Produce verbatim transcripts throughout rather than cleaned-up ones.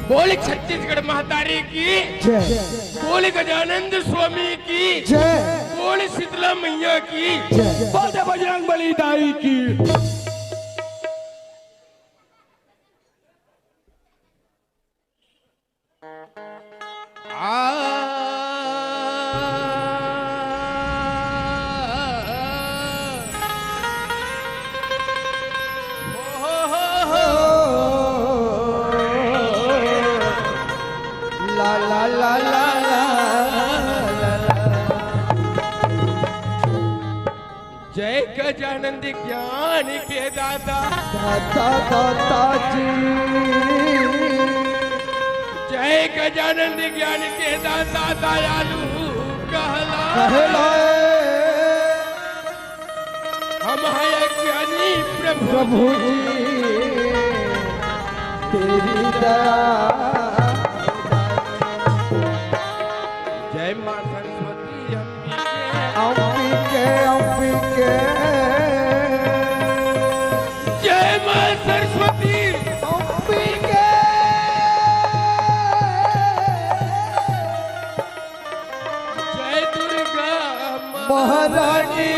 बोल छत्तीसगढ़ महतारी की। जय। बोल गजानंद स्वामी की। जय। बोल शीतला मैया की। जय। बोल दे बजरंग बली दाई की। आ। ला, ला, ला, ला, ला, ला, ला। जय गजानंद ज्ञान के दाता। दाता, दाता जी। जय गजानंद ज्ञान के दाता, दयालु कहला। कहला। हम हैं अज्ञानी प्रभु प्रभु जी। जी, तेरी दया। जय माँ सरस्वती अम्बिके। अम्बिके, अम्बिके। जय माँ सरस्वती। अम्बिके। जय दुर्गा माँ। महारानी।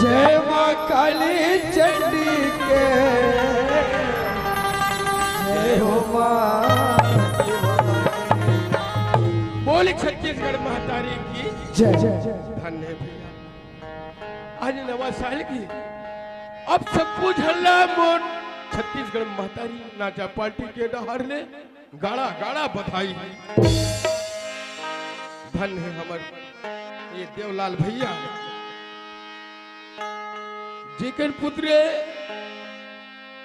जय माँ काली चंडी के। जय हो माँ। बोल छत्तीसगढ़ महतारी की। जय, जय, जय। धन्य भैया। आज नवा साल की आप सबो झन ला मोर छत्तीसगढ़ महतारी नाचा पार्टी के डहार ले गाड़ा गाड़ा बधाई। धन्य हे हमर ये देवलाल भैया, जेकर पुत्र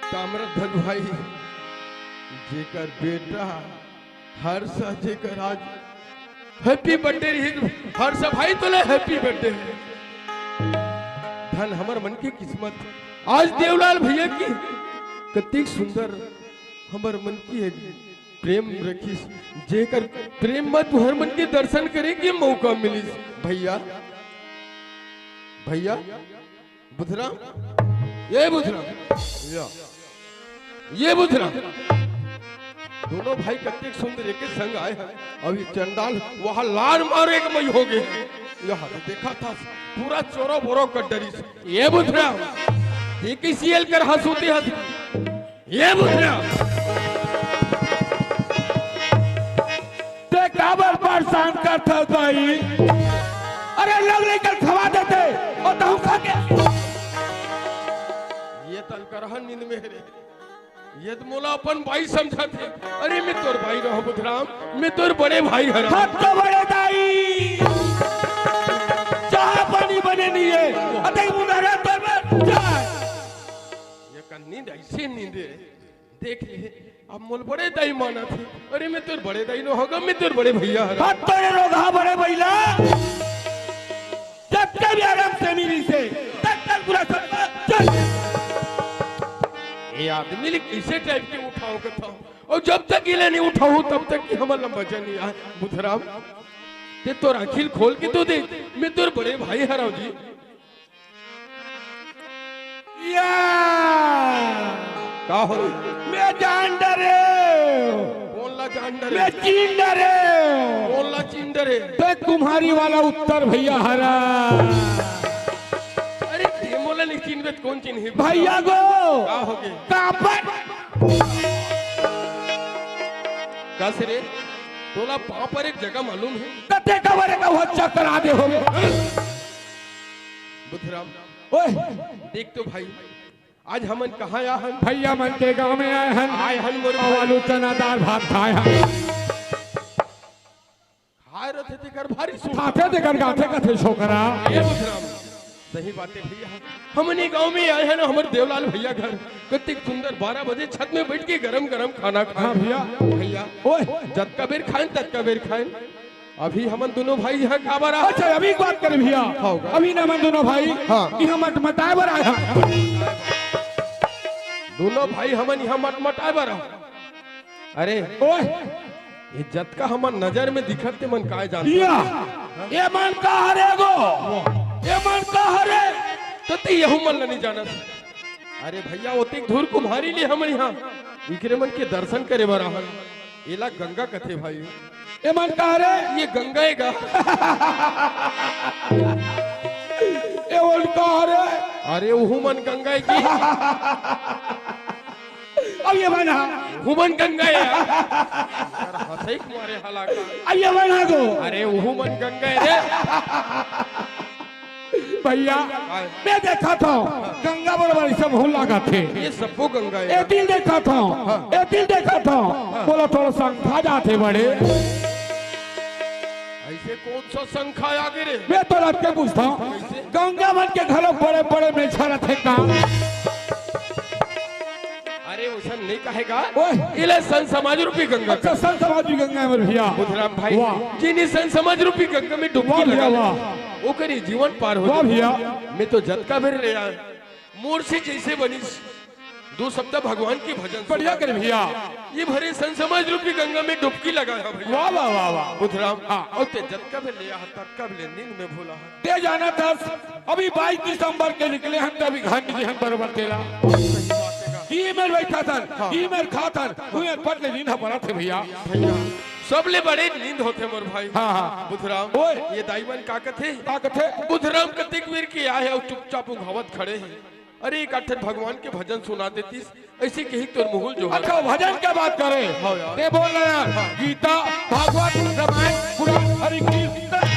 ताम्रध्वज भाई, जेकर बेटा हर्ष, जेकर आज happy birthday रही, हर्ष भाई तोला happy birthday। धन हमर मन के किस्मत, आज देवलाल भैया के कतिक सुंदर हमर मन के प्रेम रखिस, जेकर प्रेम म तुहर मन के दर्शन करे के मौका मिलिस। भैया, भैया, बुधराम, ये बुधराम, या। ये बुधराम, दोनों भाई कतेक सुंदर एक संग आए हैं। अभी चंडाल वहां लार मारे के मई हो गए। यह देखा था पूरा चोरो बोरो कर डरिस। ये बुधराम, ये किसी एल कर हंसूती हंस। ये बुधराम, ते काबर परेशान करथस भाई? अरे लोग लेकर खवा देते और तहु खा के। ये तन करहन नींद में रे। ये तो मोला अपन भाई समझत हे। अरे मैं तोर भाई रहो बुधराम, मैं तोर बड़े भाई हरा। हद तो बड़े दाई, चाह पानी बने नहीं है। अतई मुंडा रे तोर में चाह। ये कन नींद ऐसे नींद है। देख ले, अब मोल बड़े दाई मानत हे। अरे मैं तोर बड़े दाई नो होगा, मैं तोर बड़े भैया हरा। हद तो ये रोगहा बड़े भैया। जब जब ये आराम से मिली से, तब तक पूरा सब चल। ये आदमी ले कैसे टाइप के उठाओ कथा, और जब तक इले नहीं उठाओ तब तक कि हमर लंबा जन नहीं आए। बुधराम, ते तोर आँखिल खोल के तो देख, मैं तोर बड़े भाई हराव जी। या। का हो? मैं जान डरे। कौन ला जान डरे? मैं चीन डरे। कौन ला चीन डरे? ते कुम्हारी वाला उत्तर भैया हरा। अरे, ये मोला नहीं चिन्हबे त कौन चिन्ही? भैया गो। का हो गे? कापर। कस रे? तोला पाँव पर एक जगह मालूम है? कते कबर का वो चक्कर आदे हो। बुधराम। ओए। देख तो भाई, आज हमन कहाँ आए हन? भैया मन के गांव में आए हन। आए हन मोर और भाई। आलू चना दाल भात खाए हन। खाए रथे तेकर भारी सुख। खाथे तेकर गाथे कथे छोकरा। ए बुधराम, सही बात है भैया। हमन ये गांव में आए हन ना, हमर देवलाल भैया घर। कतिक सुंदर बारह बजे छत में बैठ के गरम गरम खाना खाए। हाँ भैया। भैया, ओए। जतका बेर खाएन, ततका बेर खाएन। अभी हमन दोनों भाई यहाँ काबर आ? अच्छा, अभी एक बात करें भैया। हाँ। अभी ना हमन दोनों भाई हाँ। यहाँ मटमटाए बर आए हैं। दोनों भाई हमन यहाँ मटमटाए बर आ। अरे, ओए। ये जतका हमर नजर में दिखत ते मन काय जानत? या, ये मन का हरे गो? ये मन का हरे? तो ते यहू मन ला नहीं जानत। अरे भैया, ओतिक धूर कुम्हारी ले हमन यहाँ इकरे मन के दर्शन करे बर आहन। एला गंगा कथे भाई। ये मन का हरे? ये गंगा है गा। ये मन का हरे? अरे, उहू मन गंगा है की? अब ये मन हा। उहू मन गंगा है यार। यार, हंसई मारे हला का। अब ये मन हा गो। अरे, उहू मन गंगा है रे। भैया, हाँ। मैं देखा था, गंगा बरोबर ऐसे मुँह लगा थे। ये सबको गंगा है। ए दिल देखा था, हाँ। ए दिल देखा था, हाँ। बोला थोड़ा संखा जाते बड़े। ऐसे कौन सा संखा आगे रे? मैं तो रख के पूछता हूँ, कैसे? गंगा मन के घरों बड़े बड़े में छरत है का? अरे, उसन नहीं कहेगा। ओए। इले संत समाज रूपी गंगा अच्छा, का। संत समाज रूपी गंगा है मेरे भैया। बुधराम भाई, वाह। जिनी संत समाज रूपी गंगा में डुबकी वाह भैया, लगा ले, वाह। ओकरी जीवन पार हो वाह जाए। भैया। मैं तो जतका बेर रे यार, मोर से जैसे बनिस, दो सप्ताह भगवान के भजन बढ़िया सुना। करे भैया। ये भरे संत समाज रूपी गंगा में डुबकी लगाया भैया। वाह, वाह, वाह, वाह। बुधराम, हाँ। और ते जतका बेर ले आ, ततका बेर ले नींद में भूला है। ते जाना था, अभी बाईस दिसंबर के निकले हम, तभी घर में हम बरोबर तेला। सही बात है का? ई मेर बैठा था, हाँ। ई मेर खा था, उहे पट ले नींद पड़ा थे भैया। भैया, सबले बड़े नींद होथे मोर भाई। हाँ, हाँ। बुधराम, ओए। ये दाई मन का कथे? का कथे? बुधराम कतेक बेर के आए हे अउ चुपचाप उघावत खड़े हे। अरे, एक आठ ठन भगवान के भजन सुना देतिस, ऐसे कही तोर मुहुल जो अच्छा, भजन के बात करे। हाँ यार। ते बोल ना यार, हाँ। गीता, भागवत, रामायण, पुराण, हरि कीर्तन,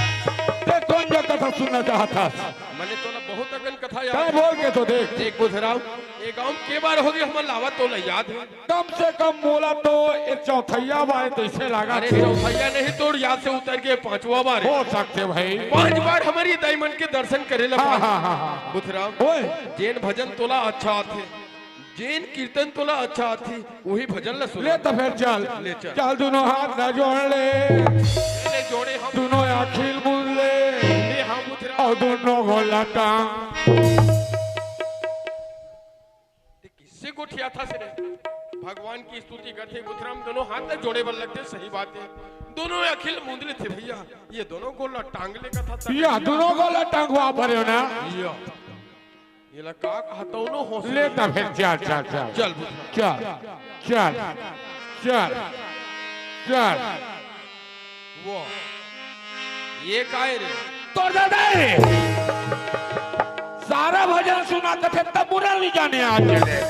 ते कौन जो कथा सुनना चाहत हस? मने तोला बहुत अकन कथा याद ते हे। बोल के तो देख। देख बुधराम, ये गांव के बार होगे हमन लावा तोला याद हे? कम से कम मोला तो एक चौथैया बार तैसे लागा अरे थे। चौथैया नहीं, तोर याद से उतर के पांचवा बार हे। हो सकथे भाई। पांच बार हमर ये दाई मन के दर्शन करे ला हाँ, पाए। हाँ, हाँ, हाँ। बुधराम, ओए। जेन भजन तोला अच्छा आथे, जेन कीर्तन तोला अच्छा आथे, वही भजन ला सुना। ले त फेर चल। ले चल। चल, दुनों हाथ ला जोड़ ले। ले जोड़े हम। दुनों आँखी ल मूंद ले। ले हम बुधराम। अउ दुनों गोड़ ला टांग। ते किससे गोठियाथस रे? भगवान की स्तुति करथे, बुधराम दुनों हाथ ला जोड़े बर लगथे, सही बात हे। दुनों आँखी ल मूंद लेथे भैया, ये दुनों गोड़ ला टांग ले कथस। या दुनों गोड़ ला टांगवा परे हो ना। या। एला का कहा तौनो हौसला। ले त फेर चल, चल, चल। चल, चल, चल, चल, चल। वो, ये काय रे? तोर दादा हे। सारा भजन सुना कथे तब बुरा नहीं जाने आज के ले।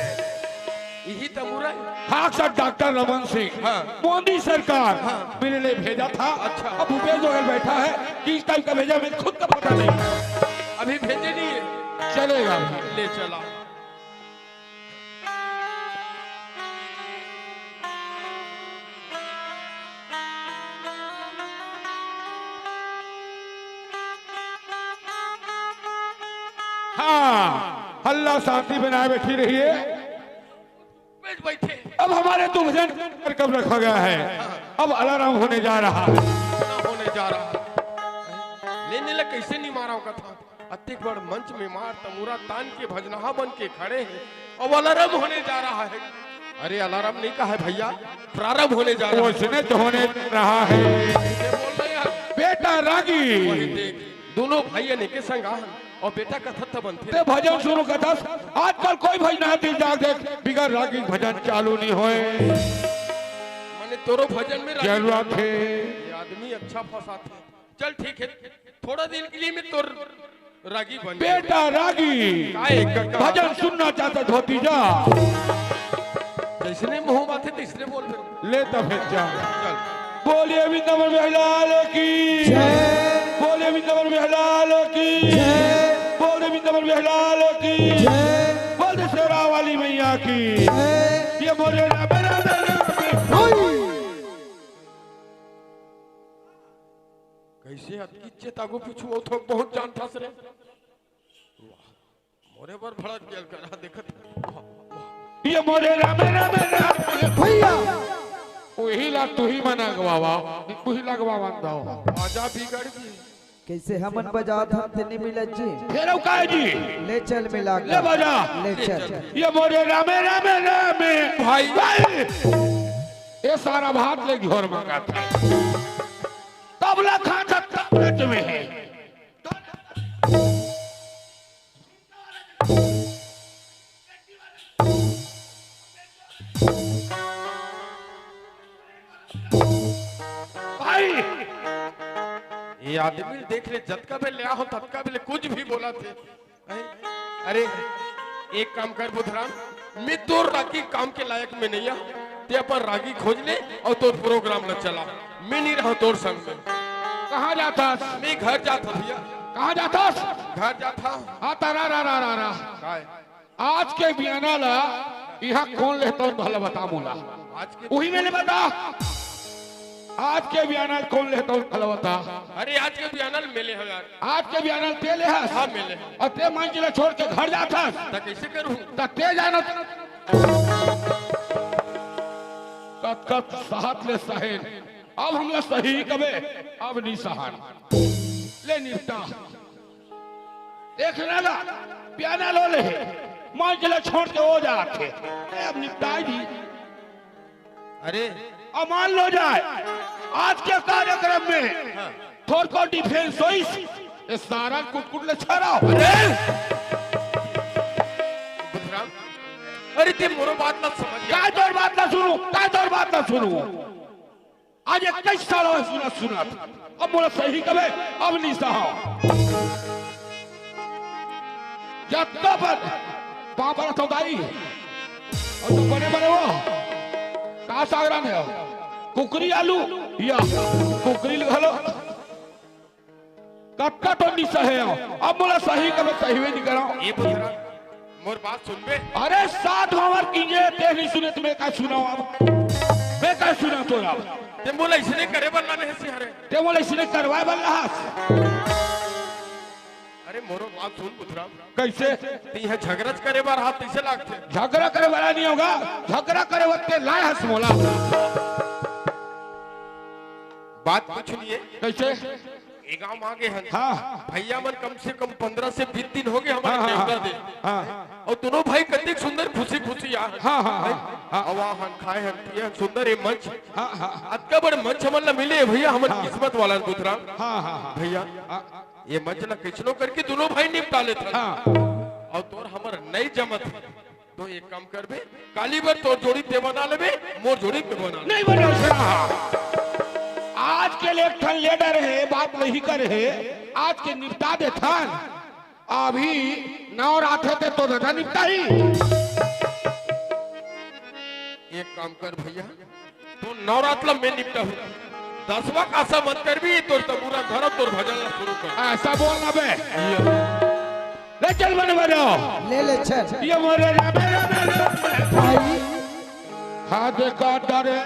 यही तमुरा है। खाक साहब डॉक्टर रमन सिंह, हाँ। मोदी सरकार हाँ। मेरे लिए भेजा था। अच्छा। अब भूपेश बघेल बैठा है, किस टाइप का भेजा, मुझे खुद का पता नहीं। अभी भेजे नहीं है। चलेगा। ले चला। हाँ, हल्ला शांति बनाए बैठी रहिए। बैठ बैठे। अब हमारे दुख जन कार्यक्रम रखा गया है, अब अलाराम होने जा रहा है। होने जा रहा है। लेने ले कैसे नहीं मारा होगा था? अतिक बड़ मंच में मार तमूरा तान के भजनहा बन के खड़े हैं, अब अलाराम होने जा रहा है। अरे अलाराम नहीं कहा है भैया, प्रारंभ होने जा रहा है। उसने तो होने जा रहा है। ये बोल रहे हैं। बेटा रागी। वही देख, दोनों भाई ने के संग आ, और बेटा कथत त बनथे। ते भजन शुरू कथस, आजकल कोई भजन है दिल जाग देख, बिगर रागी भजन चालू नहीं होए। माने तोरो भजन में रागी जरूरत है। ये आदमी अच्छा फंसाथे। चल ठीक है, थोड़ा दिन के लिए मैं तोर रागी बन गया। बेटा रागी, काय कका? भजन सुनना चाहता भतीजा। जैसने मुंह बात है, तीसरे बोल फिर। ले त फेर जा। चल। बोलिए वृंदावन बिहारी लाल की। जय। बोलिए वृंदावन बिहारी लाल की। जय। बोलिए वृंदावन बिहारी लाल की। जय। बोल दे शेरा वाली मैया की। जय। ये बोले राम राम राम राम। कैसे अतकी चेत आगू पीछू हो, थोक बहुत जानथस रे। वाह, मोरे बर भड़क गेल करा देखत। वाह, वाह। ये मोरे राम राम राम भैया। उही ला तुही मन अगवावा, उही ला अगवावन दाव। आजा बिगड़ गई। कैसे हमन बजात हन ते नी मिलत जी। फेर अउ काय जी? ले चल मिला ले के। बजा। ले चल। ये मोरे रामे रामे रामे। भाई। भाई। ये सारा भात ले घोर मंगा था। तबला खा था तबला में है। भाई, ये आदमी देख ले, जतका बेर ले आहो, ततका बेर ले कुछ भी बोला थे। अरे, एक काम कर बुधराम, मैं तोर रागी काम के लायक में नहीं आ, ते अपन रागी खोज ले और तोर प्रोग्राम ला चला, मैं नहीं रहा तोर संग में। कहाँ जाथस? मैं घर जात हूँ भैया। कहाँ जाथस? घर जात हूँ। हाँ, तारा रा रा रा रा। काय? आज के बियाना ला इहाँ कोन लेहत हे भला बता मोला। आज के उही मेले बता। आज के बियाना कोन लेहत हे भला बता। अरे आज के बियाना मेले हे यार। आज के बियाना ते लेहस। हाँ, मेले। अउ ते मंच ला छोड़ के घर जाथस। त कैसे करूँ? त ते जानो। कत कत सहत ले सहेन। अब हमला सही कबे, अब नी सहन। ले निपटा। देखना ला, बियाना लो ले, मंच ला छोड़ के ओ जाथे। ए, अब निपटाई जी। अरे। अउ मान लो जाए, आज के कार्यक्रम में हाँ। थोरको डिफरेंस होइस, ये सारा कुटकुट ले छरा हो। अरे! बुधराम, अरे ते मोरो बात ना समझ। काय तोर बात ना सुनू, काय तोर बात ना सुनू। आज इक्कीस साल होए सुनत सुनत। अब मोला सही कबे, अब नी सहा। जतका पर पापड़ तो दाई। अउ तो बने बने वो। का साग रांधे हो? कुकरी आलू या कुकरी घलो। कतका तो निशा हे, अब मोला सही कबे सही वे नी कराओ। ये पुत्र, मोर बात सुनबे? अरे सात हमर किंगे, ते नहीं सुने त मैं का सुनाओ अब? मैं का सुना तोर अब? ते मोला इसने करे बर लाने हसी हरे। ते मोला इसने करवाए बर लाहस। अरे मोरो बात सुन बुधराम। कइसे? तिहा झगड़ा करे बर हाथ कइसे लागथे? झगड़ा करे वाला नहीं होगा, झगड़ा करे वक्त लाए हस मोला। बात कुछ नहीं है। कइसे? ए गांव म आगे हन। हाँ। भैया मन कम से कम पंद्रह से बीस दिन हो गए हमर हाँ, हाँ, नेवता दे। हाँ। अउ दोनों भाई कतेक सुंदर खुशी खुशी आ। हाँ, हाँ, हाँ, हाँ। अउ आ हन, खाए हन, पिए हन, सुंदर ए मंच। हाँ, हाँ, हाँ। अतका बड़ मंच हमन ला मिले भैया, हमन हाँ। किस्मत वाला हन बुधराम। हाँ, हाँ, हाँ। भैया, हाँ। ये मंच ला कइसनो करके दोनों भाई निपटा लेथन। हाँ। अउ तोर हमर नइ जमत हे। तो एक काम करबे, काली बर तोर जोड़ी ते बना लेबे, मोर जोड़ी ते बना लेबे। नहीं बने उसका। आज के लिए एक ठन लेडर हे, बात नहीं करे हे, आज के निपटा देथन। अभी नवरात हे ते तो रजा निपटाही। एक काम कर भैया, तो नवरात ला मैं निपटाहूँ। दसवाँ कासा मत करबे, तोर तंबूरा धरब, तोर भजन ला शुरू कर। ऐसा बोल ना बे। ले चल बने बजाओ। ले ले चल। ये मोरे रामे रामे रामे। भाई। हाथ काट डारे।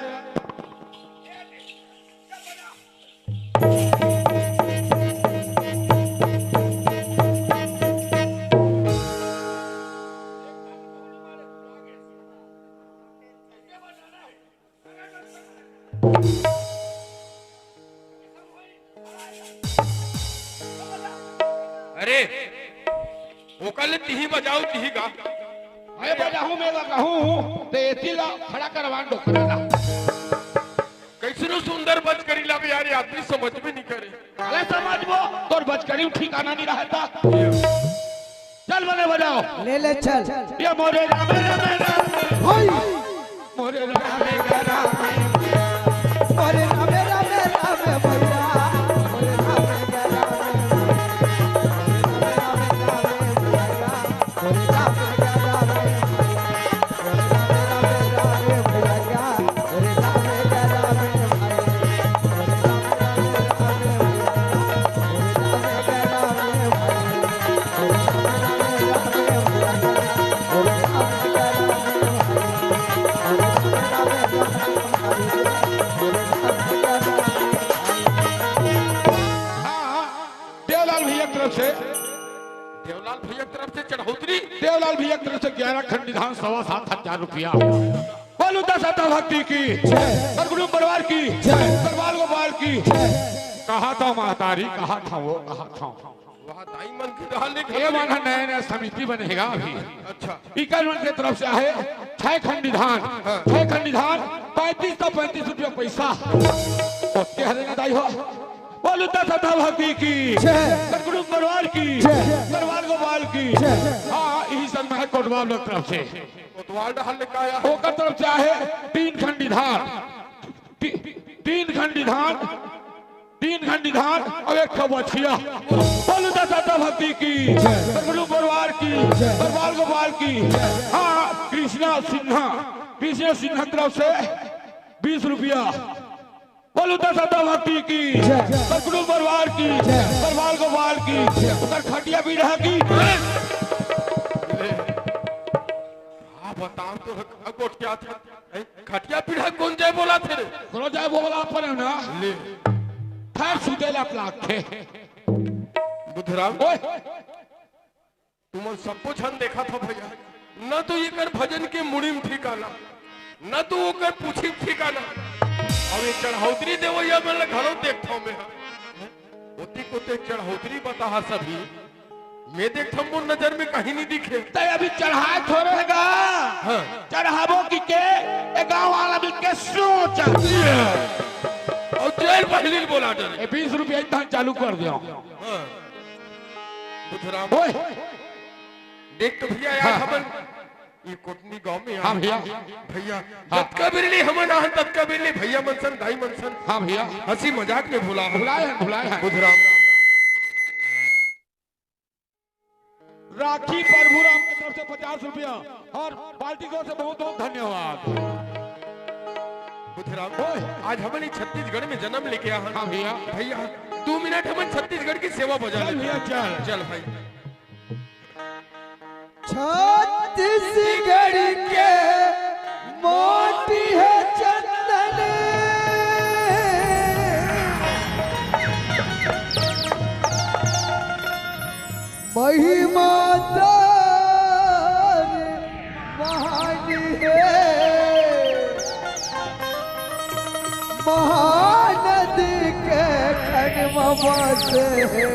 अरे, ओकर ले तिही बजाओ, तिही गा। मैं बजाहूँ, मैं गा कहूँ, ते एती ला खड़ा करवान डोकरा ला। कइसनो सुंदर बजकरी ला बे यार, ये आदमी समझ में नहीं करे। अरे समझ वो, तोर बजकरी ठिकाना नहीं रहता। चल बने बजाओ। ले ले चल। ये मोरे रामे रामे रामे। होई। मोरे रामे रामे। मोरे रामे रामे रामे भैया। मोरे रामे रामे। मोरे रामे रामे रामे भैया। मोरे रामे रामे रामे। देवलाल भैया की तरफ से, देवलाल भैया की तरफ से चढ़ौतरी। देवलाल भैया की तरफ से ग्यारह खंड निधान, सवा सात हजार रुपया। बोलू दस आता भक्ति की जय। सतगुरु परिवार की जय। सरवाल गोपाल की जय। कहा था महतारी, कहा था वो, कहा था। वहाँ दाई मन की रहल नहीं ये घर मन नया नया समिति बनेगा अभी। अच्छा। इकर मन के तरफ से आहे छह खंडी धान, हाँ। छह खंडी धान, पैंतीस सौ पैंतीस रुपया पैसा। ओतके हरे ना दाई हो। बोलू दस आता भक्ति की जय। सतगुरु परिवार की जय। सरवाल गोपाल की जय। हाँ, यही सब मैं कोटवाल की तरफ से। कोतवाल डहर ले का आया? ओकर तरफ से आहे तीन खंडी धान, ती-, तीन खंडी धान, तीन खंडी धान अउ एक ठो बछिया। बोलू दस आता भक्ति की, जय। सतगुरु परिवार की, जय। सरवाल गोपाल की। जय। हाँ, कृष्णा सिन्हा, कृष्णा सिन्हा तरफ से बीस रुपया। बोलू दस आता भक्ति की, जय। सतगुरु परिवार की, जय। सरवाल गोपाल की। जय। ओकर खटिया पीढ़ा की। हाँ, बताओ तो, गोठिया था। ए, खटिया पीढ़ा कोन जय बोला थे रे? कोनो जय बोला पर ना। ले। खैर, सुते ला प्लाट थे। बुधराम। ओए। तुमन सबो झन देखा था भैया, न तो एकर भजन के मुड़ी में ठिकाना, न तो ओकर पूछी में ठिकाना। अब ये चढ़ौतरी देवैया मन ल घलो देखथव मैं ह। ओती कोते चढ़ौतरी बताहा सभी, मैं देखथव मोर नजर में कहीं नहीं दिखे। तै अभी चढ़ाए थोड़े हे गा। हाँ। चढ़ाबो कि के, ए गांव वाला मिलके सोच। अउ जेल पहली बोला डरे। ए बीस रुपया इतना चालू कर दियो। हाँ। बुधराम। ओए। देख तो भैया यार, हाँ। हमन ये कोटनी गांव में हाँ आए। भैया। भैया, हाँ। जतका बेर ले हमन आहन, ततका बेर ले भैया मन सन, दाई मन सन। हाँ भैया। हंसी मजाक में भुला हन। भुलाए हन, भुलाए हन। बुधराम। राखी प्रभुराम की तरफ से पचास रुपया और पार्टी की ओर से बहुत बहुत धन्यवाद। बुधराम, ओए। आज हमन ही छत्तीसगढ़ में जन्म लेके आहन। हाँ भैया। भैया, दो मिनट हमन छत्तीसगढ़ की सेवा बजा चल लेथन। भैया, चल। चल भाई। छत्तीसगढ़ के माटी हे चंदन। महानदी के कन म बसे हे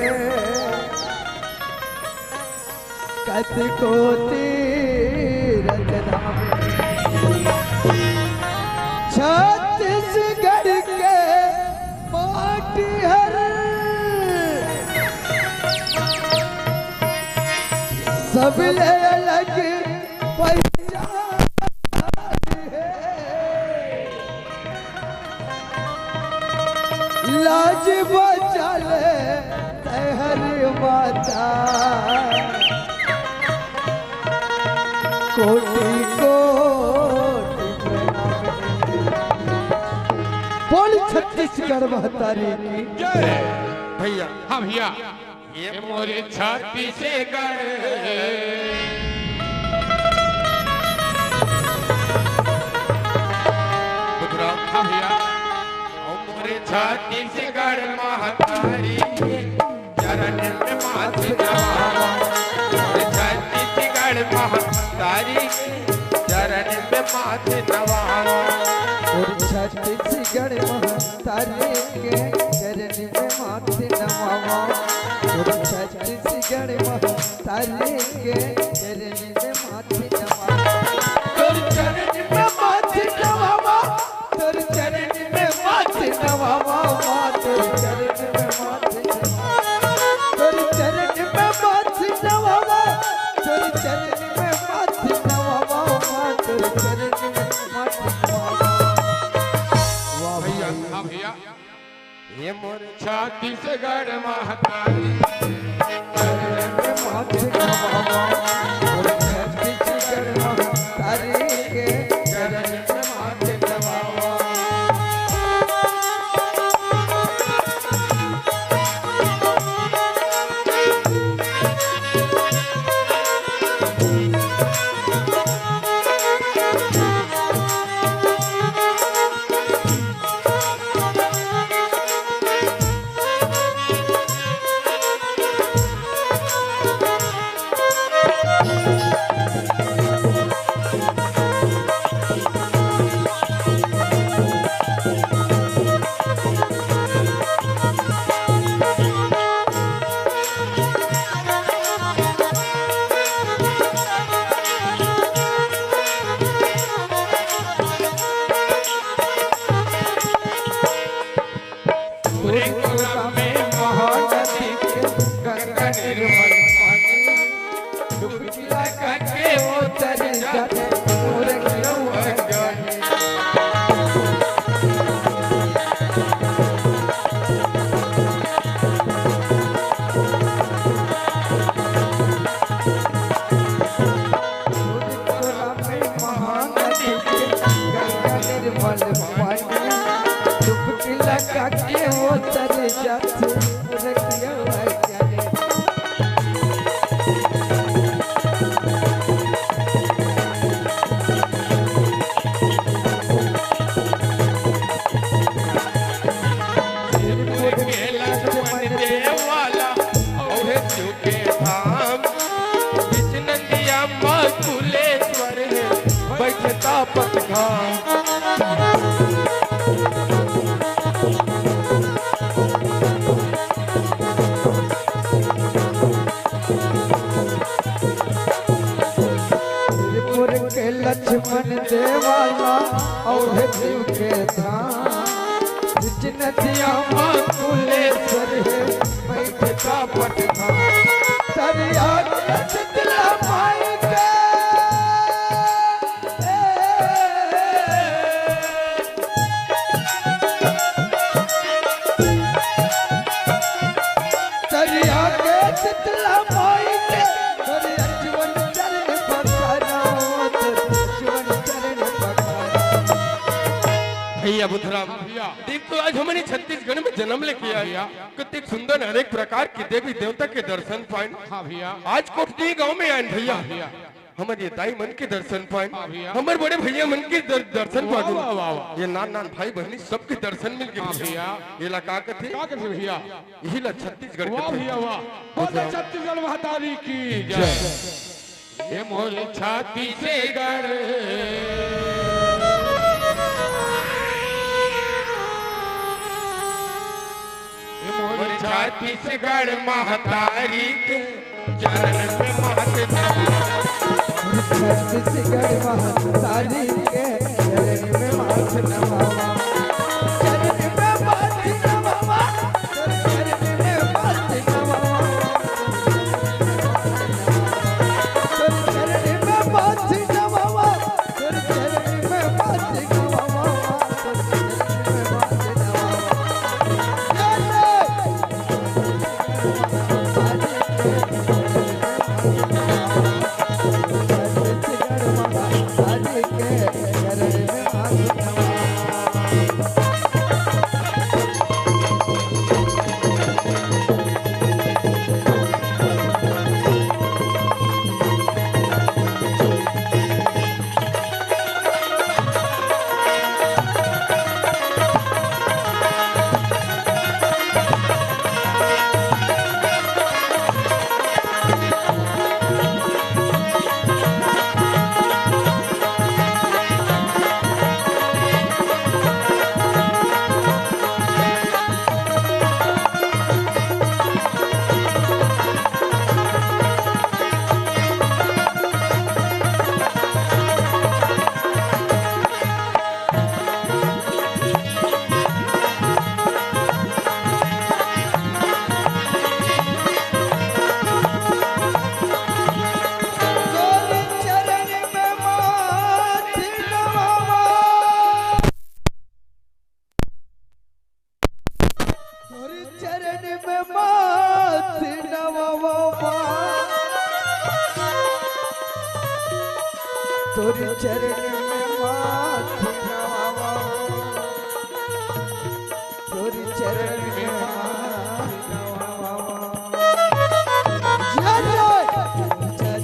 कतको तीरथ धाम। छत्तीसगढ़ के माटी हर सबले अलग पहचान हे। लाज बचा ले तैं हर माता, कोटि कोटि प्रणाम। बोल छत्तीसगढ़ महतारी की। जय। भैया। हाँ भैया। ये मोरे छत्तीसगढ़। बुधराम। हाँ भैया। ओ मोरे छत्तीसगढ़ महतारी के चरण में माथ नवावा। मोरे छत्तीसगढ़ महतारी के चरण में माथ नवावा। मोरे छत्तीसगढ़ महतारी के चरण में माथ नवावा। मोरे छत्तीसगढ़ महतारी के चरण में माथ नवावा। तोर चरण में माथ नवावा। तोर चरण में माथ नवावा, माँ, तोर चरण में माथ नवावा। तोर चरण में माथ नवावा। तोर चरण में माथ नवावा, माँ, तोर चरण में माथ नवावा। वाह भैया, भैया। हाँ भैया। ये मोर छत्तीसगढ़ महतारी, चरण में माथ नवावा, मोर छत्तीसगढ़ महतारी के चरण में माथ नवावा। पूरे कुरम में महानदी के गंगा निर्मल पानी, डुबकी लगा के उतर जाथे मोर गौआ जानी। महानदी के गंगा निर्मल पानी, डुबकी लगा के उतर जाथे रखिया जाने। सिरपुर के लक्ष्मण देवाला, अउ हे शिव के धाम। बिच नंदिया म कुलेश्वर हे, बइठे तापत घाम। सिरपुर के लक्ष्मण देवाला, अउ हे शिव के धाम। बिच नदिया म कुलेश्वर हे, बइठे तापत घाम। तरिया के शीतला माई के, तरिया के शीतला माई के, तोरे अचवन चरण पखारा, तोरे अचवन चरण पखारा। भैया बुधराम, हाँ भैया। देख तो आज हमन छत्तीसगढ़ में जनम लेके आए। हाँ भैया। कितने सुंदर अनेक प्रकार के देवी देवता के दर्शन पाएन। हाँ भैया। आज कोटनी गांव में आएन भैया। हाँ भैया। हमर ये दाई मन के दर्शन पाएन, हाँ भैया। हमर बड़े भैया मन के दर-, दर्शन वाह, पाएन। वाह, वाह, वाह। ये नान नान भाई बहनी सबके दर्शन मिल गे हाँ भैया। भैया। ये ला का कथे? का कथे भैया? यही ला छत्तीसगढ़ वाह कथे। भैया वाह। बोलो छत्तीसगढ़ महतारी की जय। जय। ये मोर छत्तीसगढ़। छत्तीसगढ़ महतारी के चरण में माथ नवा। छत्तीसगढ़ महतारी के चरण में माथ नवा। चरण में माथ नवा। चरण में माथ नवा। चरण में माथ नवा। तोर चरण में माथ नवावा। तोर चरण में माथ नवावा। तोर चरण में माथ नवावा। जय जय।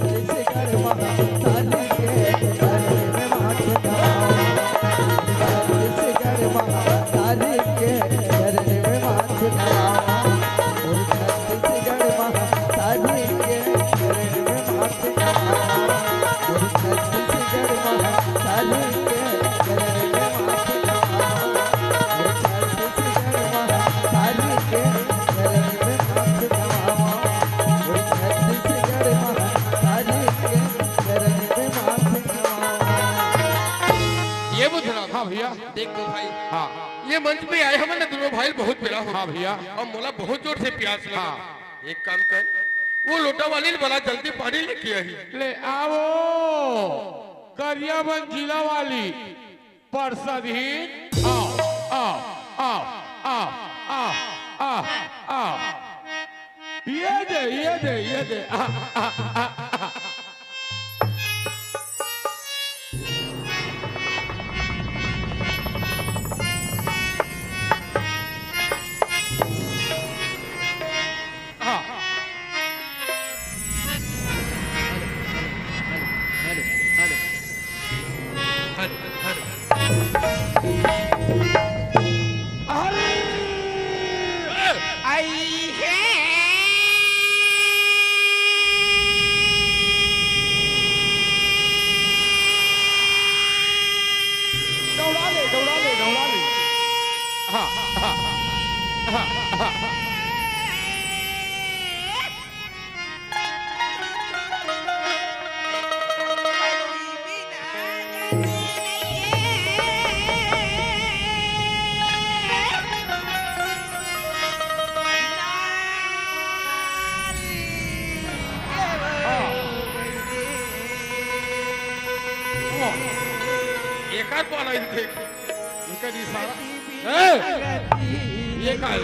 छत्तीसगढ़ महतारी के चरण में माथ नवावा। छत्तीसगढ़ महतारी के चरण में माथ नवावा। और छत्तीसगढ़ महतारी के चरण में माथ नवावा। और छत्तीसगढ़ महतारी के चरण में माथ नवावा। और छत्तीसगढ़ महतारी के चरण में माथ नवावा। और छत्तीसगढ़ महतारी के चरण में माथ नवावा। ये बुधराम, हाँ भैया। देख तो भाई, हाँ। ये मंच पे आए हमन दोनों भाई बहुत बेरा हो हाँ भैया। और मोला बहुत जोर से प्यास लगा। हाँ। एक काम कर, वो लोटा वाली ल बला, जल्दी पानी लेके आही। ले आवो, गरियाबंद जिला वाली। पार्षद ही आओ, आओ, आओ, आओ, आओ, आओ, आओ। ये दे, ये दे, ये दे। आ, आ, आ, आ। आ। Hello, hello, hello. Hello, hello. अरे! आई है। दौड़ा ले, दौड़ा ले, दौड़ा ले। हाँ, हाँ, हाँ, हाँ। एकर पाला ही देख, एकर इशारा। ए! ये का है?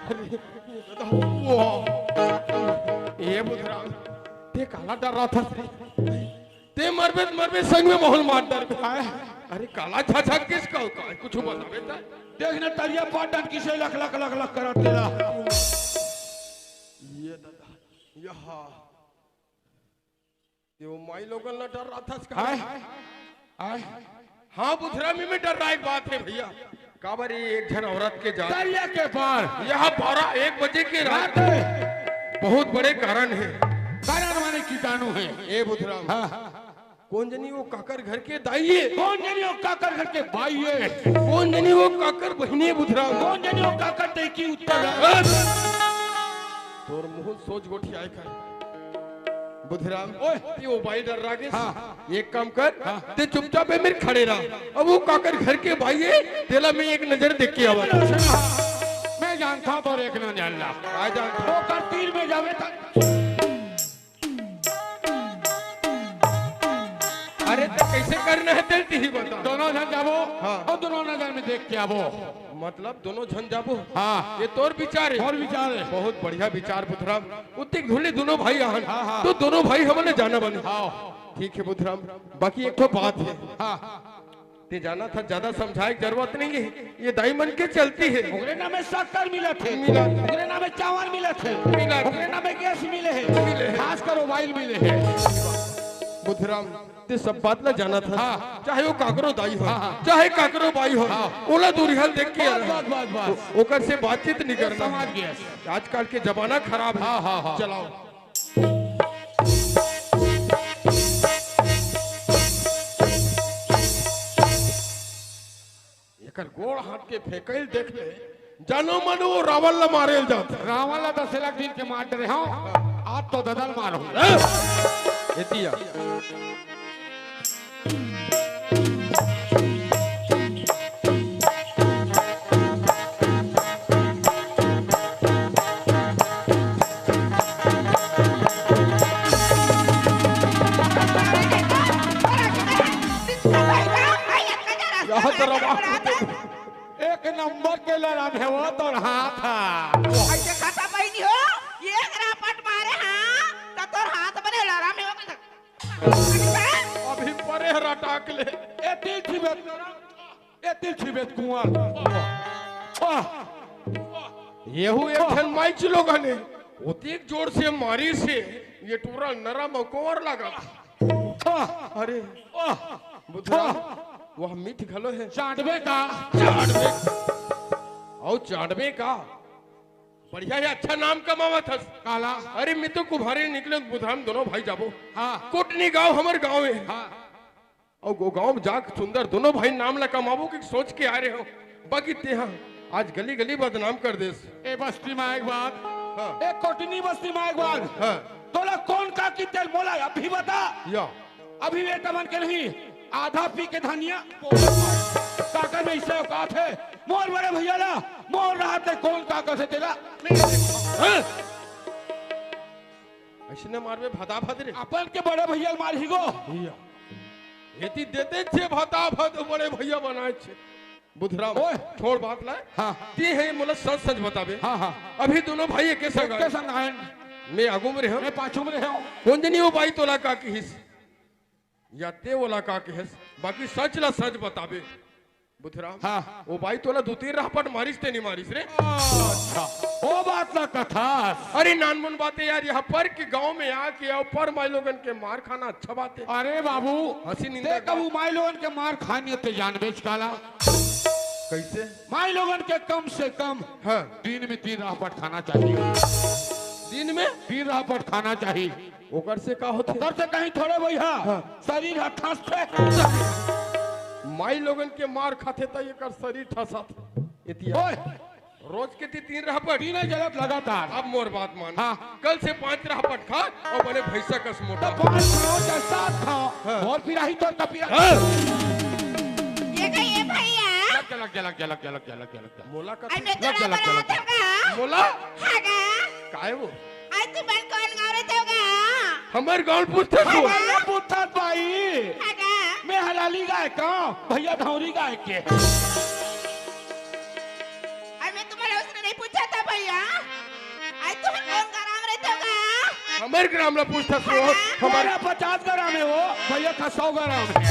अरे, ये बुधराम, ते काला डर्राथस रे? ते मरबे त मरबे, संग में महूं ल मार डरबे। अरे काला झझक किस का, का कुछ बताबे त? देख ना तरिया पाटन किसे लख लख लख लख करत तेला। ये दादा, यहाँ। ते वो माईलोगन ला डर्राथस का? आय, आय। हाँ बुधराम, एमे डर्राय के बात हे भइया। काबर ये एक झन औरत के जात तरिया के पार। यहाँ बारह एक बजे के रात रात हे। बहुत बड़े कारण हे। कारण माने कीटाणु हे। ए बुधराम। हाँ। कोन जनी वो काकर घर के दाई हे? कोन जनी वो काकर घर के बाई हे? कोन जनी वो काकर बहिनी हे बुधराम? कोन जनी वो काकर तैकी उत्तर हे? तोर मुहूं सोच गोठियाय कर। बुधराम, ओए। ते वो बाई डर्रा गेस। हाँ। एक काम कर, हाँ। ते चुपचाप ए मेर खड़े रह। अब वो काकर घर के बाई हे, तेला मैं एक नजर देख के आवा। मैं जानथंव तोर एक नजर ला। काय जानथस? ओकर तीर में जाबे त। अरे त कइसे करना हे तेला तिही बता। दोनों झन जाबो। हाँ। अउ दोनों नजर में देख के आबो। मतलब दोनों झन जाबो? हाँ। ये तोर विचार हे? मोर विचार हे। बहुत बढ़िया विचार बुधराम। उतिक धुन ले दोनों भाई आहन। हाँ, हाँ। त दोनों भाई हमन जाना बने। हाँ। ठीक हे बुधराम, बाकी एक ठो बात हे। हाँ। ते जानथस, ज्यादा समझाय के जरूरत नइ हे, ये दाई मन के चलती हे। ओकरे नाम में शक्कर मिलत हे। मिलत। ओकरे नाम में चावल मिलत हे। मिलत। ओकरे नाम में गैस मिले हे। मिले हे। खास कर मोबाइल मिले हे। बुधराम, ते सब बात ला जानथस। हाँ। चाहे वो काकरो दाई हो, हाँ। चाहे काकरो बाई हो, हाँ। ओला दूरिहा ले देख के बस, आना। बस, बस, बस। ओ-, ओकर से बातचीत नइ करना। समझ गेंव। आजकल के जमाना खराब हे। हाँ, हाँ, हाँ। चलाओ। एकर गोड़ हाथ के फेंकई ल देख ले, जानो मानो वो रावण ला मारे ल जात। रावण ला दस लाख दिन के मार डरे हंव, आज तो ददा ल मारहूं। ए, एती आ। यहाँ तो रवा। एक नंबर के लड़म हे वो तोर हाथ हा। अइसे खाता बहिनी हो, एक रापट मारे हाँ, त तोर हाथ बने लड़म हे वो। अभी परे हे रटाक ले। ए तिल छिबेत, ए तिल छिबेत कुंवर। आह। येहू एक ठन माईच लोगन हे। ओतेक जोर से मारिस हे, ये टूरा नरम अउ कोंवर लगा। आह। अरे, आह। बुधराम, आह। वह मीठ घलो हे। चाटबे का? चाटबे। अउ चाटबे का? बढ़िया हे, अच्छा नाम कमावत हस। काला? अरे, मैं तो कुम्हारी निकले, बुधराम दोनों भाई जाबो। हाँ। कोटनी गांव हमर गांव हे। हाँ। अउ वो गांव में जाके सुंदर दोनों भाई नाम ला कमाबो कि सोच के आय रहेंव। बाकी तेहा आज गली गली बदनाम कर देस। ए बस्ती में आय के बाद, हाँ। ए कोटनी बस्ती में आय के बाद, हाँ। तोला कोन काकी तेल मोला अभी बता। या। अभी बेटा मन के नहीं, आधा पी के धनिया। काकर में अइसे औकात हे, मोर बड़े भइया ला, मोर रहत हे कोन काकर से तेला। हाँ। अइसने मारबे भदाभद रे। अपन के बड़े भइया ल मारही गो। भइया। एती देते छे भदाभद बड़े भइया बनाय छे। बुधराम, ओए। छोड़ बात ला। हाँ। ते हे मोला सच सच बताबे। हाँ, हाँ। अभी दोनों भाई एके संग एके आय। संग आय। मैं आगू में रहेंव। मैं पाछू में रहेंव। कोन जनी वो बाई तोला का किहिस? या ते ओला का किहिस? बाकी सच ला सच बताबे। बुधराम। हाँ। वो बाई तोला दू तीन रहपट मारिस ते नइ मारिस रे? अच्छा, वो बात ला कथस। अरे नानमुन बात हे यार, यहाँ पर के गांव में आके अउ पर माईलोगन के मार खाना अच्छा बात हे। अरे बाबू, हंसी निंदा ते कभू माईलोगन के मार खानी हे ते जानबेच काला। कइसे? माईलोगन के कम से कम हाँ। दिन में तीन रहपट खाना चाही। दिन में? तीन रहपट खाना चाही। ओकर से का होथे? ओकर से कहीं थोड़े भइया, हाँ। शरीर ह ठसथे। माईलोगन के मार खाथे त एकर शरीर ठसत। एती आ। ओए। रोज के ती तीन रहपट। तीन जगत लगातार। अब मोर बात मान। हाँ। कल से पांच रहपट खा अउ बने भइसा कस मोटा। त पांच खाओ चाहे सात खाओ। हाँ। अउ फिर आही तोर कपिरा। हाँ। ये का ये भइया? लग जा, लग जा, लग जा। मोला का अरे, मैं लग जा, तोला लग जा, लग जा। बुलावत हँव का? मोला? हाँ गा। काय वो? अरे, तुमन कोन गाँव रहिथव गा? हमर गाँव पूछत हस? हमर गाँव पूछत बाई। हाँ गा। मैं हलाली गाय का, भइया धौरी गाय के। अरे, मैं तुम्हला उसने नहीं पूछा था भइया। हमर ग्राम ला पूछथस वो। हमर पचास ग्राम हे वो, भैया का सौ ग्राम हे।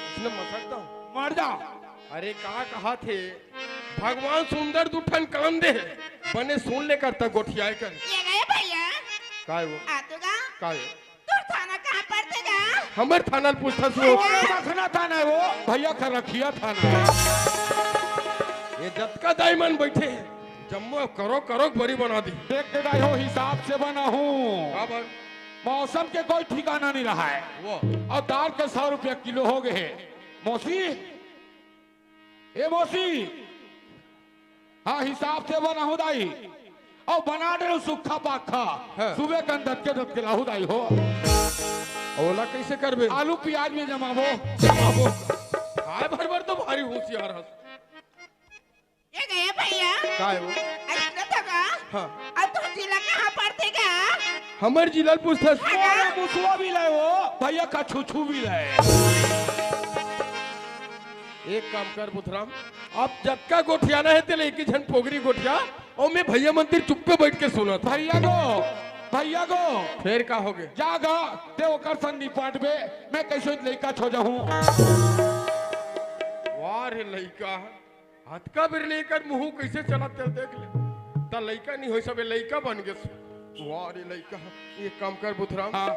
इसने मसक दो। मर जाओ। अरे का कहा थे, भगवान सुंदर दू ठन कान दे, बने सुन ले करता गोठियाए कर। ये गए भैया। काय वो? आ तो गा। काय? तोर थाना कहाँ पड़थे गा? हमर थाना ल पूछथस वो। अरे मखना थाना हे वो, भैया खरखिया थाना हे। ये जतका दाई मन बैठे हे, जम्मो करो करो बरी बना दी। देख के दाई हो, हिसाब से बना हूँ। का बात? मौसम के कोई ठिकाना नहीं रहा हे। वो। अउ दार के सौ रुपया किलो हो गए हे। मौसी, ए मौसी, हाँ, हिसाब से बनाहूँ दाई। अउ बना डरेंव सूखा पाखा। हाँ। सुबह कन दतके दतके लाहूँ दाई हो। ओला कइसे करबे? आलू पियाज में जमाबो। जमाबो। खाए भर भर तो भारी होशियार हस। ये गए भैया। काय वो? अरे सुनत हव गा? हाँ। अब तोर जिला कहाँ पड़थे गा? हमर जिला ल पूछथस। हाँ। अरे मुसवा भी लाए वो, भैया का छुछू भी लाए। एक काम कर बुधराम, अब जतका गोठियाना हे तेला एक ही झन पोगरी गोठिया, अउ मैं भैया मन तीर चुप्पे बैठ के सुनत हँव। भैया गो, भैया गो। फेर का होगे? जा गा, ते ओकर संग निपटबे, मैं कइसे लइका हो जाहूँ। वाह रे लइका, हतका बेर ले एकर मुँह कइसे चलत तेला देख ले। त लइका नहीं होय, सबे लइका बन गे। वाह रे लइका, एक काम कर बुधराम, हाँ।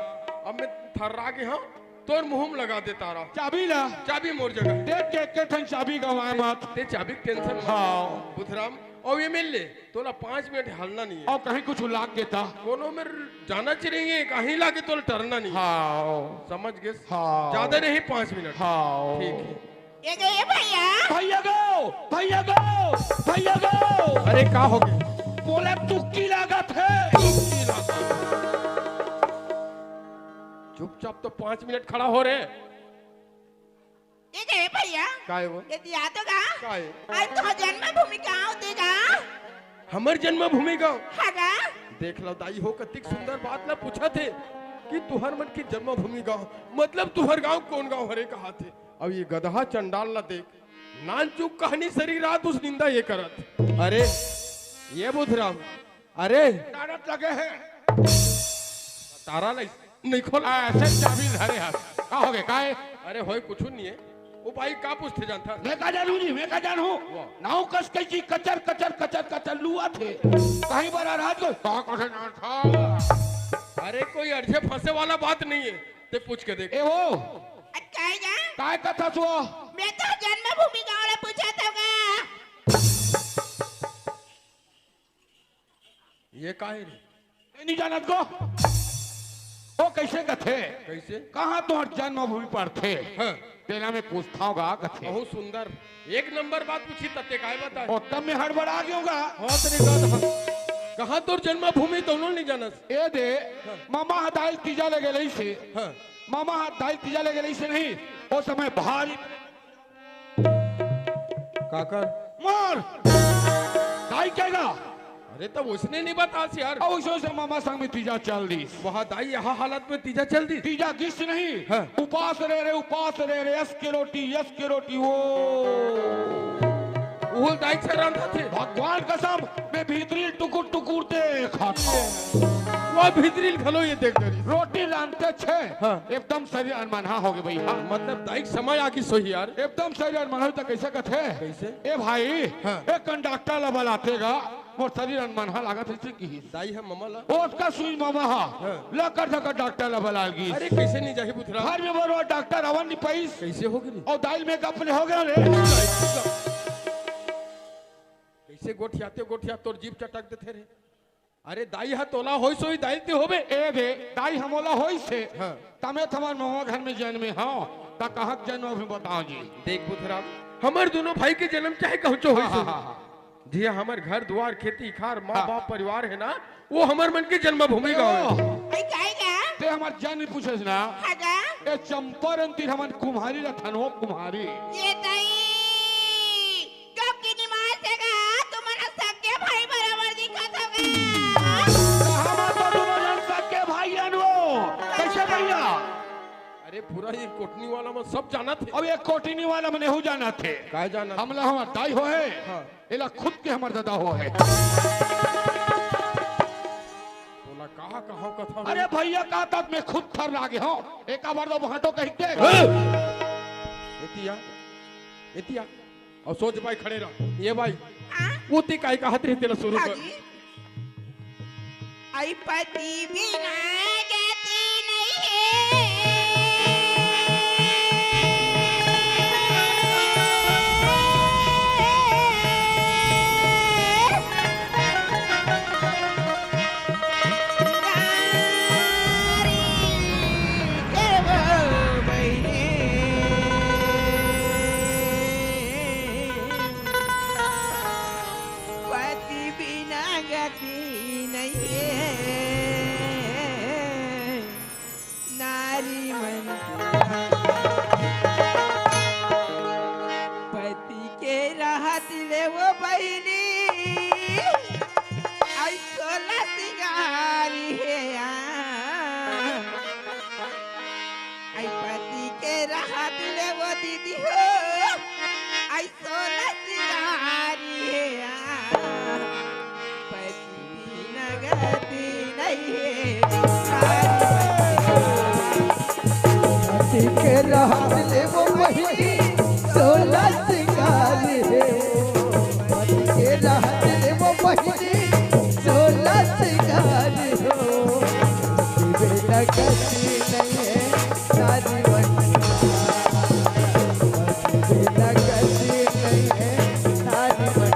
अब मैं थर्रा गे हँव, तोर मुँह में लगा दे तारा। चाबी ला। चाबी मोर जगह। देख के एक ठन चाबी गंवाए मत। ते चाबी के tension मत। हाँ। बुधराम, अउ ये मिल ले, तोला पाँच मिनट हलना नहीं हे। अउ कहीं कुछ लाग गे त? कोनो मेर जाना चाहिए, कहीं लागे तोला टरना नहीं हे। हाँ। समझ गेस? हाँ। ज्यादा नहीं, पाँच मिनट। हाँ। ठीक हे। ये गए भैया। भैया गो, भैया गो, भैया गो। अरे का होगे? मोला तुक्की लागत हे। तुक्की लागत हे। चुपचाप तो पाँच मिनट खड़ा हो रे। ये गए भैया। काय वो? ये दिया तो गा। काय? अरे तोर जन्मभूमि कहाँ होथे गा? हमर जन्मभूमि गाँव? हाँ गा। देख लो दाई हो, कतिक सुंदर बात ला पूछत हे कि तुहर मन के जन्मभूमि गाँव, मतलब तुहर गाँव कोन गाँव हरे कहाथे। अब ये गदहा चंडाल ला देख, नानचुक कहनी सरी रात उस निंदा ये करत। अरे, ये बुधराम, अरे। तारत लगे हे। तारा नहीं, नहीं खोला। आ, ऐसे चाबी धरे हाथ। का होगे, काय? अरे, होय कुछु नहीं हे। वो भाई का पूछथे जानथस? मैं का जानहूँ जी, मैं का जानहूँ। वाह। नाव कस कइची कचर, कचर, कचर, कचर लुआथे। कहीं बड़ा रात को, का कथे जानथस? अरे, कोई अड़झे फंसे वाला बात नहीं हे। ते पूछ के देख। ए वो। अ, काय गा? काय कथस वो? मैं तो जन्मभूमि गाँव ला पूछत हँव गा। ये काय रे? ते नहीं जानत गो? वो कइसे कथे? कइसे? कहाँ तोर जन्मभूमि पड़थे? हाँ। तेला मैं पूछत हँव गा कथे। बहुत सुंदर। एक नंबर बात पूछी त ते काय बता? ओ, तब मैं हड़बड़ा गेंव गा। हाँ, तेरी बात, हाँ। कहाँ तोर जन्मभूमि, दोनों नहीं जानस। ए दे, हाँ। ममा ह दाई तीजा ले गेलइसे। हाँ। ममा ह दाई तीजा ले गेलइसे नहीं, ओ समय भारी काकर? मार। दाई कहेगा। अरे, तब उसने नहीं बतास यार। अब उसने से ममा संग में तीजा चल दिस। वहाँ दाई यहाँ हालत में तीजा चल दिस। तीजा गिस नहीं। हाँ। उपास रहे रे, उपास रहे रे, यस के रोटी, यस के रोटी, वो। उहुल दाई से रांधथे। भगवान कसम, मैं भीतरी टुकुर टुकुर देखत हँव। वो भीतरी घलो ये देख डरी। रोटी रांधथे छे, हाँ। एकदम शरीर अनमनहा होगे भई, हाँ। मतलब दाई के समय आगे सोही यार। एकदम शरीर अनमनहा त कइसे कथे? कइसे? ए भाई, हाँ। ए कंडक्टर ला बलाते गा, मोर शरीर अनमनहा लागत हे, कइसे किहिस? दाई ह ममा ला। ओतका सुई ममा ह। हाँ। लकर झकर डॉक्टर ला बलाय गिस। अरे, कइसे नहीं जाही बुधराम? घर में बरोबर डॉक्टर अवन नहीं पाइस। कइसे होगे रे? अउ दाई ल मैं गप ले होगे रे। कइसे गोठियाते गोठियात तोर जीभ चटक देथे रे? अरे, दाई ह तोला होइस होही, दाई ल ते होबे। ए दे, दाई ह मोला होइस हे। हाँ। तमे त हमर ममा घर में जनमे हँव, त कहाँ के जनमे हँव बताव जी। देख बुधराम, हमर दूनों भाई के जनम चाहे कहूँचो होइस हाँ, होही। हाँ, हाँ। जिहाँ हमर घर दुवार, खेती खार, माँ हाँ। बाप परिवार हे ना, वो हमर मन के जन्मभूमि गाँव हे। अई, काय गा? ते हमर जन्म पूछेस ना? हाँ गा। ए चंपारण तीर हमन कुम्हारी रथन हो, कुम्हारी। ये दाई, गप के निमास हे गा, तुमन ह सगे भाई बराबर दिखत हो गा। त हमन तो दूनों झन सगे भाई अन वो। कइसे भइया? अरे, पूरा ये कोटनी वाला मन सब जानत हे। अब ये कोटनी वाला मन एहू जानत हे। काय जानत? हमला हमर दाई होहे। हाँ। एला खुद के हमर ददा होहे। कहा कहो कथा अरे भैया, का तक मैं खुद थर्रा गे हंव। एका बार दो भांटो कहि दे। एतिया, एतिया। अउ सोच भाई खड़े रह। ये भाई, हाँ? ओती काई कहत रहे तेला शुरू हाँ कर। जी। आई पति बिना गति नहीं है। पति बिना गति नहीं है। नारी मन पति के रहत ले वो बहिनी, आई सोलह सिंगारी हे आ। आई पति के रहत ले वो दीदी हो, आई सोलह सिंगारी हे आ। पति बिना गति नहीं है। पति के रहत ले वो बहिनी, सोलह सिंगार हे। पति के रहत ले वो बहिनी, सोलह सिंगार हो। पति बिना गति नहीं है। नारी मन, पति बिना गति नहीं है। नारी मन।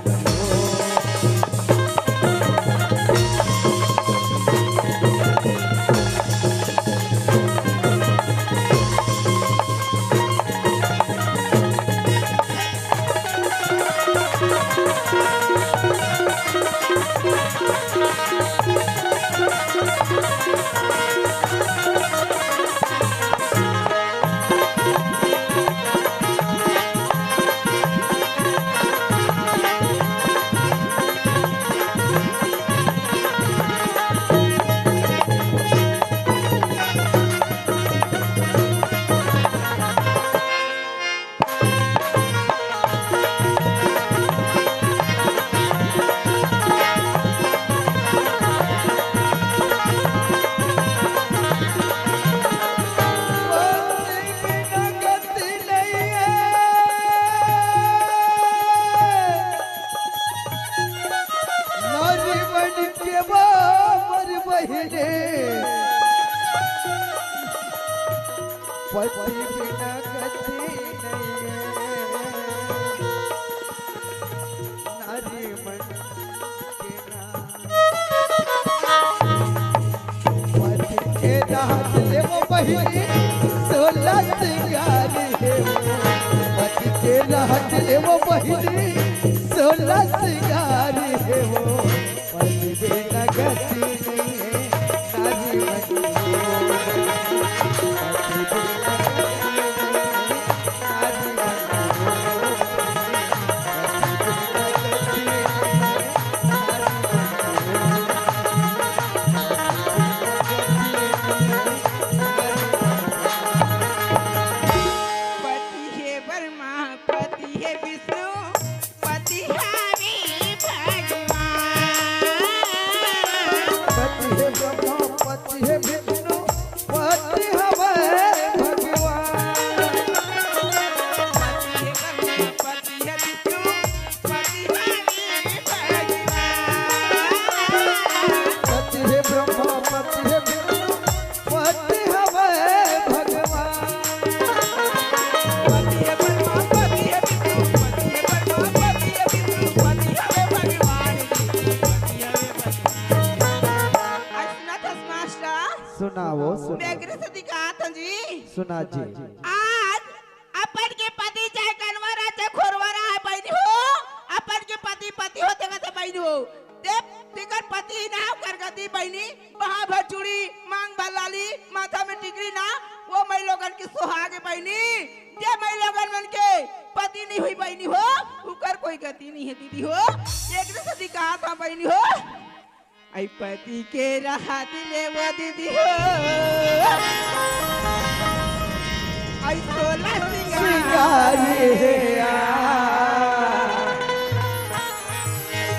नारी बन के बा मोर बहिनी, पति बिना गति नहीं है। नारी मन के ना। पति के रहत ले वो बहिनी, सोलह सिंगार हे वो। पति के रहत ले वो बहिनी, सोलह सिंगार हे वो। पति बिना गति नहीं है, नारी मन। पति बिना गति नहीं है, नारी मन। पति हे ब्रह्मा, पति हे विष्णु, पति हवे भगवान। पति हे ब्रह्मा, पति हे विष्णु, पति हवे भगवान। पति हे ब्रह्मा, पति हे विष्णु, पति हवे भगवान। पति हे ब्रह्मा, पति हे विष्णु, पति हवे भगवान। पति हे ब्रह्मा, पति हे विष्णु, पति हे ब्रह्मा, पति हे विष्णु, पति हवे भगवान। पति हवे भगवान। आज सुनत हस मास्टर? सुनाओ, सुनाओ। मैं अग्रे से दिखात हूँ जी। सुना जी। आज अपन के पति चाहे कनवा रहा, चाहे खोरवा रहा हे बहिनी हो, अपन के पति पति होथे कथे बहिनी हो। ते, तेकर पति ना ओकर गति बहिनी, बांह भर चूड़ी, मांग भर लाली, माथा में टिकरी ना, वो माई लोगन के सोहाग हे बहिनी। जे माई लोगन मन के पति नहीं होही बहिनी हो, उकर कोई गति नहीं हे दीदी हो। एक दिन से दिखात हूँ बहिनी हो। आई पति के रहत ले वो दीदी हो, आई सोलह सिंगार सिंगार हे आ।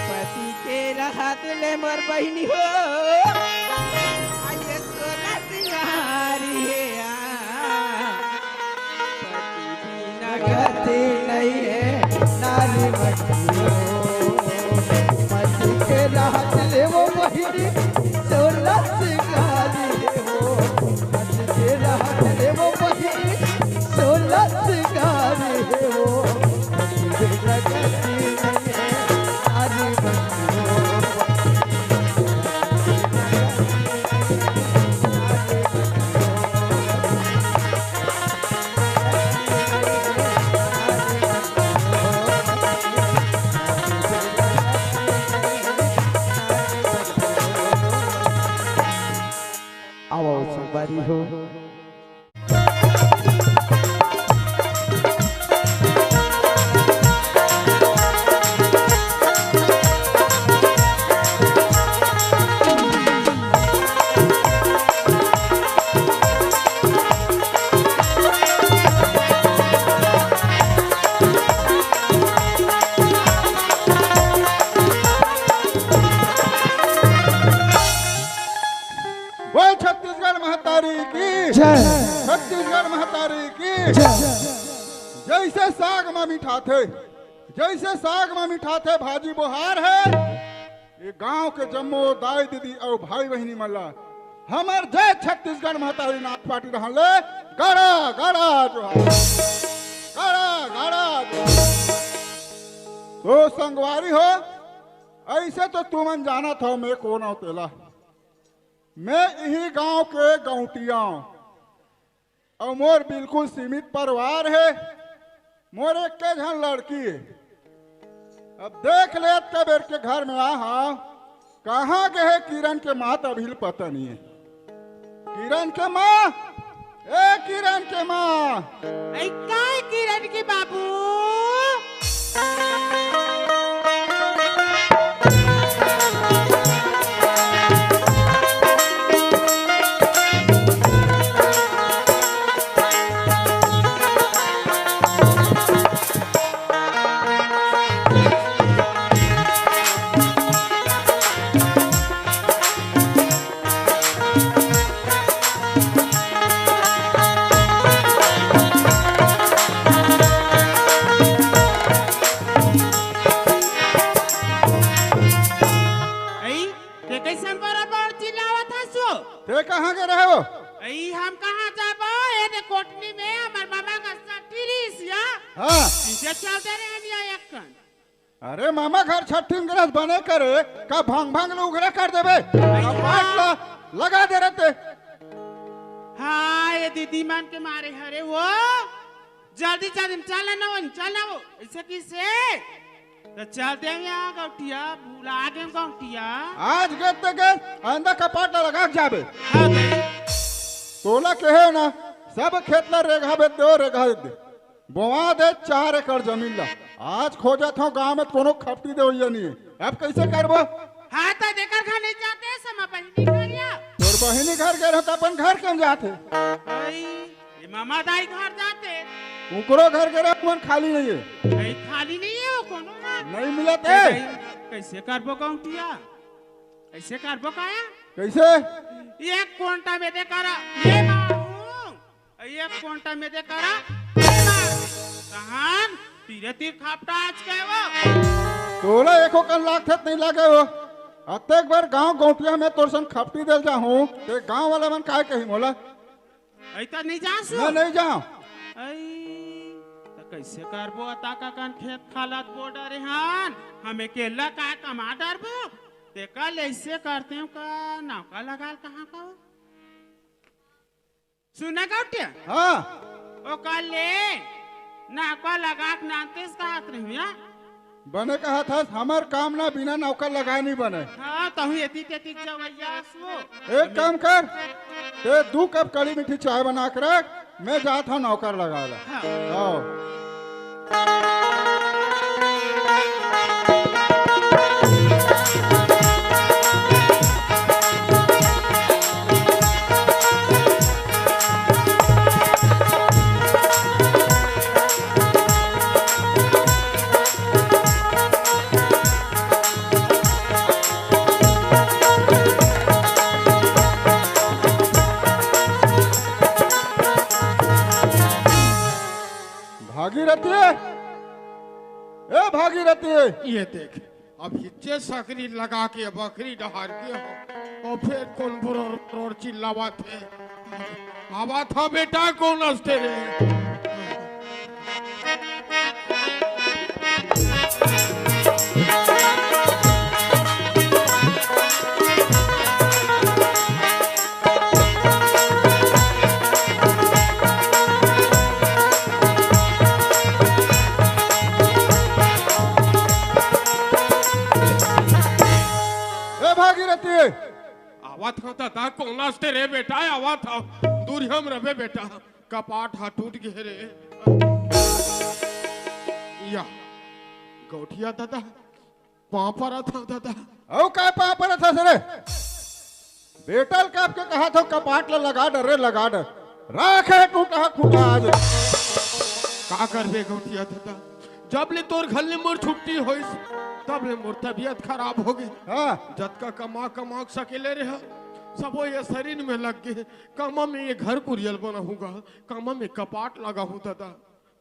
पति के रहत ले मोर बहिनी हो, नहीं है नारी बंधु। मत के रात ले वो बहिनी, सोलह सिंगारी हो। मत के रात ले वो बहिनी, सोलह सिंगारी हो। मत के रात ले वो बहिनी, सोलह सिंगारी हो। आओ, संगवारी हो। बोल छत्तीसगढ़ महतारी की जय। छत्तीसगढ़ महतारी की जय। जैसे साग मा मिठाथे, जैसे साग मा मिठाथे भाजी बोहार हे, ये गांव के जम्मो दाई दीदी अउ भाई बहिनी मन ला हमर जय छत्तीसगढ़ महतारी नाच पार्टी रहन ले गड़ा गड़ा जोहार, गड़ा गड़ा जोहार। तो संगवारी हो, ऐसे तो तुमन जानत हो मैं कोन हूं तेला। मैं इही गांव के गौंटिया हूं। अउ मोर बिल्कुल सीमित परिवार हे। मोर एक्के झन लड़की हे। अब देख ले, अतका बेर के घर में आ हंव, कहां गे हे किरण के मां, त अभी ले पता नहीं हे। किरण के मां, ए किरण के मां। ऐ काय किरण के बाबू? ऐ, ते कइसन बरोबर चिल्लावत हस ओ? ते कहां गे रहे हो? ऐ, हम कहां जाबो? ए दे कोटनी में हमर मामा का छट्ठी रिहिस या। हां। इसे चल दे रे हम या एक कन। अरे मामा घर छट्ठी में गे रहे बने करे, का भांग भांग ल उघरा कर देबे? का पाट ला लगा दे रहे ते। हां, ये दीदी मन के मारे हरे वो। जल्दी जल्दी में चल ना वो, चल ना वो। ऐसे किसे? त चल दे या गौंटिया, भुला गे गौंटिया। आज गे त गे, आइंदा कपाट ला लगा के जाबे। हां, गई। तोला कहे ना, सब खेत ला रेगहा बेच दे, रेगहा बेच दे। बोवा दे चार एकड़ जमीन ला। आज खोजत हंव गांव में कोनो खपटी देवइया नहीं हे। अब कइसे करबो? हां, त जेकर घर नहीं जाते, समा बहिनी घर या। तोर बहिनी घर गे रहे त अपन घर के में जाथे। भाई, ये मामा दाई घर जाते। उकरो घर गे रहे, मन खाली नहीं हे। नहीं, खाली नहीं हे वो कोनो ना। नहीं मिलत हे। भाई, कइसे करबो गौंटिया? कइसे करबो काया? कइसे? एक कोंटा में दे करा, ये मारू। एक कोंटा में दे करा, ये मारू। तहान तीरे तीर खापटा आज के वो। तोला एको कन लागथे त नहीं लागे हो। अतेक बार गांव गौंटिया में तोर सन खपटी देल जाहूं, ते गांव वाला मन काय कही मोला? अई त नहीं जासु। मैं नहीं जाऊं। अई, त कइसे करबो? अतका कन खेत खाला त बो डरे हन, हम अकेला काय कमा डरबो? तेकर ले अइसे करते हंव का, नौका लगा ल कहां का हो? सुना गौंटिया? हां। ओकर ले नौका लगा के नानतेस कहत रहिया। बने कहत हस, हमर काम ना बिना नौकर लगाए नहीं बने। हां, तहूं एती तेती जवइया हस वो। एक काम कर, ते दू कप कड़ी मीठी चाय बना के रख, मैं जात हंव नौकर लगा ला। हां। हां। भागीरथी, ये देख, अब हिच्चे सकरी लगा के बकरी डहार के हो, अउ फेर कोन बोर बोर चिल्लावत हे? आवत हंव बेटा, कोन असथे रे? ए भागीरथी, आवत हंव ददा, कोन असथे रे बेटा, आवत हंव। दूरिहा म रबे बेटा, कपाट हा टूट गे रे। या, गौंटिया ददा, पांव परत हंव ददा। अउ काय पांव परत हस रे? बेटा ल काप के कहत हंव, कपाट ल लगा डर रे, लगा डर। राखे टूटा खूटा आज। का करबे गौंटिया ददा, जब ले तोर घर ले मोर छुट्टी होइस, तब ले मोर तबीयत खराब होगे। हाँ। जतका कमा कमा के सकेले रेहेंव, सबो ये सरीर में लग गे। कामा में ये घर कुरिया ल बनाहूंगा, कामा में कपाट लगाहूं ददा।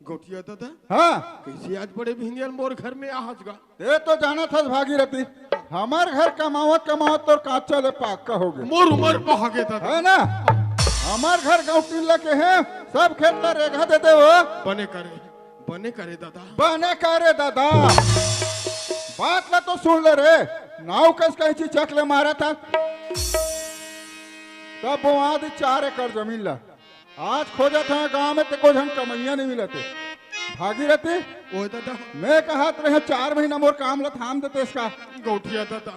गौंटिया ददा, हाँ। कइसे आज बड़े भिनिया ल मोर घर में आहस गा? तें तो जानत हस भागीरथी, हमर घर कमावत कमावत तोर कांचा ले पाक्का होगे। मोर उमर पहागे ददा। हे ना? हमर घर गौंटिन ल केहेंव, सब खेत ल रेगहा दे दे ओ। बने करे, बने करे ददा। बने करे ददा। बात ल तो सुन ले रे, नाऊ कस कहीं चिचक ले मारत हस। तब बोआ दे चार एकड़ जमीन ल। आज खोजत हंव गांव में, ते एको झन कमइया नइ मिलत हे। भागीरथी, ओए ददा। मैं कहत रहेंव चार महीना मोर काम ल थाम देतेस का? गौंटिया ददा,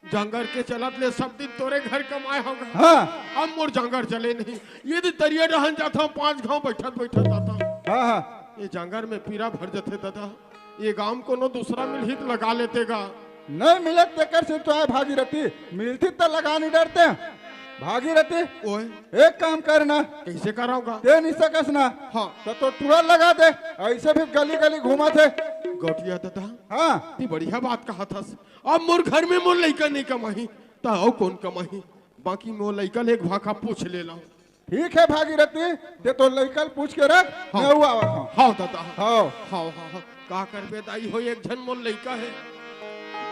जंगर के चलत ले सब दिन तोरे घर कमाए हंव गा। हाँ। अब मोर जंगर चले नहीं, ये दे तरिया डहन जात हंव, पांच घांव बइठत बइठत जात हंव। हाँ, हाँ। ये जंगर में पीरा भर जथे ददा। ये गांव म कोनो दूसरा मिलही त लगा लेते गा। नइ मिलत तेकर से तो आय भागीरथी, मिलतिस त लगा नइ डरतेंव। भागीरथी, ओए। एक काम कर ना। कइसे करंव गा? तें नइ सकस ना। हाँ। त तोर टूरा ल लगा दे, अइसे भी गली गली घूमत हे। गौंटिया ददा। हाँ। तें बढ़िया बात कहत हस। अब मोर घर में मोर लइका नइ कमाही, त अउ कोन कमाही? बाकी मोर लइका ले एक भाखा पूछ ले लंव। ठीक हे भागीरथी, तें तोर लइका ल पूछ के रख, हाँ। मैं अउ आवत हंव। हाँ ददा। हाँ। हाँ, हाँ, हाँ। का करबे दाई हो, एक झन मोर लइका हे।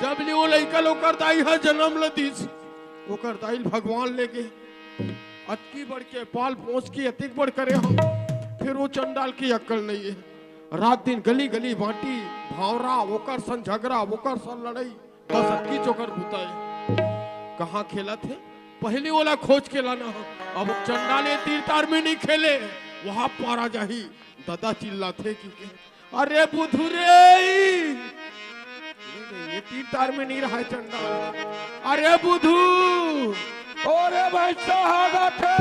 जब ले ओ लइका ल ओकर दाई ह जनम ल दिस, ओकर दाई ल भगवान ले गे। अतकी बड़ के पाल पोस के अतेक बड़ करे हंव, फेर ओ चंडाल के अक्कल नइ हे। रात दिन गली गली बांटी, भांवरा, ओकर संग झगरा, ओकर संग लड़ई। बस अतकीच ओकर बुता हे। कहाँ खेलत हे, पहिली ओला खोज के लाना हो। अब चंडाल ए तीर तार में नइ खेले, वहाँ पारा जाही। ददा चिल्लाथे कि के, "अरे बुधू रे, ये तीर तार में नइ रहय चंडाल। अरे बुधू, अरे भैंसा हागथे।"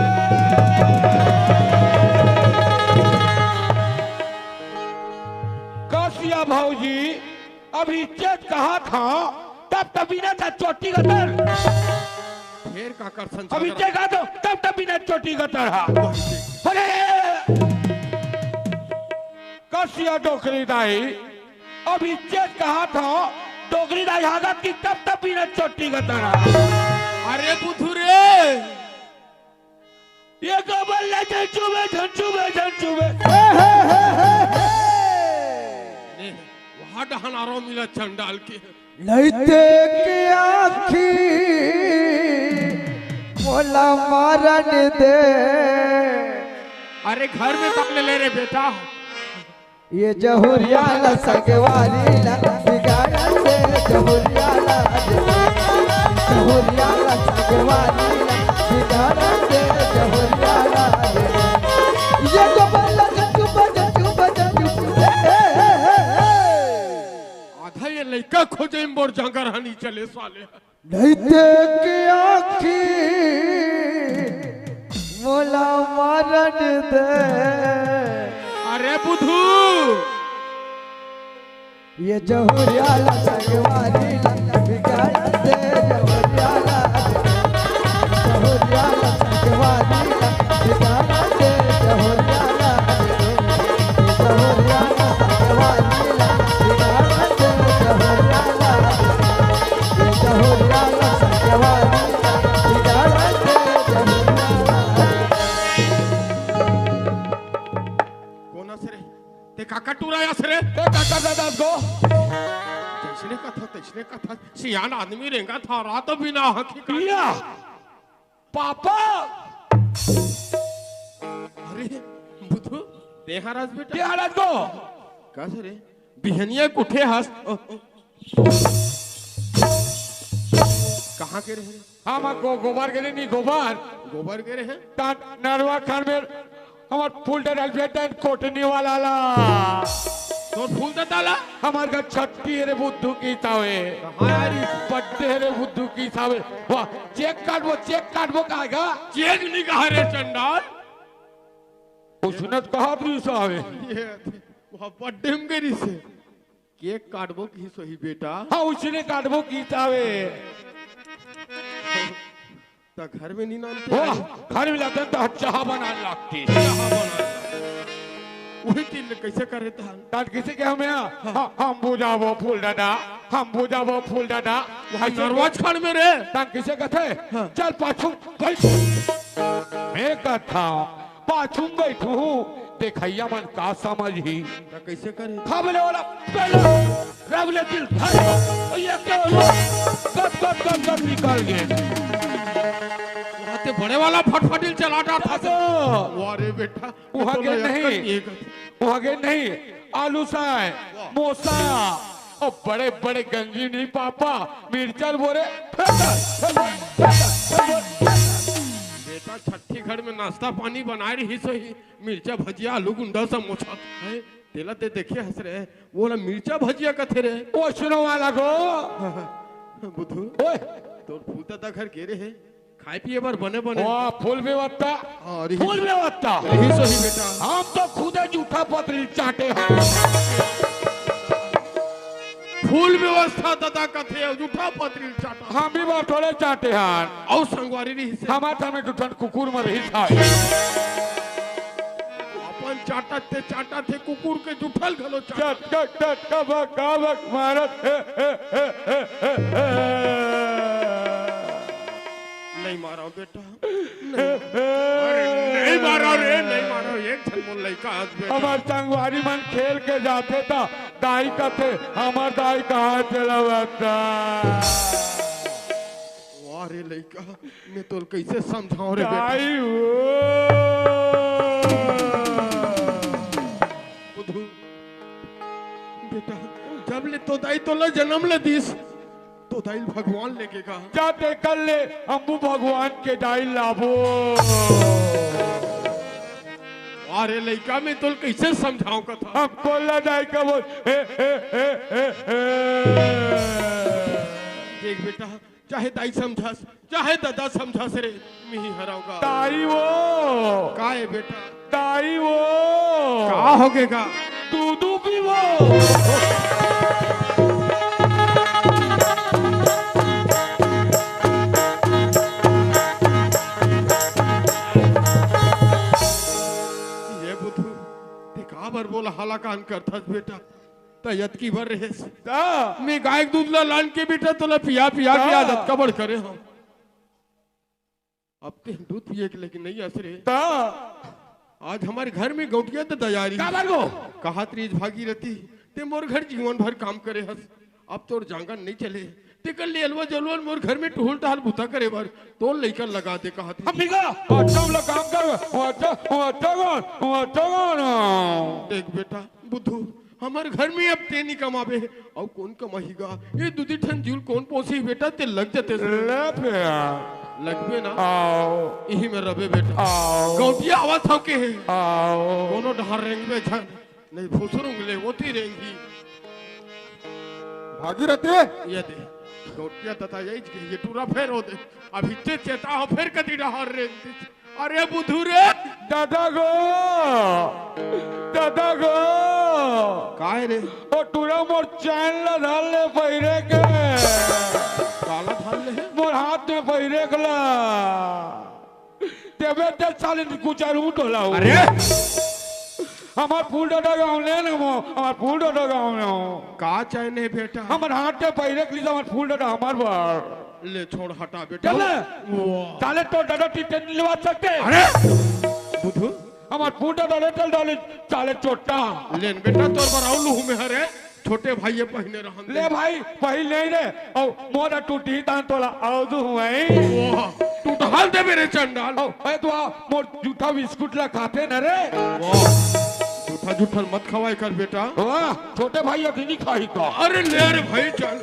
कस या भौजी, अभी चेत कहा था, तब तब बिना था चोटी गतर। फेर काकर संग अभी झगरा? चेत कहा था, तब तब बिना चोटी गतर हा। अरे! कस या डोकरी दाई, अभी चेत कहा था, डोकरी दाई हागत कि तब तब बिना चोटी गतर हा। अरे बुधू रे! ये गोबर ले झन चुबे, झन चुबे, झन चुबे। ले, वहाँ डहन आरो मिला चंडाल के। लइते के आँखी मोला मारन दे। अरे घर में तक ले ले रे बेटा। ये जहुरिया ला संगवारी ला बिगाड़न दे, जहुरिया ला, जहुरिया ला संगवारी ला बिगाड़न दे, जहुरिया ला। ये तो बल्ला जंतु, बजंतु, बजंतु। आधा ये लइका खोजे मोर जांगर हनी चले साले। नइ देखे आँखी मोला मारन दे। अरे बुधू। ये जहुरिया ला संगवारी ला बिगाड़न दे, जहुरिया ला, जहुरिया ला संगवारी ला बिगाड़न दे, जहुरिया ला, जहुरिया ला संगवारी ला बिगाड़न दे, जहुरिया ला। कोन अस रे? ते काकर टूरा अस रे? ते काकर दादा अस गो। तइसने कथा, सियान आदमी रेंगत हवय, तो बिना आँखी का। या, पापा। अरे, बुधू, तें हरस बेटा। तें हरस गो। का से रे? बिहनिया के उठे हस। ओ, ओ। कहाँ गे रहे? हम गो-, गोबर गे रहे, नहीं गोबर। गोबर गे रहे? ता नरवा खान में हमर फूल डराल बेटा कोटनी वाला ला। तोर फूल ददा ला? हमर घर छट्ठी रे बुद्धू की सावे। कहाँ यार? बड्डे रे बुद्धू की सावे। वाह, चेक काटबो, चेक काटबो कहे गा? चेक नहीं कहा रे चंडाल। उसने तो कहा भी सावे। ये, वहाँ बड्डे में गे रहिसे। केक काटबो किहिस होही बेटा। हाँ, उसने काटबो किहिस हावे। त घर में नहीं लानते। वाह, घर में लाते त चाहा बनाए लागतिस। चाहा बनाए लागतिस। उही तीर ले कइसे करे तहन? तहन कइसे के हम यहाँ? हाँ। हाँ, हम बुझाबो फूल ददा, हम बुझाबो फूल ददा। वहाँ नरवा छान में रे। तहन कइसे कथे? हाँ। चल पाछू बइठ। मैं कथा पाछू में बइठहूँ, देखइया मन का समझही। त कइसे करे? खबले वाला पहले रबले दिल धर, ये क्या हुआ? गप, गप, गप, गप निकल गे। वहाँ ते बड़े वाला फटफटिल चला डार था। तो वाह रे बेटा, वहाँ तो गे नहीं। वहाँ गे नहीं, आलू साय, मोसा, अउ बड़े बड़े गंजी नहीं पापा, मिर्चा बोरे, फेंकर, फेंकर, फेंकर, फेंकर। बेटा छट्ठी घर में नाश्ता पानी बनाए रहिस होही, मिर्चा भजिया आलू गुंडा समोसा है, तेला ते देखे हस रे, वोला मिर्चा भजिया कथे रे। ओ सुनो वाला गो। बुधू, ओए। तोर फूल ददा घर गे रहे, खाए पिए बर बने बने। वाह, फूल व्यवस्था। हाँ, रही। फूल व्यवस्था। रही सही बेटा। हम तो खुदे जूठा पतरी चाटे हैं। फूल व्यवस्था ददा कथे, जूठा पतरी चाटा। हम भी बटोरे चाटे हैं। अउ संगवारी रहिसे। हमार घर में दू ठन कुकुर मर रही था। अपन चाटत ते चाटत हे, कुकुर के जूठल घलो चाटत। चट, चट, चट, कबक, कबक मारत हे, हे, हे। नहीं मारो बेटा। नहीं। अरे, नहीं मारो रे, नहीं मारो। एक झन मोर लइका हस बेटा। हमर संगवारी मन खेल के जाथे त दाई कथे, हमर दाई कहाँ चला बता। वाह रे लइका, मैं तोल कैसे समझाऊं रे बेटा? दाई हो। बुधू, बेटा, जब ले तो दाई तोला जन्म ले दिस, तो दाई भगवान लेके गा। जा ते कर ले, अम्बू भगवान के दाई लाबो। अरे लइका, मैं तोल कैसे समझाऊं कथा? हम बोला दाई का बोल, हे, हे, हे, हे, हे। देख बेटा, चाहे दाई समझास, चाहे ददा समझास रे, मिही हराऊंगा। दाई वो। का हे बेटा? दाई वो। का हो गे गा? दूधू पीबो। ये बुधू, ते का बर बोला हाला कान करथस बेटा? त यतकी बर रहेस। त? मैं गाय के दूध ला लान के बेटा तोला पिया पिया के त? आज अतका बड़ करे हंव। अब ते दूध पिए के लेकिन नहीं आस रे। त? आज हमर घर में गौंटिया त दयारी। का बात गो? कहत रहिस भागीरथी, ते मोर घर जीवन भर काम करे हस, अब तोर जांगर नहीं चले। तेकर ले अलवा जलवा मोर घर में टुहुल टहल बुता करे बर तोर लइका लगा दे कहत रहिस। हम निका, अच्छा वाला काम कर, अच्छा, अच्छा कौन, अच्छा कौन? देख बेटा, बुद्धू, हमर घर में अब ते नहीं कमाबे, अउ कौन कमाही गा? ये दूधी ठन जीव ल कौन पोसही बेटा, ते लग जते से। ले पे आ। लगबे ना? आओ। इही में रबे बेटा। आओ। गौंटिया आवत हव के हे? आओ। कोनो डहर रेंगबे झन, नहीं फुसरुंग ले, ओती रेंगी। भागीरथी। ये दे, गौंटिया तथा यही के, ये टूरा फेर हो दे। अभी ते चेता हो, फेर कती डहर रेंग दिस। अरे बुधू रे। ददा गो, ददा गो। काय रे? ओ टूरा मोर चैन ला धर ले पहिरे के। काला धर ले? मोर हाथ में पहिरे के ला। देबे ते साले गुजर उठ होला हो। अरे। हमर फूल ददा गाँव ले न मो, हमर फूल ददा गाँव ले हो। का चैन हे बेटा? हमर हाथ में पहिरे के लीजा हमर फूल ददा हमर बर। ले छोड़ हटा बेटा। चल। वाह। साले तो दादा टीटे नहीं लेवा सकते। अरे। बुधू। हमर फूटा डाले चल डाले, साले चोट्टा। लेन बेटा तोर बर आऊ लूहू में हरे। छोटे भाई ये पहिने रहन दे। ले भाई, पहिन ले रे। अउ मोर टूटही तान तोला अउ दुहूं। वाह, टूटहल देबे रे चंडाल। अउ ए तो आ, मोर जूठा बिस्कुट ला खाथे न रे। वाह, जूठा जूठा मत खवाए कर बेटा। वाह, छोटे भाई अभी नहीं खाही का? अरे ले रे भाई चल।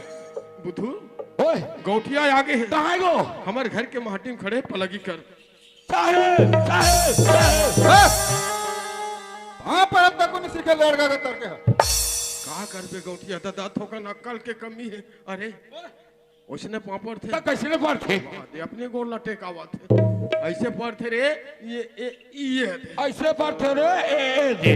बुधू, ओए, गौटिया आगे हे। कहाँ हे गो? हमर घर के माटी में खड़े पलगी कर। साहेब, साहेब, साहेब। हाँ? वहाँ पर अब तक नहीं सीखे लड़का के तरके है। का करबे गौटिया दादा, थोकन अक्कल के कमी हे। अरे, ओइसने पाँव परथे। त कइसने परथे? दे अपने गोड़ ला टेकावत हे। अइसे परथे रे, ये, ये, ये हे। अइसे परथे रे, ए, ए, दे।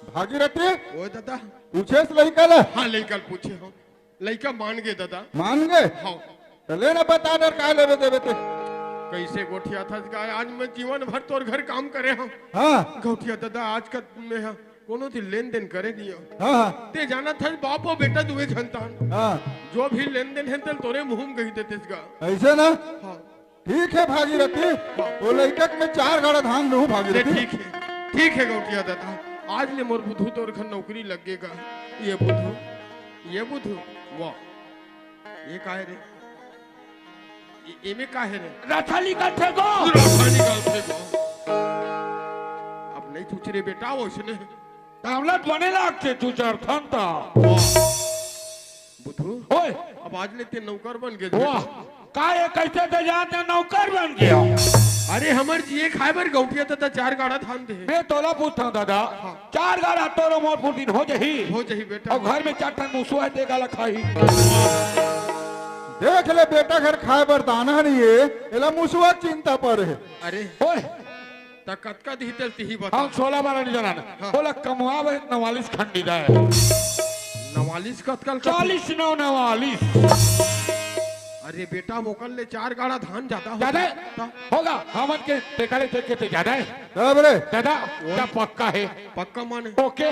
भागीरथी? ओए दादा। पूछेस लइका ला? हाँ, लइका ल पूछे हँव। लइका मान गे दादा। मान गे? हाँ। त ले ना बता दे, काय लेबे देबे ते। कइसे गोठियाथस गा, आज मैं जीवन भर तोर घर काम करे हँव। हाँ। गौटिया दादा, आज का मैं ह कोनो दिन लेन देन करे नइ हँव। हाँ, हाँ। ते जानत हस बाप अउ बेटा दुए झन तान। हाँ। जो भी लेन देन हे तेला तोरे मुँह में कहि देतेस गा। अइसे ना? हाँ। ठीक हे भागीरथी, वो लइका के मैं चार गाड़ा धान लूहूँ ले भागीरथी। ठीक हे, ठीक हे गौटिया दादा, आज ले मोर बुधू तोर घर नौकरी लग गे गा। ये बुधू, ये बुधू, वाह, ये का हे रे? ये, एमे का हे रे? रथा निकलथे गो। रथा निकलथे गो। अब नइ छूचे रे बेटा, ओइसने। तावलत बने लागथे तू चरथन त। वाह। बुधू, ओए। अब आज ले ते नौकर बन गे वाह। बेटा। का ये कइसे ते जान ते नौकर बन गे? अरे हमर जिए खाए बर गौटिया दादा चार गाड़ा धान दे। मैं तोला पूछथँव दादा, हाँ। चार गाड़ा तोर अउ मोर पुरती हो जाही? हो जाही बेटा। अउ घर में चार ठन मुसवा हे ते काला खाही? देख ले बेटा, घर खाए बर दाना नइ हे, एला मुसवा के चिंता परे हे। अरे ओए। त कतका दिही तेला तिही बता। हम सोला बारा नइ जानन। हाँ। ओला कमवाबे नवालिस खंडी दाय। नवालिस कतका ल कथे? चालीस नौ नवालिस। अरे बेटा, ओकर ले चार गाड़ा धान जादा होथे। जादा? त? होगा, हमन के तेकरे देख के ते जादा हे। तब रे। दादा, ओए। त पक्का हे? पक्का माने? ओके।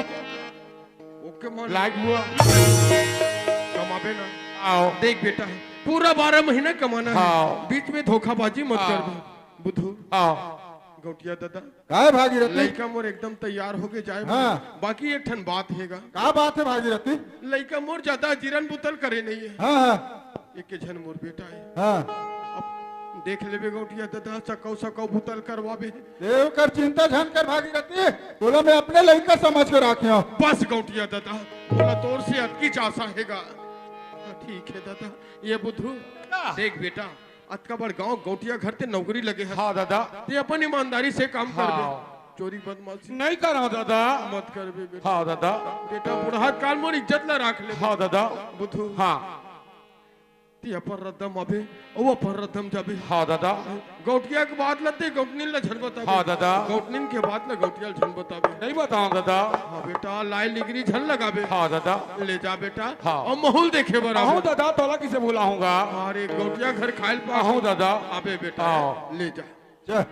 ओके माने? लाग हुआ। कमाबे ना। आओ। देख बेटा, पूरा बारह महीना कमाना हे। हाँ। बीच में धोखाबाजी मत हाँ। करबे। बुधू। हाँ। गौटिया दादा। काय भागीरथी? लइका मोर एकदम तैयार होके जाए हाँ। बर। बाकी एक ठन बात हे गा। का बात हे भागीरथी? लइका मोर जादा अजीरन बुतल करे नइ हे। हाँ, हाँ। एके झन मोर बेटा हे। हाँ। अब देख लेबे गौटिया दादा, सकौ सकौ बुतल करवाबे। ए ओकर चिंता झन कर भागीरथी, तोला मैं अपने लइका समझ के राखे हँव। बस गौटिया दादा, तोला तोर से अतकीच आसा हे गा। ठीक हे दादा, ये बुधू, का? देख बेटा, अतका बड़ गाँव गौटिया घर ते नौकरी लगे हस। हाँ दादा। ते अपन ईमानदारी से काम हाँ। करबे। चोरी बदमाशी नइ करँव दादा। मत करबे बेटा। हाँ दादा। बेटा बुढ़ात काल मोर इज्जत ला राख ले। हाँ दादा। बुधू। हाँ। ते अपन रद्दा म आबे, अउ अपन रद्दा म जाबे। हाँ दादा। गौटिया के बात ला ते गौटनिन ला झन बताबे। हाँ दादा। गौटनिन के बात ला गौटिया ला झन बताबे। नइ बतावँव दादा। हाँ बेटा, लाय लिगरी झन लगाबे। हाँ दादा। ले जा बेटा। हाँ। अउ महूँ ल देखे बर आबे। अहूँ दादा, तोला कइसे भुलाहूँ गा? अरे गौटिया घर खाए ल पास अहूँ दादा। आबे बेटा, हाँ। ले जा। जा।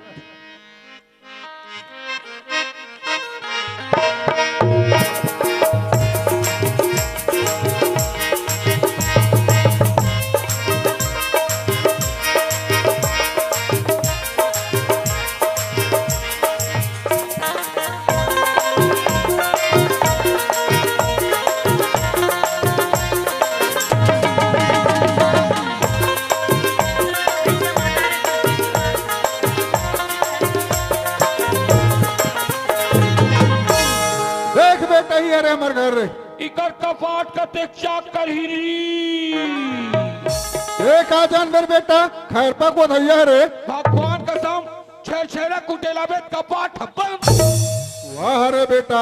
देख बेटा, ही अरे हमर घर रे। इकर कपाट कतेक चाक करही री। ए, का जानबे रे बेटा, खैरपा गोधइया रे। भगवान कसम, छेरछेरा कुटेला बे कपाट ह बंद। वाह रे बेटा,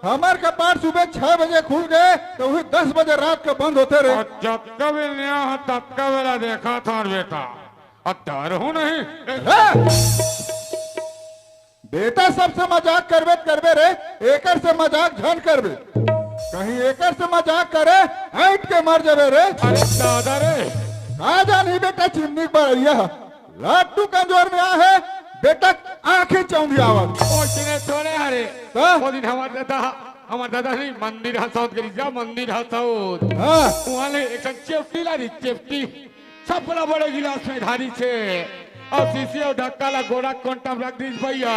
हमर कपाट सुबह छह बजे खुल गे, त उही दस बजे रात के बंद होथे रे। अउ जतका बेर नेहा ह, ततका बेला देखत हन बेटा, अउ डरहूँ नहीं। ए! बेटा, सबसे मजाक करबे त करबे रे, एकर से मजाक झन करबे। कहीं एकर से मजाक करे, हट के मर जाबे रे। अरे दादा रे। का जानही बेटा, चिमनी के बड़इया ह। लट्टू कमजोर में आहे, बेटा आँखी चौंधियावत। ओइसने थोरे हरे। का? ओ दिन हमर दादा, हमर दादा नहीं, मंदिर हसौत गिरिजा, मंदिर हसौत। हाँ। उहाँ ले एक ठन चेपटी ला रही, चेपटी। सबला बड़े गिलास में ढारिस हे, अउ शीशी अउ ढक्का ला गोड़ा कोंटा में रख दिस भैया।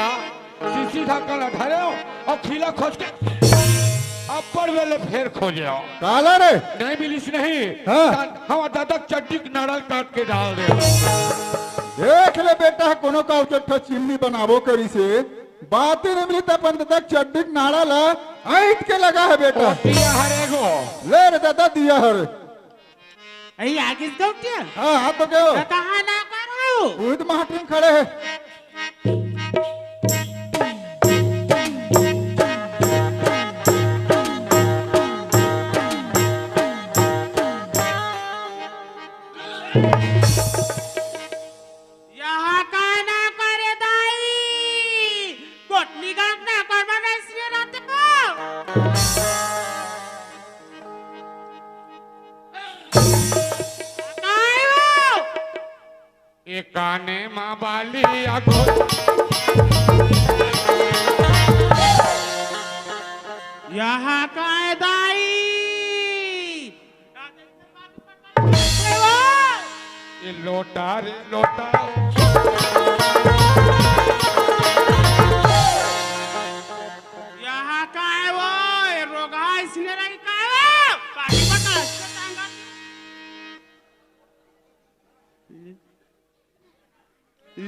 शीशी ढक्का ला धरे अउ खीला खोस के ऊपर वाले फेर खोजे हो। काला रे? नहीं मिलिस नहीं। हाँ। हम दादा चड्डी के नाड़ल काट के डाल दे। देख ले बेटा, कोनो का उचट्ठा चिमनी बनाबो करिसे, बाती नहीं मिली त अपन दादा चड्डी के नाड़ा ला ऐंठ के लगा है बेटा। ओ, दिया हरे गो। ले रे दादा, दिया हरे। अई आगिस गौटिया। हाँ, हाथ तो गयो। त कहाँ ना करो? उहित माहटिन खड़े है। यहाँ का ना करे दाई, गोटनी गांठ ना करवा ना इसलिए रहते हो। काय हो? ए काने माँ बाली आगो। यहाँ काय दाई? ए लोटा रे लोटा। यहाँ काय वो? ए रोगा इसने रही काय वो? पानी पका, इसने टांगा।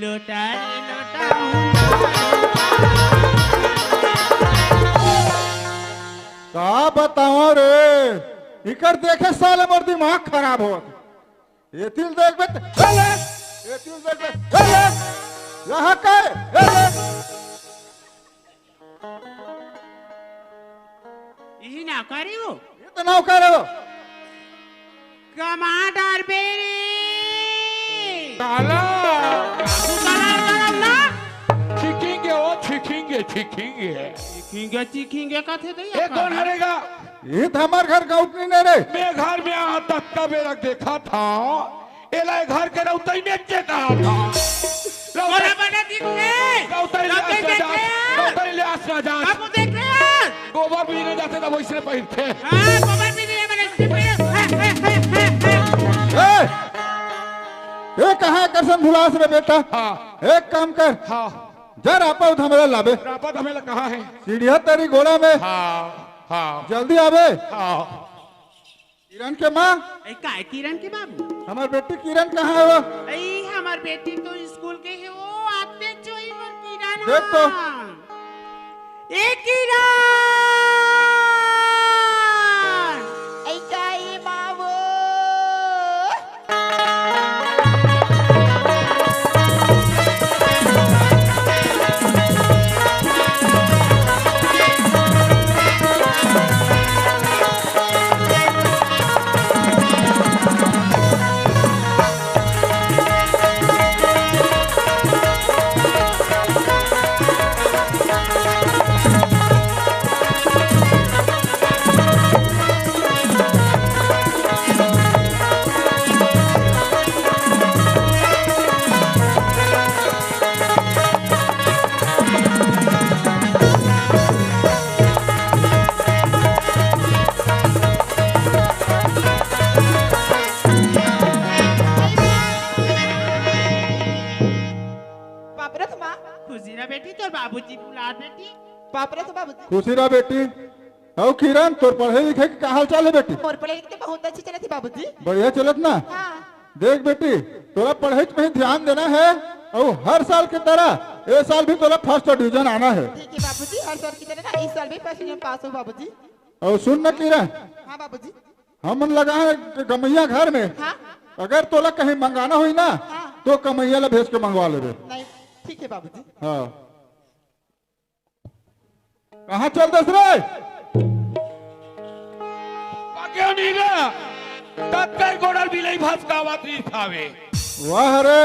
लोटा रे लोटा। का बताओ रे, इकर देखे साले मोर दिमाग खराब होत। ये तिल देख बे, ए ले, ये तिल देख बे, ए ले, यहाँ का है, ए ले। इही नौकर हे वो। ये तो नौकर हे वो। कमांडर बेरी। काला। तू काला करब ना? छिकिंगे वो, छिकिंगे, छिकिंगे। छिकिंगे, छिकिंगे कथे तो ये ये कौन हरे गा? ये तो हमार घर का उठनी नहीं रे। मैं घर में आ तब का बेरा देखा था। एला ए घर के रउतई में के कहा था? तोरा बने दिखे। रउतई ले आस ना जास। रउतई ले आस ना जास। बाबू देख रहे हैं? गोबर भी नहीं जाते तब वैसे पहिरते। हाँ, गोबर भी नहीं है, मैंने इससे पहले। ए! ए, कहाँ करसन भुलास रे बेटा? हाँ। एक काम कर। हाँ। जा रापा धमेला लाबे। रापा धमेला कहाँ है? सीढ़िया तरी गोड़ा में। हाँ, हाँ। जल्दी आबे। हाँ। किरण के माँ। ए, काय किरण के बाबू? हमार बेटी किरण कहाँ है वो? ए, हमार बेटी तो स्कूल के है, वो आते जोई वो किरण। देख तो। हाँ। ए किरण! ए, काय बाबू? बाप रे, तो माँ। खुशी रह बेटी, तोर बाबूजी बुलात बेटी। बाप रे, तो बाबूजी। खुशी रह बेटी। अउ किरण, तोर पढ़े लिखे के का हाल चाल हे बेटी? मोर पढ़े लिखे तो बहुत अच्छी चलत हे बाबूजी। बढ़िया चलत ना? हाँ। देख बेटी, तोला पढ़ाई में ही ध्यान देना हे, अउ हर साल के तरह ए साल भी तोला फर्स्ट डिवीजन आना हे। ठीक हे बाबूजी, हर साल की तरह ना इस साल भी फर्स्ट डिवीजन पास हो बाबूजी। अउ सुन न किरण, हाँ बाबूजी। हमन लगा हे ग-, गमैया घर में, हाँ। अगर तोला कहीं मंगाना होही ना, हाँ। तो कमैया ला भेज के मंगवा लेबे। नहीं, ठीक हे बाबूजी। हाँ। कहाँ चल दस रे? पाके नहीं रे। तब कई गोड़ल बिलई भसकावत रहिस हावे। वाह रे,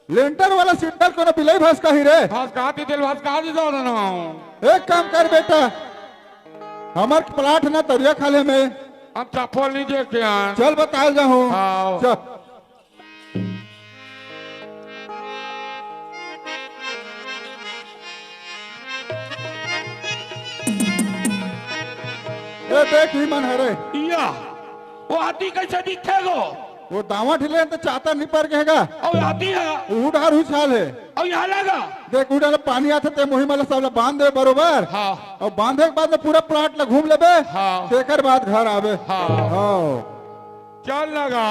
लेंटर वाला सिंडल कोनो बिलई भसकाही रे। भसका दी दिल, भसका दी दो दोनों। एक काम कर बेटा, हमर प्लाट ना तरिया खाले में। हम चप्पल नहीं देखे हैं। चल बताल जाहूँ। हाँ। चल। ए देख, ई मन हरे। इया, वो हाथी कैसे दिखे गो? वो दावा ठिले त चातर नहीं पर गहेगा। अउ आती है। वो डहर उछाल है। अउ यहाँ लगा। देख, उड़ा ले पानी आथे, ते मोही मला सब ला बांध दे बरोबर। हाँ। अउ बांधे के बाद में पूरा प्लाट ला घूम लेबे। हाँ। तेकर बाद घर आबे। हाँ। हाँ। चल लगा,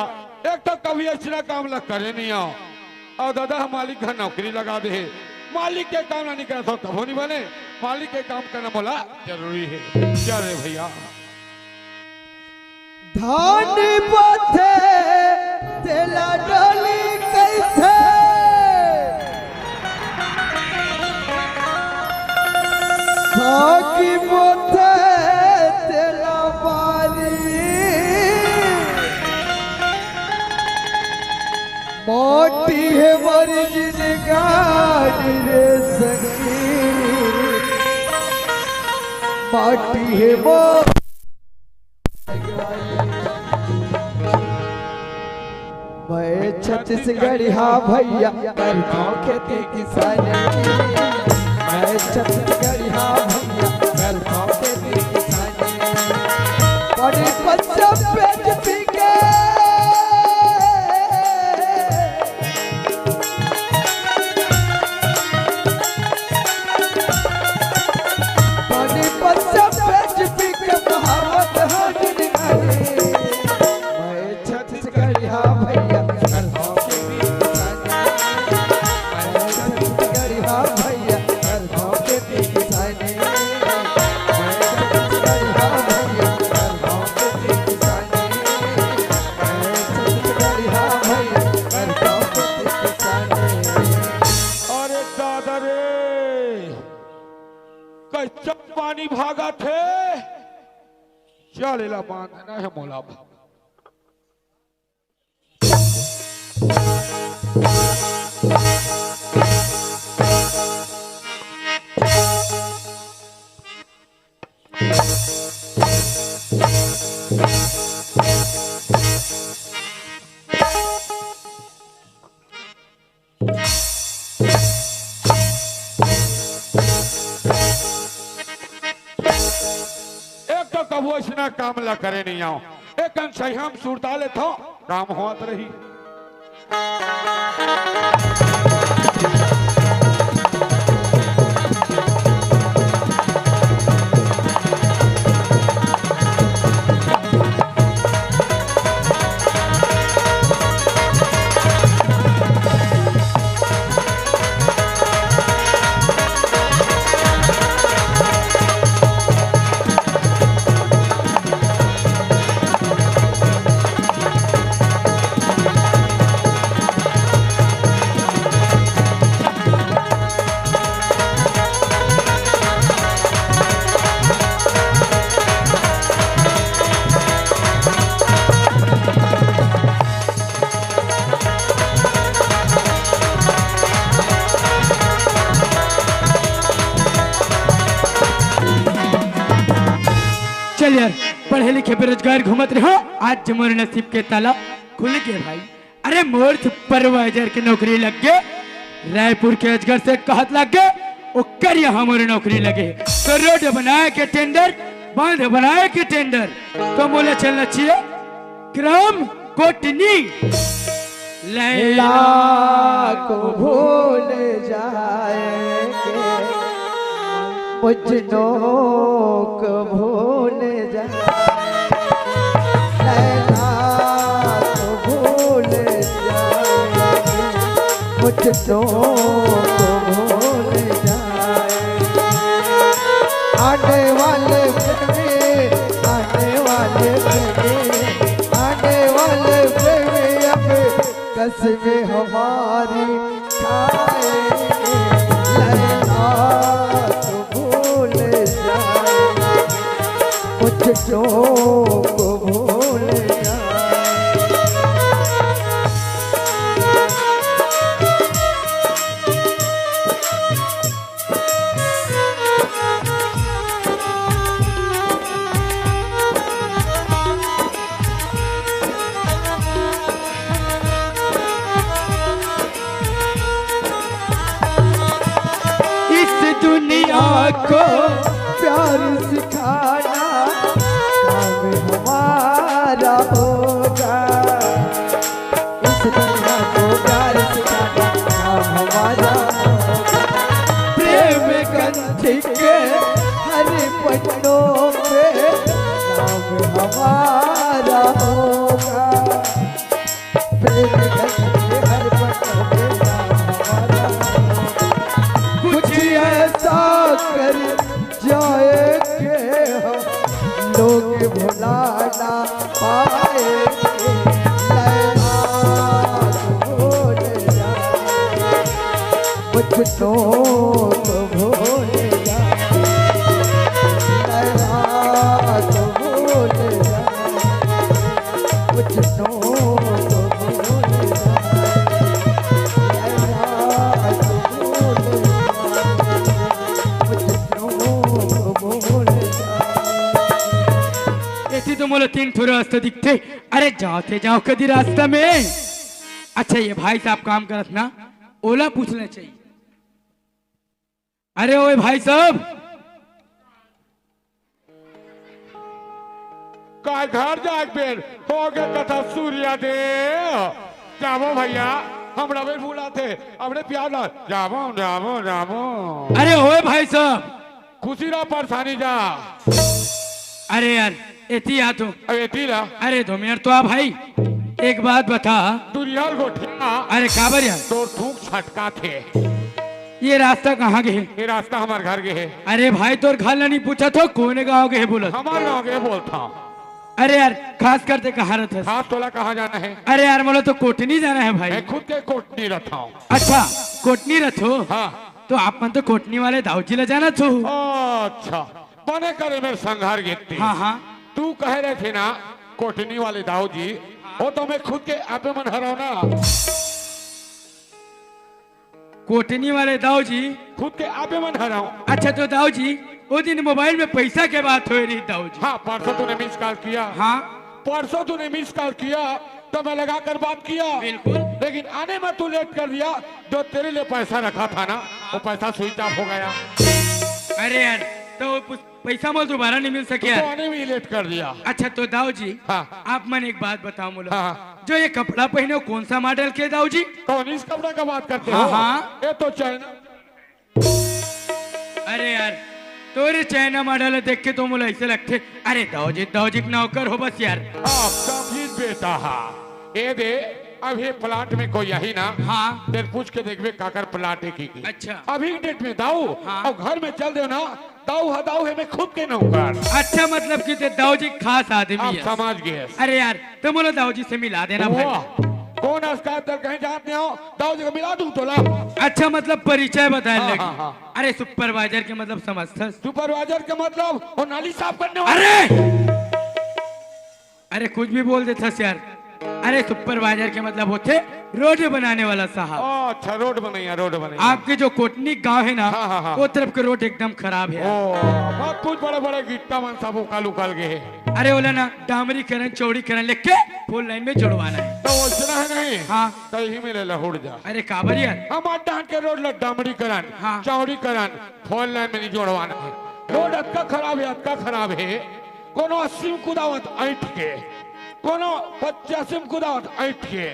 एक तो कभी अइसना काम ला करे नहीं आओ। अउ दादा, हम मालिक घर नौकरी लगा दे हे, मालिक के काम ला नहीं करत हो, तभो नहीं बने। मालिक के काम करना मोला जरूरी है। चल रे भैया। धान बथे तेला डोली कहिथे, साग बथे तेला बारी। माटी हे बरजिन गाड़ी रे सखी, माटी हे मोर। मैं छत्तीसगढ़िया भैया, करथौं खेती किसानी। मैं छत्तीसगढ़िया भैया, करथौं खेती किसानी। बड़ी पंजाब पेट पी के पानी पत्ता बेच पी के कहावत हाजिर नहीं। मैं छत्तीसगढ़िया भैया, करथौं खेती किसानी। मैं छत्तीसगढ़िया भैया, करथौं खेती किसानी। मैं छत्तीसगढ़िया भैया, करथौं खेती किसानी। मैं छत्तीसगढ़िया भैया, करथौं खेती किसानी। अरे दादा रे, कच्चा पानी भागत हे, चल एला बांधना हे मोला। एक तो कभू अइसना काम ला करे नहीं आओ, एक कन सही हम सुरता लेथौं, काम होत रही। चल यार, पढ़े लिखे बेरोजगार घूमत रहो, आज मोर नसीब के ताला खुल गया भाई। अरे मोर सुपरवाइजर के नौकरी लग गे, रायपुर के अजगर से कहत लग गे, ओकर यहाँ मोर नौकरी लगे। तो रोड बनाए के टेंडर, बांध बनाए के टेंडर, तो मोला चलना चाहिए ग्राम कोटनी। लैला को भूल जाएंगे, मजनू को भूल जाएंगे, लैला को भूल जाएंगे, मजनू को भूल जाएंगे। आने वाले प्रेमी, आने वाले प्रेमी, आने वाले प्रेमी अब कसमें हमारी खाए, लैला तो भूल जाए, कुछ जो को भूल जाए। इस दुनिया को प्यार सिखाना काम हमारा होगा। एती तो मोला तीन ठो रास्ता दिखथे। अरे जाओ ते जाओ कदी रास्ता में। अच्छा ये भाई साहब काम करत ना, ओला पूछना चाहिए। अरे ओए भाई साहब। काय घर जाए के बेर हो गे कथा सूर्या दे। जावो भैया, हमरा बेर बुलाथे, अपने प्यार ला। जावो, जावो, जावो। अरे ओए भाई साहब। खुशी रहा, परेशानी जा। अरे यार, एती आ तो। अब एती ला। अरे दो मिनट तो आ भाई, एक बात बता। दुरियाल गोठिया। अरे काबर यार? तोर थूक छटका थे। ये रास्ता कहाँ गे हे? ये रास्ता हमार घर गे हे। अरे भाई, तोर घर ला नहीं पूछा तो कोन गाँव गे हे बोलत? हमार गाँव गे बोलत हँव। अरे यार, खास करते कहाँ रहत हस? खास तोला कहाँ जाना हे? अरे यार, मोला तो कोटनी जाना हे भाई। मैं खुद के कोटनी रहत हँव। अच्छा, कोटनी रहत हो? हाँ। तो आप मन तो कोटनी वाले दाऊ जी ला जानत हो। अच्छा, बने करे मेर संघार गे ते। हाँ, हाँ। तू कहे रहे थे ना, कोटनी वाले दाऊ जी, वो तो मैं खुद के आपे मन हरँव ना। कोटनी वाले दाऊ जी। खुद के आपे मन हरँव। अच्छा तो दाऊ जी, वो दिन मोबाइल में पैसा के बात होए रही दाऊ जी। हाँ, परसों तूने मिस कॉल किया। हाँ। परसों तूने मिस कॉल किया, तो मैं लगा कर बात किया। बिल्कुल। लेकिन आने में तू लेट कर दिया, जो तेरे लिए पैसा रखा था ना, वो पैसा स्विच ऑफ हो गया। अरे यार, तो वो पुस-, पैसा मोला दोबारा नहीं मिल सके तू तो यार। आने में ही लेट कर दिया। अच्छा तो दाऊ जी, हाँ। आप मन एक बात बताओ मोला। हाँ। जो ये कपड़ा पहने हो, कौन सा मॉडल के दाऊ जी? कौन इस कपड़ा का बात करते हाँ, हो? हाँ। ये तो चाइना। अरे यार, तोरे चाइना मॉडल देख के तो मोला ऐसे लगथे, अरे दाऊ जी, दाऊ जी के नौकर हो बस यार। आप समझिस बेटा हा। ए दे, अभी प्लाट में कोई आही ना, हाँ। तेल पूछ के देखबे काकर प्लाट हे की, की। अच्छा। अभी के डेट में दाऊ, हाँ। अउ घर में चल देव ना, दाऊ ह दाऊ हे, मैं खुद के नौकर। अच्छा, मतलब कि ते दाऊ जी खास आदमी आप हे। समझ गए। अरे यार, तो मोला दाऊ जी से मिला देना भाई। वाह, कौन अस्कार तर कहीं जात नहीं हो, दाऊ जी को मिला दूं तोला। अच्छा, मतलब परिचय बताए हाँ, लगी। हाँ, हाँ। अरे सुपरवाइजर के मतलब समझथस? सुपरवाइजर के मतलब वो नाली साफ करने वाला। अरे! अरे कुछ भी बोल देथस यार। अरे सुपरवाइजर के मतलब होथे रोड बनाने वाला साहब। ओ, अच्छा, रोड बनैया, रोड बनैया। आपके जो कोटनी गांव है ना, हाँ, हाँ, हाँ। वो तरफ के रोड एकदम खराब है। ओ, मत पूछ, बड़े बड़े गिट्टा मन सब उकल उकल गए है। अरे बोला ना, डामरीकरण, चौड़ीकरण लिख के फोर लाइन में जोड़वाना है। तो वैसना है नहीं? हाँ। तो यही में ले ला, हुड़ जा। अरे काबर यार? हमार डांट के रोड ला डामरीकरण, हाँ। चौड़ीकरण, फोर लाइन में नहीं जोड़वाना है। रोड अतका खराब है, अतका खराब है। कोनो अस्सी में कुदावत ऐंठ के, कोनो पचासी में कुदावत ऐंठ के।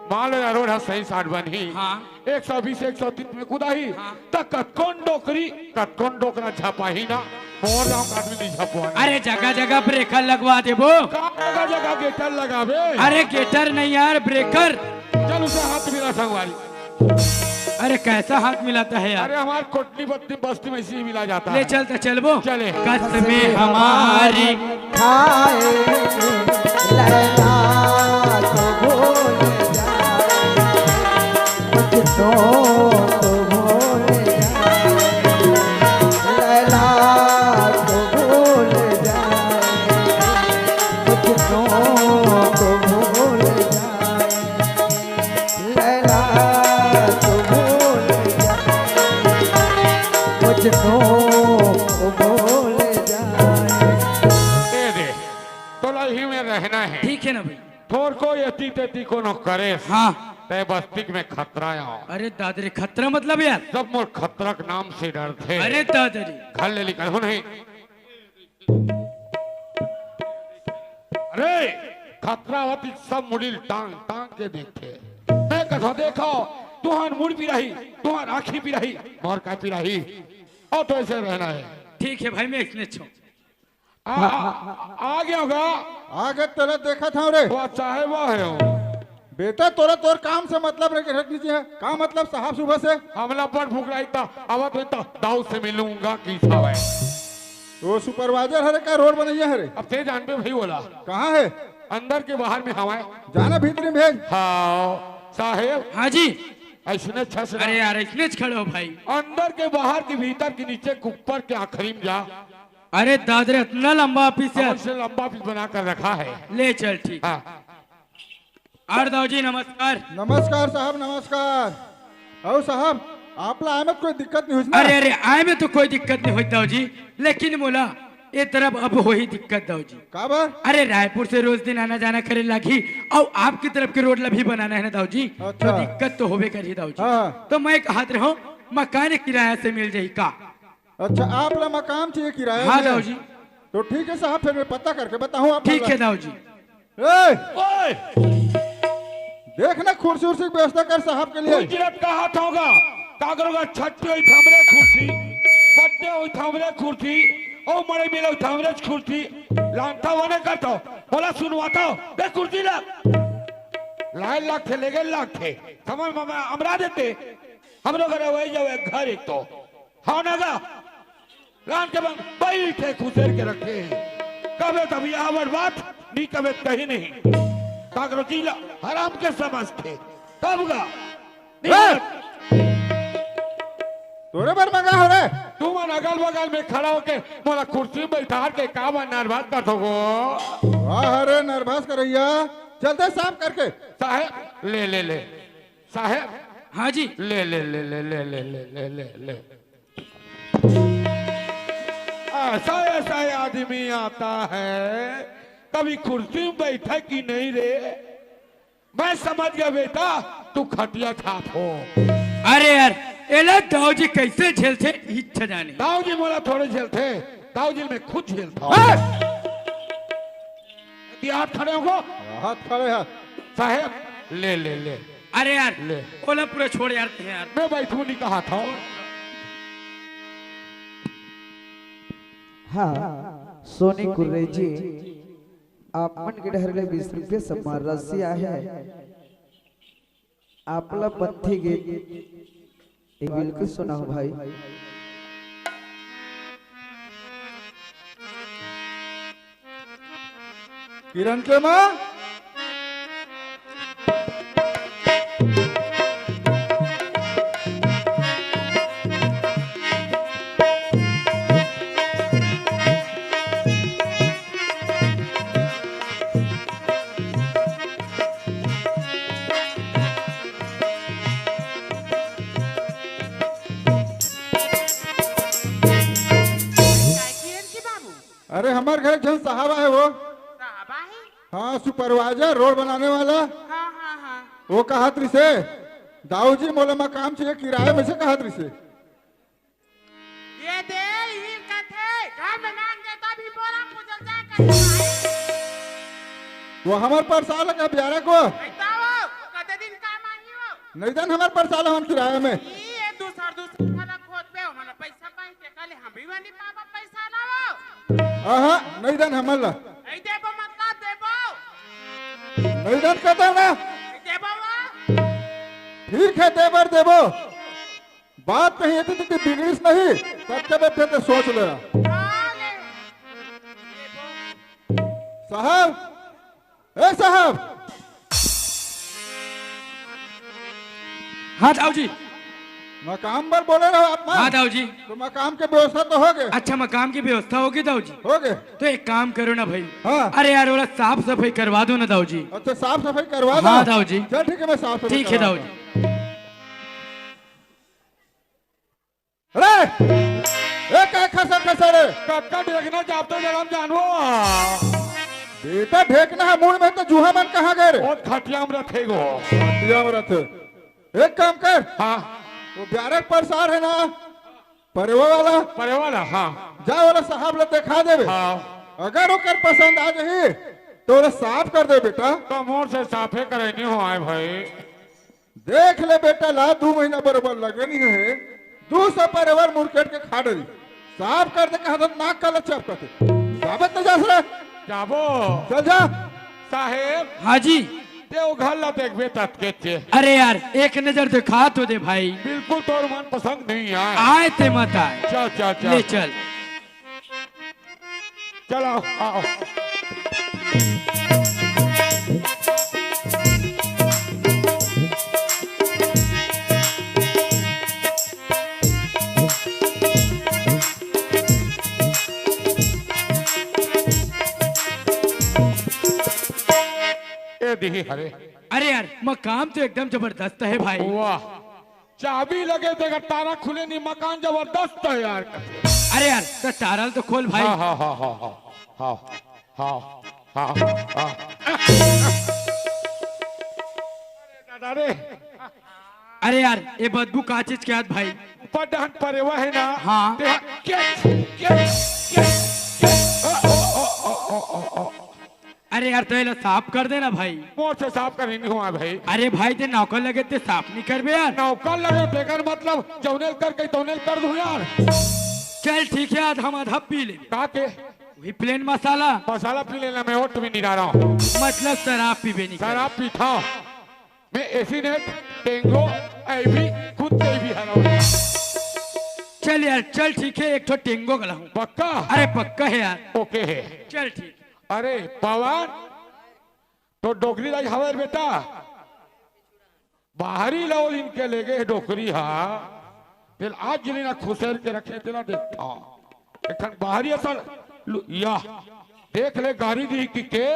मान लो यार, रोड ह सही साठ बनही, हाँ। एक सौ बीस, एक सौ तीस में कुदाही, हाँ। त कतकोन डोकरी, कतकोन डोकरा झपाही ना, मोर गाँव का आदमी नहीं झपवा ना। अरे जगह जगह ब्रेकर लगवा देबो। का जगह जगह गेटर लगाबे? अरे गेटर नहीं यार, ब्रेकर। चल उसे हाथ मिला संगवारी। अरे कैसा हाथ मिलाता है यार? अरे हमार कोटनी बस्ती, बस्ती में इसी मिला जाता ले है। चल तो चलबो। चले। कसमें हमारी खाए लैला तो भूल जाए, मजनू तो भूल जाए, लैला तो भूल जाए, मजनू तो भूल जाए। लैला तो भूल जा, मजनू भूल जाए। ए दे, तोला ही में रहना है। ठीक है ना भाई? थोर को यति तेती कोनो करे। हाँ। तय बस्तिक में खतरा आओ। अरे दादरे, खतरा मतलब यार? सब मोर खतरा के नाम से डरथे। अरे दादरे। घर ले निकल हो नहीं। अरे, खतरा होती सब मुड़ी ल टांग, टांग के देखथे। मैं कथों देखो, तुहर मुड़ पिराही, तुहर आँखी पिराही, मोर का पिराही। और तो ऐसे रहना है। ठीक है भाई, मैं इसने छो। आ, आ, आ, आ गया होगा। आगे तेला देखत हँव रे। वो अच्छा है, वो है वो। बेटा, तोला तोर काम से मतलब रख, रखनी चाहिए। का मतलब साहब सुबह से? हमला बड़ भूख रही था, आवत रही था, दाऊ से मिलूंगा की सावे। वो सुपरवाइजर हरे का रोड बनैया हरे? अब ते जानबे भाई बोला। कहाँ है? अंदर के बाहर में हवाए। जाना भीतरी में भेज। हाँ, साहेब। हाँ जी। ऐसने छस अरे यार, ऐसने च खड़े हो भाई। अंदर के बाहर के भीतर के नीचे के ऊपर के आखिरी में जा। अरे दादरे, इतना लंबा ऑफिस है। हमसे लंबा ऑफिस बना कर रखा है। ले चल, ठीक। हाँ। अरे दाऊ जी, नमस्कार। नमस्कार साहब, नमस्कार। अउ साहब, आप ला आए में कोई दिक्कत नहीं होइस ना? अरे, अरे, आए में तो कोई दिक्कत नहीं होइस दाऊ जी, लेकिन मोला ए तरफ अब होही दिक्कत दाऊ जी। काबर? अरे, रायपुर से रोज दिन आना जाना करे लागही, अउ आपकी तरफ के रोड ला भी बनाना है ना दाऊ जी, अच्छा। तो दिक्कत तो होबे करही दाऊ जी। हाँ। तो मैं कहत रहूं, मकान किराया से मिल जाही का? अच्छा, आप ला मकान चाहिए किराया हाँ में? दाऊ जी। तो ठीक है साहब, फिर मैं पता करके बताहूँ आप ठीक ला। है दाऊ जी। ए! ओए! देख ना, कुर्सी उर्सी की व्यवस्था कर साहब के लिए। कोई जिरत का हाथ होगा, कागरों का छट्टी हुई थामरे कुर्सी, बड्डे हुई थामरे कुर्सी, ओ मड़ई मिले हुई थामरे कुर्सी, लानता वने करता, बोला सुनवाता, दे कुर्सी ला। लाए लाग थे, लेगे लाग थे, समझ में अमरा देते, हमरो घर वही जावे घर एक तो। हाँ ना गा? लान के बंग बैठे खुसेर के रखे हैं। कबे तब यहाँ पर बात, नी कबे कहीं नहीं। काकरो चीला हराम के समझते। तब गा? नी ए! बात। तोरे बर मंगा हो रे? तू मन अगल बगल में खड़ा होके मोला कुर्सी में बैठार के का मन नर्वस कर सको? वाह रे नर्वस करैया। चलते साफ करके। साहेब, ले, ले, ले। साहेब। हाँ जी। ले, ले, ले, ले, ले, ले, ले, ले, ले, ले। ऐसा, ऐसा आदमी आता है, कभी कुर्सी में बैठा कि नहीं रे? मैं समझ गया बेटा, तू खटिया छाप हो। अरे यार, एला दाऊ जी कैसे झेलथे, इच्छा जाने। दाऊ जी मोला थोड़े झेलथे, दाऊ जी मैं खुद झेलता हूँ। हाँ। कि हाथ खड़े हो गो? हाथ खड़े हैं। साहेब, ले, ले, ले। अरे यार, ले। ओला पूरा छोड़ यार, ते यार। मैं बैठू नहीं कहा था। हाँ, सोनी कुर्रे जी, आप मन के डहर ले बीस रुपया सम्मान राशि आहे। आपला पंथी गीत ये बिल्कुल सुनाओ भाई। किरण के माँ। किरण के बाबू। अरे, हमर घर एक झन साहब आए वो। साहब आए? हाँ, सुपरवाइजर, रोड बनाने वाला। हाँ, हाँ, हाँ। वो कहत रिसे, "दाऊ जी, मोला मकान चाहिए किराए में," से कहत रिसे। ये दे, यही कथे, घर में नाक दे, तब ही बोरा पूजल जाए, कथे भाई। वो हमर परसाल का ब्यारा को। ऐसा हो, कते दिन काम आही हो? नहीं दन हमर परसाल हम किराया में। ई, ये दूसर, दूसर वाला खोद पे, हमन पैसा पाए के काले हम भी वाली पापा पैसा लाओ। आहा, नहीं दन हमन ला। नहीं देबो, मतलब देबो। नहीं दन कहता ना। नहीं देबो वो। ठीक है, देबर देबो। बात कही थी कि बिगड़िस नहीं, तब के बैठे तो सोच ले। साहब, ए साहब। हाँ दाऊ जी। मकाम बर बोले रहो आप ना? हाँ दाऊ जी। तो मकाम के व्यवस्था तो हो गए? अच्छा, मकाम की व्यवस्था हो गई दाऊ जी। हो गए? तो एक काम करो ना भाई। हाँ। अरे यार, थोड़ा साफ सफाई करवा दो ना दाऊ जी। अच्छा, साफ सफाई करवा दो? हाँ दाऊ जी। चल ठीक है, मैं साफ सफाई ठीक है करवा दाऊ दूँ। जी। अरे, ए, काय खसर खसर रे? कक्का ढेकना जाब तो जरम जानवो। बेटा, ढेकना है मुड़ में तो जूहा मन कहाँ गए रे? बहुत खटिया में रखे गो। खटिया में रखे। एक काम कर। हाँ। वो ब्यारक परसार है ना, परेवा वाला? परेवा वाला, हाँ। जा वाला साहब ला देखा देवे। हाँ। अगर ओकर पसंद आ जाही, तो ओला साफ कर दे बेटा। तो मोर से साफे करे नहीं हो आए भाई। देख ले बेटा, ला दू महीना बरोबर लगे नहीं है, दू सौ परवर मुरकेट के खा डरी। साफ कर दे कहा तो नाक काला चपकत। जाबे तो जा सरे। जाबो। चल जा। साहेब। हाँ जी। ते ओ घर ला देखबे ततके ते। अरे यार, एक नजर दिखा तो दे भाई। बिल्कुल तोर मन पसंद नहीं आए। आए ते मत आए। चल, चल, चल। ले चल। चलो, आओ। ए दिही हरे। अरे यार, मकान तो एकदम जबरदस्त हे भाई। वाह, चाबी लगे ते अगर तारा खुले नहीं, मकान जबरदस्त हे यार। अरे यार, त तारा ल तो खोल भाई। हाँ, हाँ, हाँ, हाँ, हाँ, हाँ, हाँ, हाँ, हाँ। अरे दादा रे। अरे यार, ये बदबू का चीज के आत भाई? ऊपर डहन परेवा हे ना? हाँ। ते हा-, के, के, के, के। ओ, ओ, ओ। अरे यार, तो ये ला साफ कर देना भाई। मोर से साफ करे नहीं हुआ भाई। अरे भाई, ते नौकर लगे ते साफ नहीं करबे यार। नौकर लगे बेगर मतलब जौने ल कर कही तौने ल कर दूं यार। चल ठीक हे, आधा आधा पी ले। का के? वही प्लेन मसाला। मसाला पी लेना, मैं ओट भी नहीं डारा हूँ। मतलब शराब पीबे नहीं करे। शराब पीता हूँ। मैं एसी नेट, टेंगो, आई भी, खुद के भी हरा हूँ। चल यार, चल ठीक हे, एक ठो टेंगो गला हूँ। पक्का? अरे पक्का हे यार। ओके हे। चल ठीक। अरे पवन, तो डोकरी लाई हवे रे बेटा, बाहरी लाओ इनके लेगे हे डोकरी हा। तेल आज जिली ना खुसेर के रखे तेला देखता। एक ठन बाहरी असल लु-, या देख ले गारी दी कि के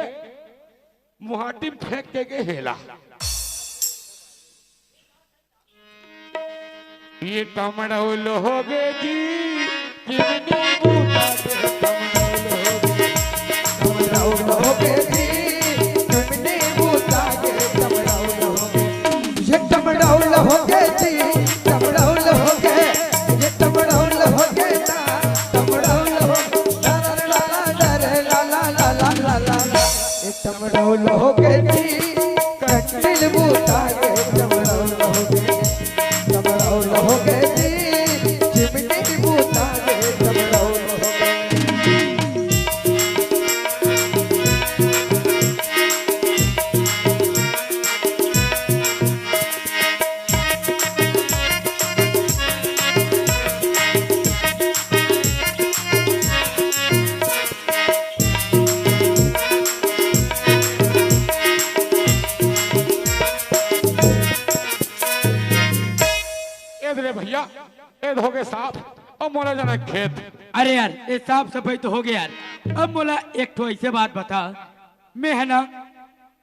मुहाटी में फेंक के गे हेला। ये टमड़ौल हो गे जी, चिमनी बूता दे टमड़ौल हो गे। टमड़ौल हो गे जी, चिमनी बूता दे टमड़ौल हो गे। ये टमड़ौल हो गे जी, टमड़ौल हो गे। ये टमड़ौल हो गे ना, टमड़ौल हो गे। ला ला ला ला ला ला ला ला ला ला। ए टमड़ौल हो गे जी, कंटिल बूता गे टमड़ौल हो गे। टमड़ौल हो गे जी, चिमनी बूता गे टमड़ौल हो गे। एद रे भैया, एद हो गे साफ। अब मोला जाना खेत। अरे यार, ये साफ सफाई तो हो गे यार। अब मोला एक ठो ऐसे बात बता, मैं हे ना,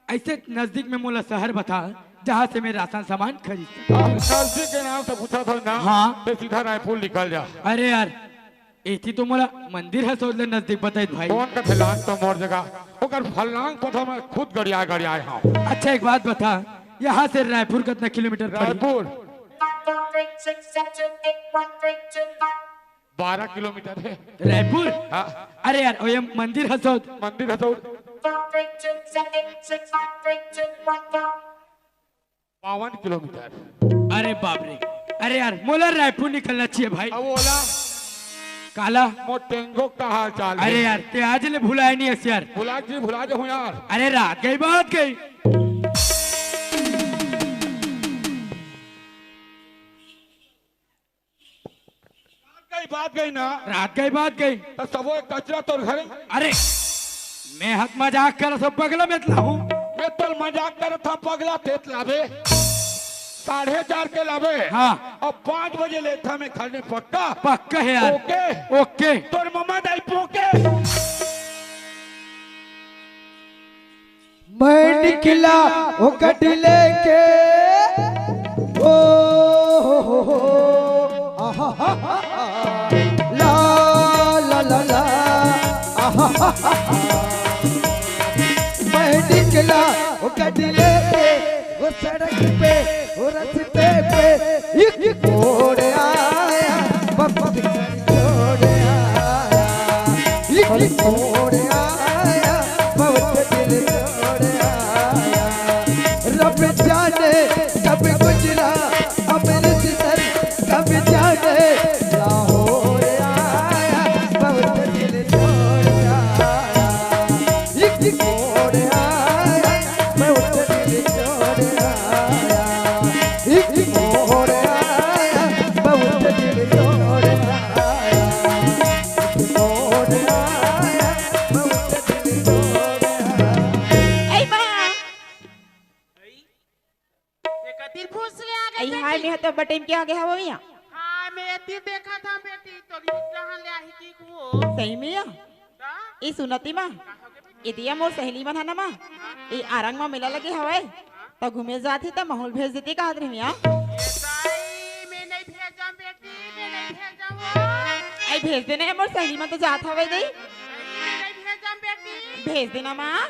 ऐसे नजदीक में मोला शहर बता, जहाँ से मैं राशन सामान खरीद सकूँ। अब नजदीक के नाम से पूछा था ना, हाँ। ते सीधा रायपुर निकल जा। अरे यार, एती तो मोला मंदिर हसौद ले नजदीक बताइत भाई। कौन का फलांग तो मोर जगह, ओकर फलांग पता मैं खुद गड़िया गड़िया आए हूँ। अच्छा, एक बात बता, यहाँ से रायपुर कितना किलोमीटर पड़ी? रायपुर बारह किलोमीटर हे। रायपुर? हाँ। अरे यार, ओ ये मंदिर हसौद। मंदिर हसौद बावन किलोमीटर। अरे बाप रे। अरे यार, मोला रायपुर निकलना चाहिए भाई। अब ओला काला। मोर टेंगो का हाल चाल अरे हे? यार, ते आज ले भुलाए नहीं हस यार। भुला जी, भुला जाऊँ यार। अरे रात गई, बात गई। रात गई, बात गई ना। रात गई, बात गई। तो सबो एक कचरा तोर घरे। अरे, मैं हक मजाक कर सब पगला मेतला हूँ। मैं तो मजाक कर था पगला तेतला बे। साढ़े चार के लाबे। हाँ। अब पाँच बजे ले था मैं घर में पक्का। पक्का हे यार। ओके। ओके। तोर मम्मा दाई पोके। मैं निकला वो गड्डी लेके, ओ हो हो हो, आहा हा हा हा, ला ला ला ला, आहा हा हा हा। मैं निकला वो गड्डी लेके, वो सड़क पे, वो रस्ते पे, एक मोड़ आया, बस छोड़ आया, एक मोड़ आया, बहुत दिल तोड़ आया। रब जाने कब गुजरा अमृतसर, कब जाने लाहौर आया, बहुत दिल तोड़ आया। एक मोड़ आया, बहुत दिल तोड़ आया। एक मोड़ आया, बहुत दिल तोड़ आया। एक मोड़ आया, बहुत दिल तोड़ आया। ए माँ। ए कतिर फुसले आ गे अई हाय, मैं तो बटेम के आगे हवो या। हाँ, मैं एती देखा था बेटी, तोरी जहाँ ले आही की को। सही में या? का? ए सुनती माँ, का हो गे बेटी? ए दिया मोर सहेली मन है ना माँ, ए आरंग माँ मेला लगे हवय। हाँ? त घूमे जात ही त महूँ ल भेज देती कहत रही, हाँ? ए दाई, मैं नहीं भेजम बेटी, मैं नहीं भेजम वो। अई भेज देना हे, मोर सहेली मन तो जात हवय दाई। दाई, मैं नहीं भेजम बेटी। भेज देना माँ।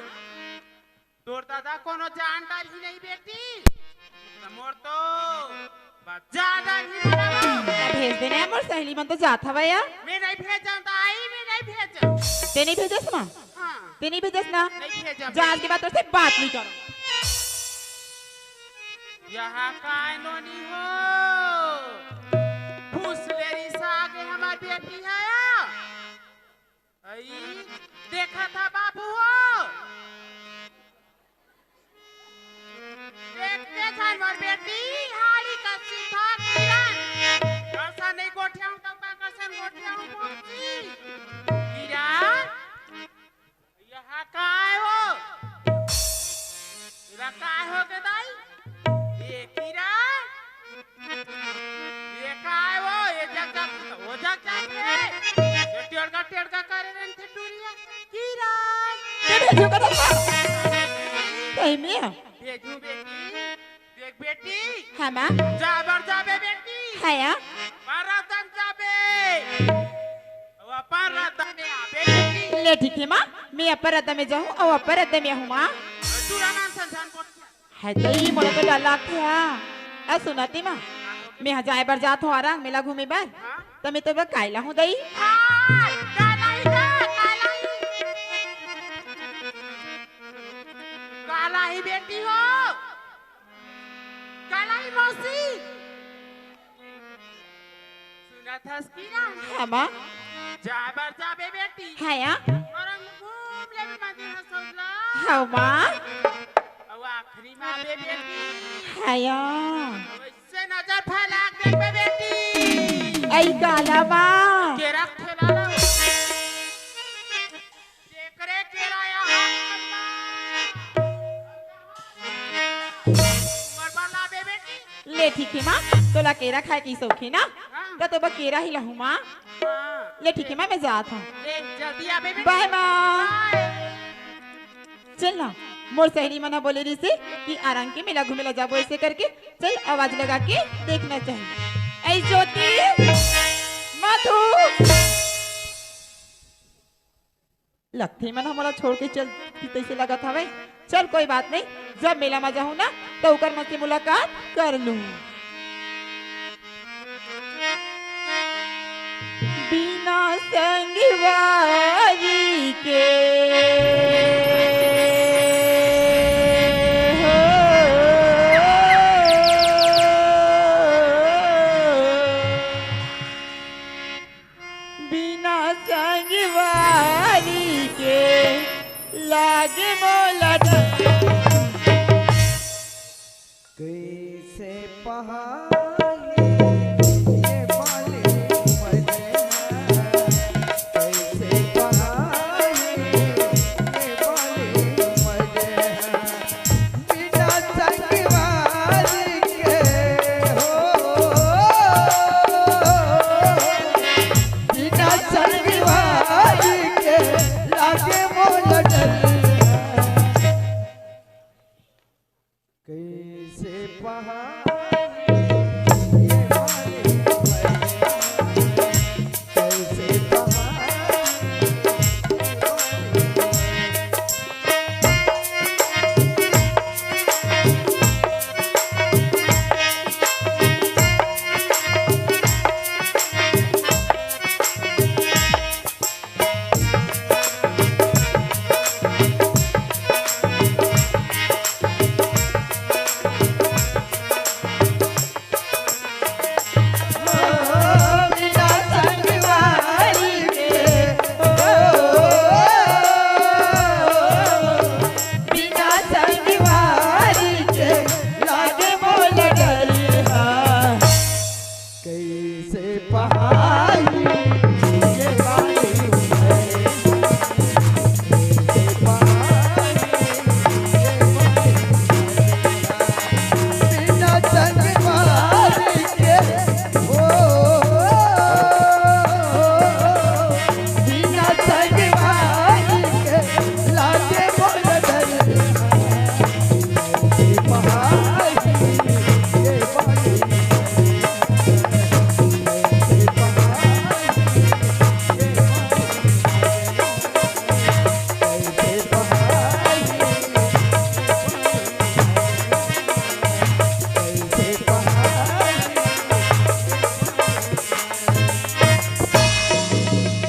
तोर दादा कोनो जान डारही नहीं बेटी। त मोर तो बच्चा डारही मना। त भेज देना हे, मोर सहेली मन तो जात हवय या। मैं नहीं भेजम दाई, मैं नहीं भेजम। ते नहीं भेजस माँ? हाँ। ते नहीं भेजस ना? नहीं भेजम। जा आज के बाद तोर से बात नहीं करो। यहाँ काय नोनी हो? फुसलेरी सागे हमार बेटी है। अई, देखा था बाबू हो। देखते झन मोर बेटी, हाड़ी का सीधा किरण। कसन नहीं गोठियाऊं, तब का कसन गोठियाऊं मोर जी। किरण, यहाँ काय हो? एला काय हो गे दाई? ए किरण, ए काय हो? ए जग जग, ओ जग जग रे। ए टेड़का टेड़का करे रहिथे टुरिया। किरण। ते भेजू का तो? सही में? भेजू बेटी। देख बेटी। हाँ माँ। जा बर जाबे बेटी। हाँ या। परदा में जाबे। अउ अपन रद्दा में आबे बेटी। ले ठीक हे माँ, मैं अपन रद्दा में जाहूँ अउ अपन रद्दा में आहूँ माँ। टूरा नाम संझान बोल। हे दाई, मोला तो डर लागथे हा। अ सुनते माँ, मैं हा जाए बर जात हूँ आरंग मेला घूमे बर। हाँ? त मैं तो बर काय लाहूँ दाई? हाँ, काला ही जा, काला ही। काला ही बेटी हो। काला ही मौसी। सुनत हस कि ना? हाँ माँ। जाए बर जाबे बेटी। हाँ या। अउ घूम लेबे मंदिर ह सौदला। हाँ माँ। अउ आखिरी में आबे बेटी। हाँ या। अउ ऐसे नजर फैला के देखबे बेटी। अई काला माँ। केरा के ठेला ला। जेकरे केरा या हाथ में बा। मरबा लाबे बेटी। ले ठीक हे माँ, तोला केरा खाए के शौक हे ना? हाँ। त तोबा केरा ही लाहूँ माँ। हाँ। ले ठीक हे माँ, मैं जात हूँ। ले, जल्दी आबे बेटी। बाय माँ। बाय। चल ना, मोर सहेली मन ह बोले रिहिसे कि आरंग के मेला घूमे ला जाबो ऐसे करके। चल, आवाज लगा के देखना चाहिए। ऐ ज्योति, मधु। लगथे मन ह मोला छोड़ के चल तइसे लगत हवय। चल कोई बात नहीं, जब मेला म जाहूँ ना त ओकर मन से मुलाकात कर लूँ। बिना संगवारी के हो। बिना संगवारी के लागे मोला डर। कैसे पहाई ये बाली मजे हैं, कैसे पहाई ये बाली मजे हैं। बिना संगवारी के हो, बिना संगवारी के लागे मोला डर। कैसे पहाड़ ये वाले कैसे पहाड़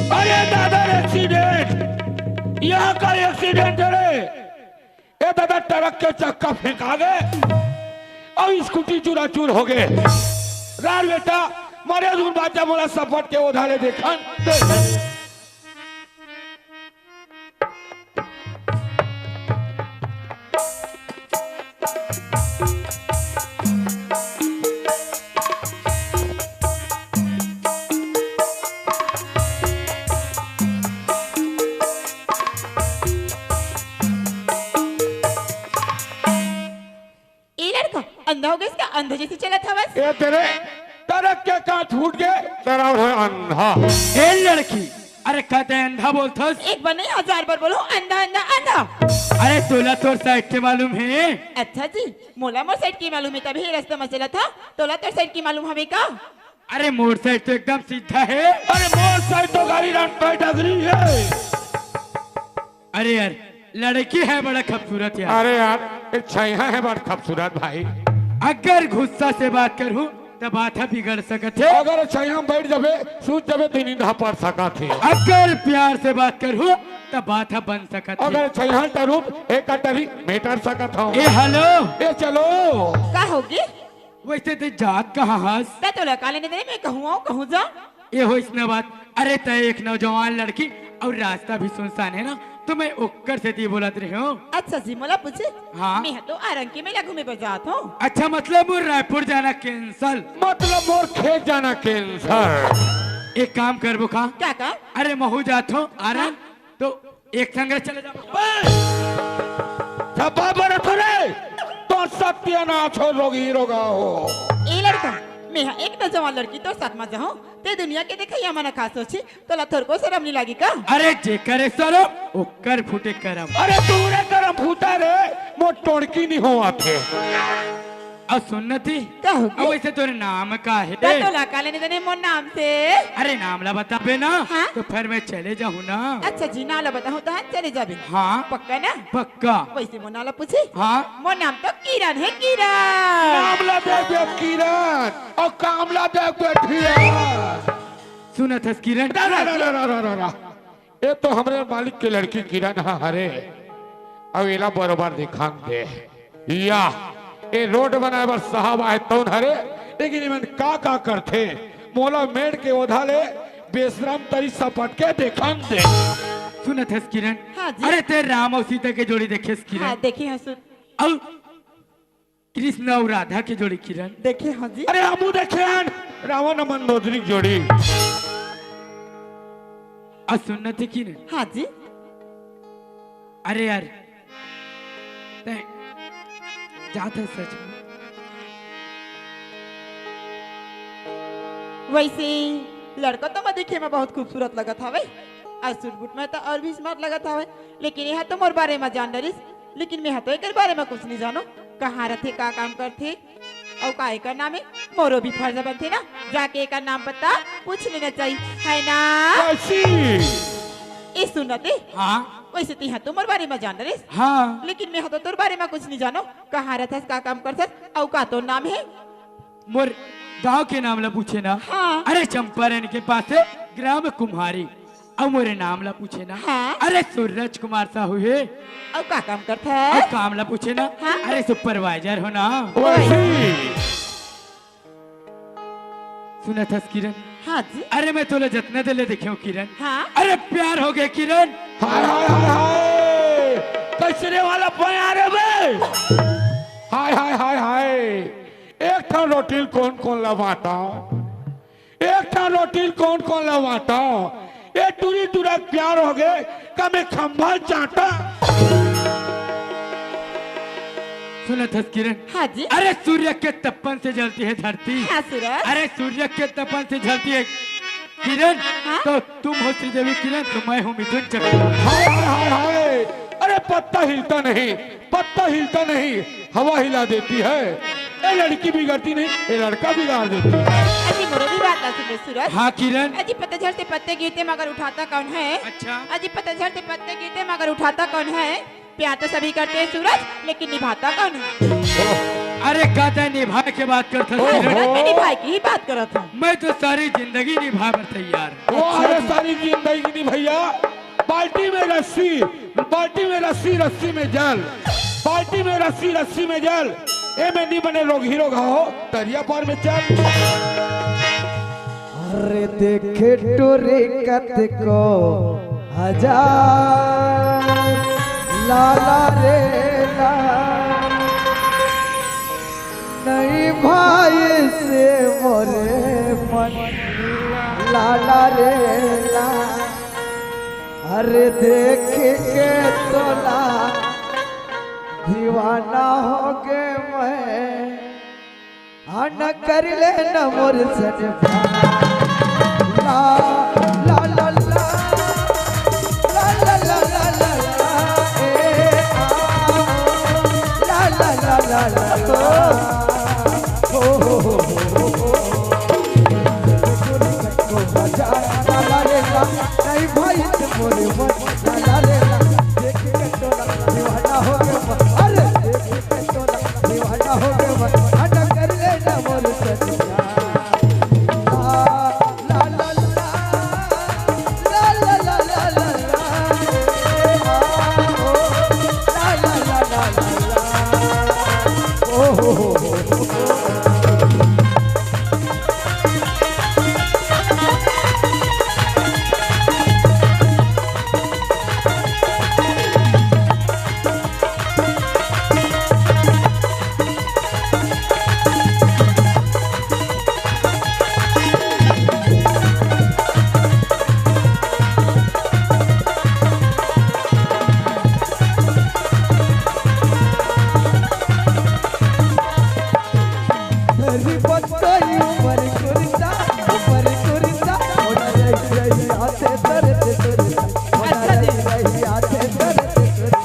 अरे दादा, एक्सीडेंट! यहाँ का एक्सीडेंट रे। ए दादा, ट्रक के चक्का फेंका गे अउ स्कूटी चूराचूर हो गे। रार बेटा, मरे धुन बाजा मोला सपट के ओधारे देखन। ए लड़का, अंधा हो गइस का? अंधा जइसे चलत हवस। ए तेरे, ट्रक के कांच फूट गे, तेरा हो अंधा। ए लड़की, अरे कहते अंधा बोलथस? एक बार नहीं, हजार बार बोलो, अंधा, अंधा, अंधा। अरे तोला तोर साइड के मालूम हे? अच्छा जी, मोला मोर साइड के मालूम हे, तभी रस्ता में चलत हंव। तोला तोर साइड के मालूम हवे का? अरे मोर साइड तो एकदम सीधा हे। अरे मोर साइड तो गाड़ी राम पे डगरी हे। अरे यार, लड़की हे बड़ा खूबसूरत यार। अरे यार, ए छइहा हे बड़ खूबसूरत भाई। अगर गुस्सा से बात करहूं त बात ह बिगड़ सकत हे। अगर छइहा में बइठ जबे, सूत जबे त नींद ह पड़ सकत हे। अगर प्यार से बात करहूं त बात ह बन सकत हे। अगर छइहा टरूप एक टरी में टर सकत हंव। ए हेलो। ए चलो। का होगे? वइसे ते जात कहां हस? त तोला का लेने देने, मैं कहूं आंव, कहूं जांव। ए होइस न बात। अरे तैं एक नौजवान लड़की अउ रास्ता भी सुनसान हे ना, त मैं ओकर सेती बोलत रहेंव। अच्छा जी, मोला पूछे? हां। मैं ह तो आरंग के मेला घूमे बर जात हंव। अच्छा, मतलब मोर रायपुर जाना कैंसिल। मतलब मोर खेत जाना कैंसिल। एक काम करबो का? का काम? अरे महूं जात हंव आरंग, हां। त एक संग चले जाबो। बे! छपा बरत रे, तोर सत्यानाश हो, रोगही रोगहा हो। ए लड़का, मैं ह एक नौजवान लड़की तोर साथ म जाहूं, तैं दुनिया के देखइया मन का सोचही, तोला थोरको सरम नइ लागी का? अरे जेकर ए सरम, ओकर फूटे करम। अरे तोरे करम फूटा रे, मोर टोड़की नइ होवत हे। अउ सुन न ती, का होगे? अउ वइसे तोर नाम का हे? त तोला का लेने देने मोर नाम से? अरे नाम ला बताबे ना, हां? त फेर मैं चले जाहूं ना। अच्छा जी, नाम ला बताहूं त चले जाबे। हां। पक्का ना? पक्का। वइसे मोर नाम ला पूछे? हां। मोर नाम तो किरण हे, किरण। नाम ला दे दे किरण, अउ काम ला दे दे धियान। सुनत हस किरण? रा, रा, रा। ए तो हमरे मालिक के लड़की किरण ह हरे, अउ एला बरोबर देखान दे। या, ए रोड बनाए बर साहब आए तउन हरे, लेकिन एमन का का करथे, मोला मेड़ के ओधा ले बेसरम तरी सपट के देखान दे। सुनत हस किरण? हां जी। अरे तैं राम अउ सीता के जोड़ी देखे हस किरण? हां, देखे हंव सुन। अउ कृष्ण अउ राधा के जोड़ी किरण। देखे हंव जी। अरे हमू देखे हन रावण अउ मंदोदरी के जोड़ी। अउ सुन न ती किरण। हां जी। अरे यार, तैं जात हस सच में। वइसे लड़का तो मैं देखे में बहुत खूबसूरत लगत हवे, अउ सूट बूट में तो अउ भी स्मार्ट लगत हवे, लेकिन एहा तो मोर बारे में जान डरिस। लेकिन मेंहा तो एकर बारे म कुछ नइ जानों, कहाँ रथे, का काम करथे, अउ का एकर नाम हे, मोरो भी फर्ज बनथे ना, जाके एकर नाम पता पूछ लेना चाहिए, है ना? काशी! ए सुन ना ते, हाँ। वइसे तेंहा तो मोर बारे म जान डरेस, हाँ। लेकिन मेंहा तो तोर बारे म कुछ नइ जानों, कहाँ रथस, का काम करथस, अउ का तोर नाम हे? मोर गांव के नाम ला पूछे ना। हाँ। अरे चंपारण के पास हे ग्राम कुम्हारी। अउ मोरे नाम ला पूछे ना। हाँ। अरे सूरज कुमार साहू हे। अउ का काम करथस? अउ काम ला पूछे ना। हाँ। अरे सुपरवाइजर हों ना। वही। सुनत हस किरण? हाँ जी। अरे मैं तोला जतना देर ले देखे हों किरण। हाँ। अरे प्यार हो गे किरण। हाय हाय हाय हाय। कइसने वाला बयार हे बे? हाय हाय हाय हाय। एक ठन रोटी ल कोन कोन ला बांटंव? एक ठन रोटी ल कोन कोन ला बांटंव? ए टूरी टूरा के प्यार हो गे, का मैं खंभा ल चांटंव? सुनत हस किरण? हाँ जी। अरे सूर्य के तपन से जलती है धरती। हाँ सूरज। अरे सूर्य के तपन से जलती है किरण, हाँ? तो तुम हो श्रीदेवी किरण, तो मैं हूँ मिथुन चक्रवर्ती। हाय हाय हाय हाय। अरे पत्ता हिलता नहीं, पत्ता हिलता नहीं, हवा हिला देती है। ये लड़की बिगड़ती नहीं, ये लड़का बिगाड़ देती है। अजी, मोरो भी बात ला सुन ले, सूरज। हाँ, किरण। अजी, पतझड़ से पत्ते गिरते मगर उठाता कौन है? अच्छा। अजी, पतझड़ से पत्ते गिरते मगर उठाता कौन है? प्यार तो सभी करते हैं सूरज, लेकिन निभाता कौन है? अरे, कहता है निभाए के बात करता है, ओहो। किरण। मैं निभाए की ही बात करत हूँ। मैं तो सारी जिंदगी निभाए बर तैयार हूँ। वाह रे, सारी जिंदगी निभैया। बाल्टी में रस्सी, बाल्टी में रस्सी, रस्सी में जल, बाल्टी में रस्सी, रस्सी में जल। ए में नी बने रोगही रोगहा हो, तरिया पार में चल। अरे देखे टोरे कतको हजार, लाला रे ला, नहीं भाई से मोरे मन, लाला रे ला। अरे देख के तोला दीवाना हो गे मैं, आ न कर ले न मोर सन प्यार। ला, ला, ला, ला। ला, ला, ला, ला, ला, ला, ए, आ, ला, ला, ला, ला, ला, ओ। हो, हो, हो, हो, हो, हो। को बजा, ला, ला, रे, ला। नहीं भाई, मोरे मन, ला, ला, रे, ला। देख के टोला, दीवाना हो गया मन। अरे, देख के टोला, दीवाना हो गया मन। आ न कर ले न मोर सजना। ला, ला, ला, ला। ला, ला, ला, ला, ला, ला। आ, ओ, ला, ला, ला, ला, ला, ला। ओ, हो, हो, हो, हो, हो। धरी पत्तई ऊपर कुर्ता, ऊपर कुर्ता, ओढ़ रही रही आते तरत कुर्ता, ओढ़ अच्छा जी। रही रही आते तरत कुर्ता।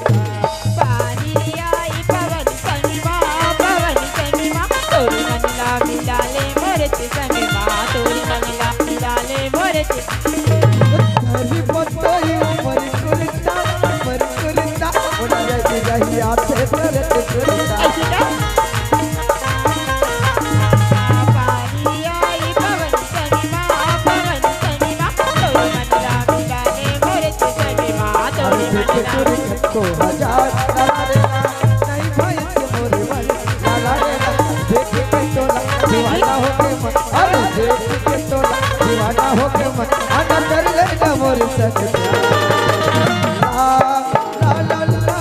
पानी आई पवन संगमा, पवन संगमा, तोर मन ला मिला ले मोर से संगमा, तोर मन ला मिला ले मोर से। धरी पत्तई ऊपर कुर्ता, ऊपर कुर्ता, ओढ़ रही रही आते तरत कुर्ता। ऐसे का? पानी आई पवन संगमा, पवन संगमा, तोर मन ला मिला ले मोर से संगमा, तोर मन ला। को हजार नहीं भाई से मोरे मन, ला ला रे ला, देख के टोला दीवाना हो के मन, अरे देख के टोला दीवाना हो के मन, आना कर ले ना मोर संग प्यार। ला, ला, ला, ला।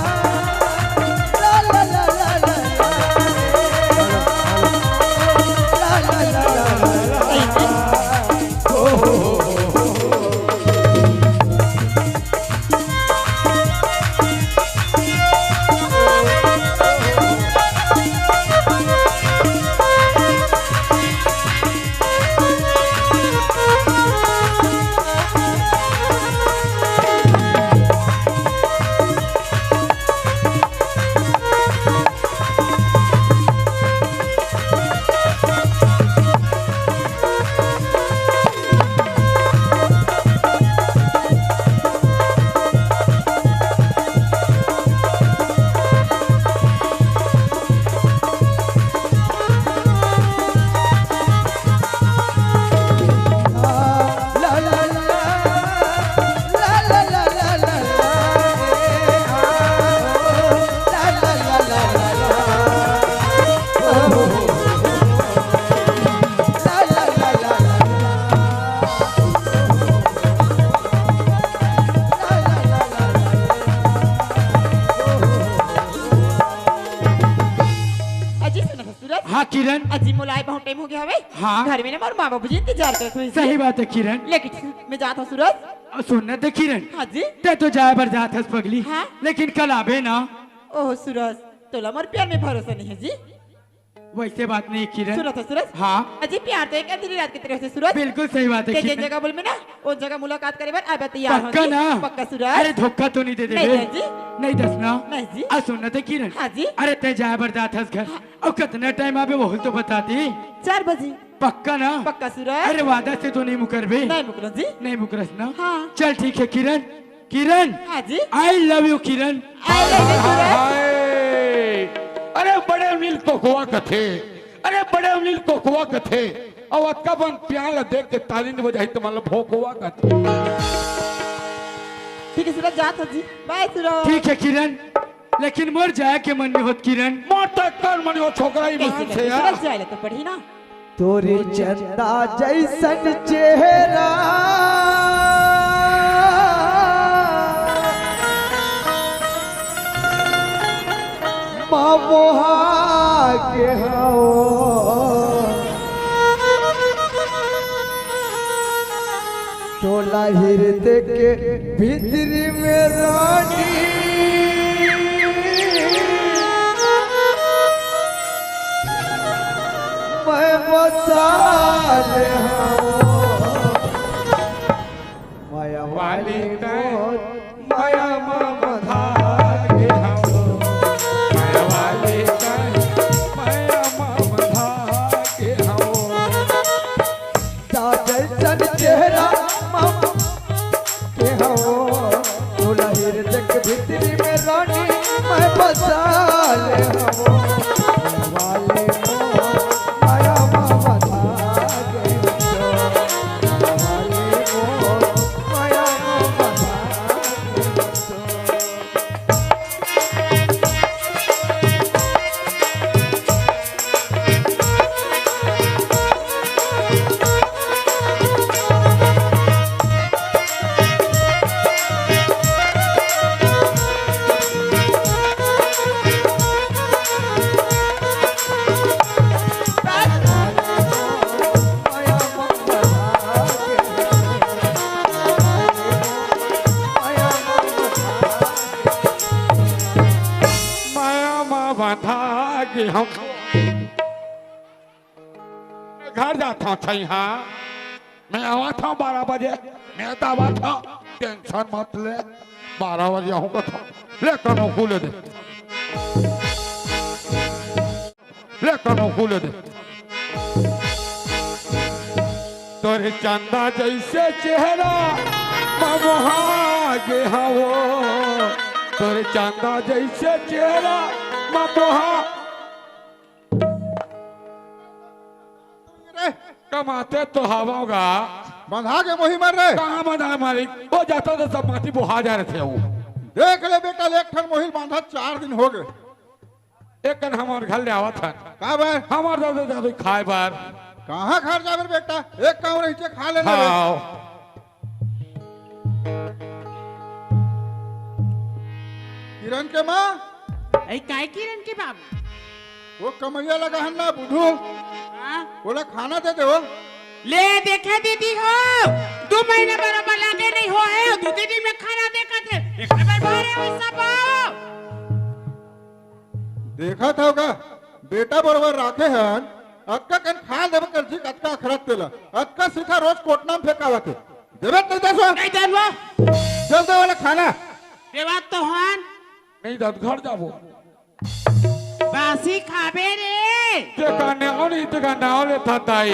अजी सुनो तो सूरज। हाँ किरण। अजी मोला आए बहुत टाइम हो गया हवे। हाँ। घर में ना मोर माँ बाबूजी इंतजार करत हुए। सही बात है किरण। लेकिन मैं जात हूँ सूरज। अ, सुन ना दे किरण। हाँ जी। ते तो जाए बर जात हस पगली। हाँ। लेकिन कल आबे ना। ओह सूरज, तोला मोर प्यार में भरोसा नहीं है जी। वैसे बात नहीं, किरण। सूरज, सूरज। हाँ। अजी, प्यार तो एक अंधेरी रात की तरह से, सूरज। बिल्कुल सही बात है, ते जेन किरण। जगह बोलबे ना, ओ जगह मुलाकात करे बर आबे तैयार हो पक्का जी। ना? पक्का, सूरज। अरे, धोखा तो नहीं दे नहीं देबे? जी। नहीं दस ना? नहीं जी। आ, सुन ना ते, किरण। हाँ जी। अरे, ते जाए बर जात हस घर। हाँ। अउ कतना टाइम आबे, वहू तो बता दे। चार बजे। पक्का ना? पक्का, सूरज। अरे, वादा से तो नहीं मुकरबे? नहीं मुकरस जी। नहीं मुकरस ना? हाँ। चल, ठीक है, किरण। किरण, हाँ जी। I love you, Kiran. I love you, सूरज। हाय। अरे, बड़े अनिल कोकवा कथे। अरे, बड़े अनिल कोकवा कथे। अउ अतका बन प्यार ला देख के ताली नहीं बजाही, तो मतलब भोकवा कथे। ठीक है, सूरज, जात हो जी। Bye, सूरज। ठीक है, किरण, लेकिन मोर जाए के मन नहीं होत, किरण। मोर तो कर मन हो, छोकरा, ईमान से यार। सूरज, जाए ले तो पड़ी ना। तोरे चंदा जैसन चेहरा, मा मोहा गे हवं। तोला हृदय के भीतरी में रानी, मैं बसा ले हवं। माया वाली तैं, माया मा बंधा गे हवं। माया वाली तैं, माया मा बंधा गे हवं। ता जैसन चेहरा मा के हवं, तोला हृदय के भीतरी में रानी मैं बसा ले हवं। वाली मोर माया मा बंधा गे हवं। वाली मोर माया मा बंधा गे हवं। माया मा बंधा गे हवं। घर जात हवं, छइहां। मैं आवत हवं बारह बजे। मैं तो आवत हवं, tension मत ले। बारह बजे आहूं कथंव। ले कनो खुले दे। ले कनो खुले दे। तोरे चंदा जैसे चेहरा मा मोहा गे हवं। तोरे चंदा जैसे चेहरा मा मोहा। रे, कमाते तो हवं गा। बंधा के मोही मर रे। कहाँ बंधा मालिक? ओ जाथंव तो सब माटी बोहा जा रथे वो। देख ले बेटा, एक ठन मोही ल बांधा चार दिन हो गे। एक कन हमर घर ले आवत हन। का बर? हमर दादा दादू खाए बर। कहाँ घर जाबे रे बेटा? एक काम रहिथे, खा ले ना रे। हाँ। किरण के माँ। अई, काय किरण के बाबू? वो कमरिया लगा हन ना, बुधू। हाँ? ओला खाना दे दे वो। ले देखे दीदी हो, दू महीना बरोबर लागे नहीं हो है, दू दीदी में खाना देखत हे। एकरे बर भारे हो सब। देखत हव का, बेटा बरोबर राखे हन, अतका कन खा लेबे कर जी, अतका अखरत तेला, अतका सीधा रोज कोटना में फेंकावत हे। देबे नहीं दस वो? नहीं देन वो। जल्दी वाला खाना। देवत तो हन। नहीं दत घर जाबो। बासी खाबे रे। ते का नाव नहीं, ते का नाव लेथस दाई।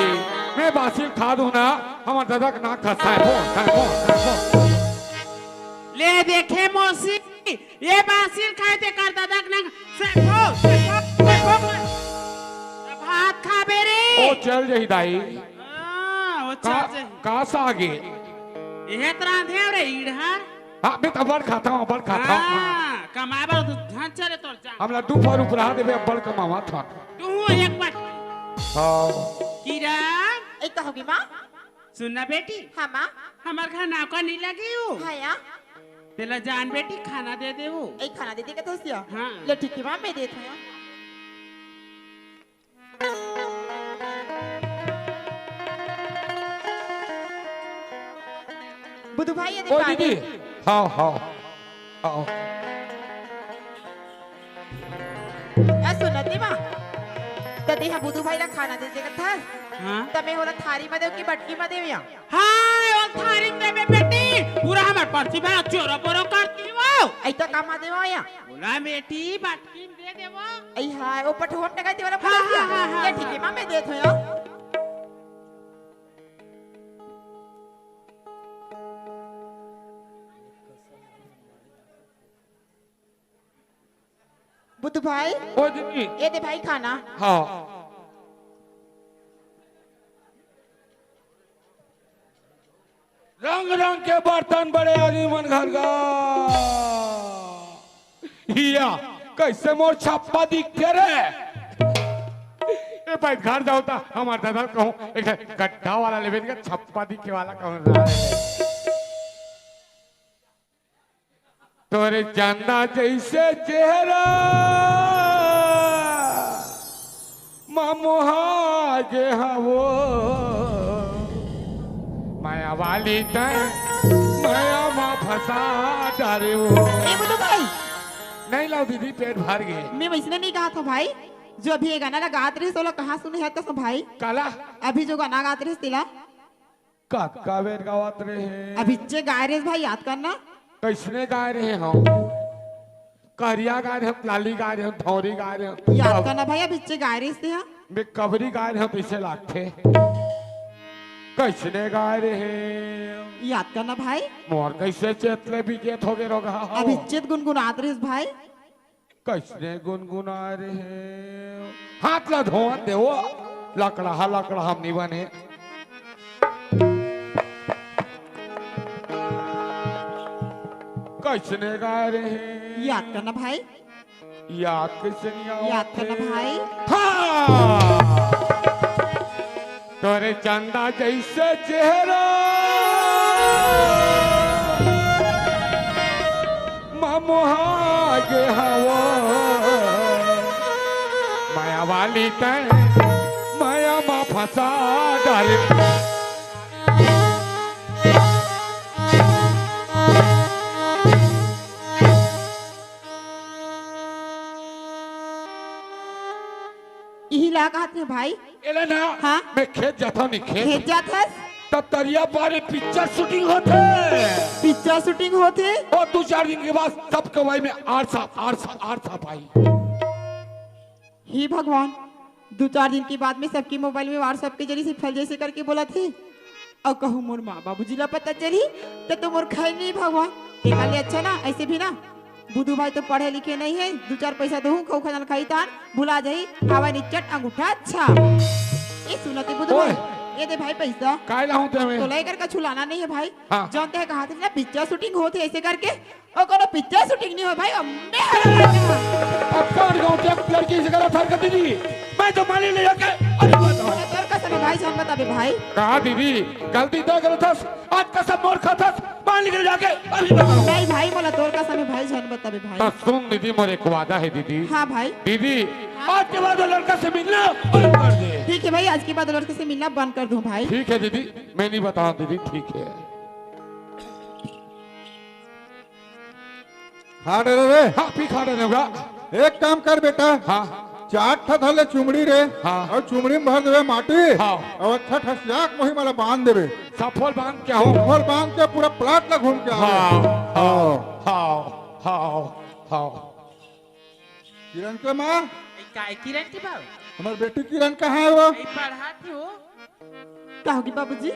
मैं बासी खा दूं ना, हमर दादा के नाक खसाए। हो, हो, हो, हो। ले देखे मौसी, ये बासी ल खाए ते कर दादा के नाक से खो, से खो, से खो। भात खाबे रे। ओ चल जही दाई। हाँ, वो चल का, जही। का सागे? ये त रांधे रे, इड़हर। हाँ, मैं तो अब्बड़ खाथंव, अब्बड़ खाथंव। हाँ, कमाए बर धन चले तोर जा। हमला दू फर उपरा देबे, अब्बड़ कमावत हन। तू एक बार। हाँ। किरण। ए, कहोगी माँ? सुन ना बेटी। हाँ माँ। हमर घर नौकर नहीं लगे हो। हाँ या। तेला जान बेटी, खाना दे दे वो। ए, खाना दे दे का तो सिया? हाँ। ले ठीक है माँ, मैं देत हूँ। बुधू भाई, ये ओ दीदी। हाँ, हाँ, हाँ। ए, सुन ना दीदी माँ। त तेहा बुधू भाई ला खाना दे सकत हस। हाँ। त मैं ओला थारी म देव कि बटकी म देव या? हाँ, वो थारी म देबे बेटी, पूरा हमर परसी भर चोरो बोरो कर दी वो। अई त का म देव या? बोला बेटी, बटकी म दे देवो। अई हाँ, वो पठोम टका दे वाला हाँ, बोला हाँ, हाँ, हाँ, ये ठीक हे, हाँ। माँ मैं देत हूँ यो। बुधू भाई, ओ दीदी। ए दे भाई खाना। हाँ। रंग रंग के बर्तन बड़े आदमी मन घर गा। हिया, कइसे मोर छप्पा दिखथे रे? ए भाई, घर जाओ त हमर दादा ल कहूँ, एक ठन गड्ढा वाला लेबे न, छप्पा दिखे वाला कहूँ रे। तोरे चंदा जइसे चेहरा, मा मोहा गे हवो। माया वाली तैं, माया मा फंसा डारे वो। ए बुधू भाई। नहीं लाओ दीदी, पेट भर गे। मैं वइसने नहीं कहा था भाई, जो अभी ये गाना ला गात रहिस, ओला कहाँ सुने हस भाई? काला? अभी जो गाना गात रहिस तेला। का, का बेर गावत रहे? अभिच्चे गाय रेस भाई, याद करना। कइसने गाय रहे हम? करिया गाय रहे हम, लाली गाय रहे हम, धौरी गाय रहे हम। याद करना भाई, अभिच्चे गाय रेस ते हा। मैं कबरी गाय रहे हम, कइसे लागथे? कइसने गाय रहे? याद करना भाई। मोर कइसे चेत ले बिकेत होगे रोगहा हो? अभिच्चे गुनगुनात रेस भाई। कइसने गुनगुना रहे? हाथ ला धोवन देवो। लकड़हा, लकड़हा हम नी बने। कइसने गा रहे? याद करना भाई। याद कइसे नी आवत याद करना हे? भाई। हाँ। तोरे चंदा जइसे चेहरा, मा मोहा गे हवो। माया वाली तैं, माया मा फंसा डारे। इही ला कहत हे भाई। एला ना, हाँ? मैं खेत जाथव नहीं खेत। खेत जात हस? तब तरिया पारे पिक्चर शूटिंग होथे। पिक्चर शूटिंग होथे? और दू चार दिन के बाद सबके मोबाइल में आरसा, आरसा, आरसा पाई। हे भगवान, दू चार दिन के बाद में सबके मोबाइल में WhatsApp के जरिए से फल जइसे करके बोलत हे। अउ कहूँ मोर माँ बाबूजी ला पता चलही, त तो मोर खैर नहीं भगवान। तेकर ले अच्छा ना, अइसे भी ना, बुधू भाई तो पढ़े लिखे नहीं हे, दू चार पैसा देहूँ, खऊ खजाना खाही तान, भुला जाही, खावा निच्चट अंगूठा अच्छा। ए सुनत हे बुधू ओए। भाई, ए दे भाई पैसा। काय लाहूँ ते हमें? तोला एकर कछु लाना नहीं हे भाई। हाँ। जानत हे कहा थे ना पिक्चर शूटिंग होत हे अइसे करके, ओ कोनो पिक्चर शूटिंग नहीं होय भाई, अम्बे। अब कौन गाँव के लड़की से गलत हरकत दीदी? मैं तो माली ले जाके अभी बताऊँ। तोर कसम हे भाई, झन बताबे भाई। कहा दीदी, गलती तो गलत हस, आज कसम मोर खाथस, माली ले जाके अभी बताऊँ। नहीं भाई, मोला तोर कसम हे भाई, झन बताबे भाई। तो सुन दीदी, मोर एक वादा हे दीदी। हाँ भाई। दीदी, आज के बाद वो लड़का से मिलना बंद कर दे। ठीक हे भाई, आज के बाद वो लड़के से मिलना बंद कर दूँ भाई। ठीक हे दीदी, मैं नहीं बताऊँ दीदी, ठीक हे। खा डरे रे। हाँ, पी खा डरे होगा। एक काम कर बेटा। हाँ। चार ठा धर ले चुमड़ी रे। हाँ। अउ चुमड़ी में भर देबे माटी। हाँ। अउ अच्छा ठसियाक मोही मला बांध देबे। सफोल बांध के हो। सफोल बांध के पूरा प्लाट ला घूम के आ। हाँ, हाँ, हाँ, हाँ, हाँ। किरण के माँ। ए, काय किरण के बाबू? हमर बेटी किरण कहाँ हे वो? ए, पढ़त हे वो। का होगे बाबूजी?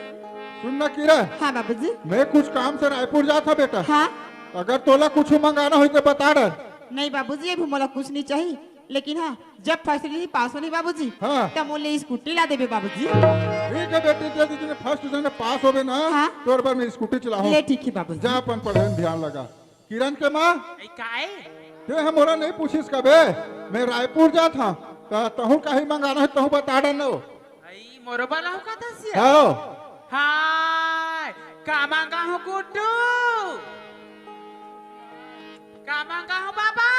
सुन ना किरण। हाँ बाबूजी। मैं कुछ काम से रायपुर जात हँव बेटा। हाँ। अगर तोला कुछ मंगाना होही त बता डर। नहीं बाबूजी, अभी मोला कुछ नहीं चाही, लेकिन हाँ, जब फर्स्ट डिवीजन पास होही बाबूजी, हाँ। तब मोला स्कूटी ला देबे बाबूजी। ठीक हे बेटी, जब तैं फर्स्ट डिवीजन में पास होबे ना, हाँ। तोर बर मैं स्कूटी चलाहूँ। ले ठीक हे बाबूजी। जा अपन पढ़ाई में ध्यान लगा। किरण के माँ। ए, काय? तैं ह मोला नहीं पूछिस कबे, मैं रायपुर जात हँव, त तहूँ काही मंगाना हे तहूँ बता डर न। अई, मोरो बर हूँ का दसिया? हाँ। हाय, का मंगाहूँ गुड्डू? का मंगाहूँ बाबा?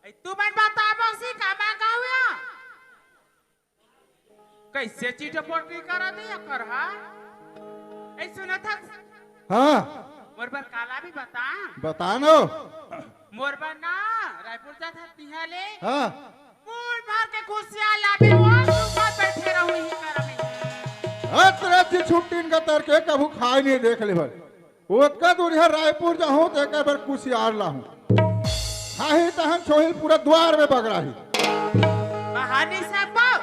अई, तुमन बता मौसी, का मंगाहूँ या? कइसे चिटपोट नइ करत हे एकर हा? ए, सुनत हस? हाँ। मोर बर काला भी बता। बता न। मोर बर ना, रायपुर जात हस तिहां ले? हाँ। फूल भर के कुसियार लाबे हो, तू का बैठे रहू ही करम ही। अत रात जी छुट्टी इनका तर के कभू खाए नहीं देख ले भर। ओतका दूरिहा रायपुर जाहूं त एक बार कुसियार लाहूं। हाही तहन छोहिल पूरा द्वार में बगराही। बहानी से पाओ।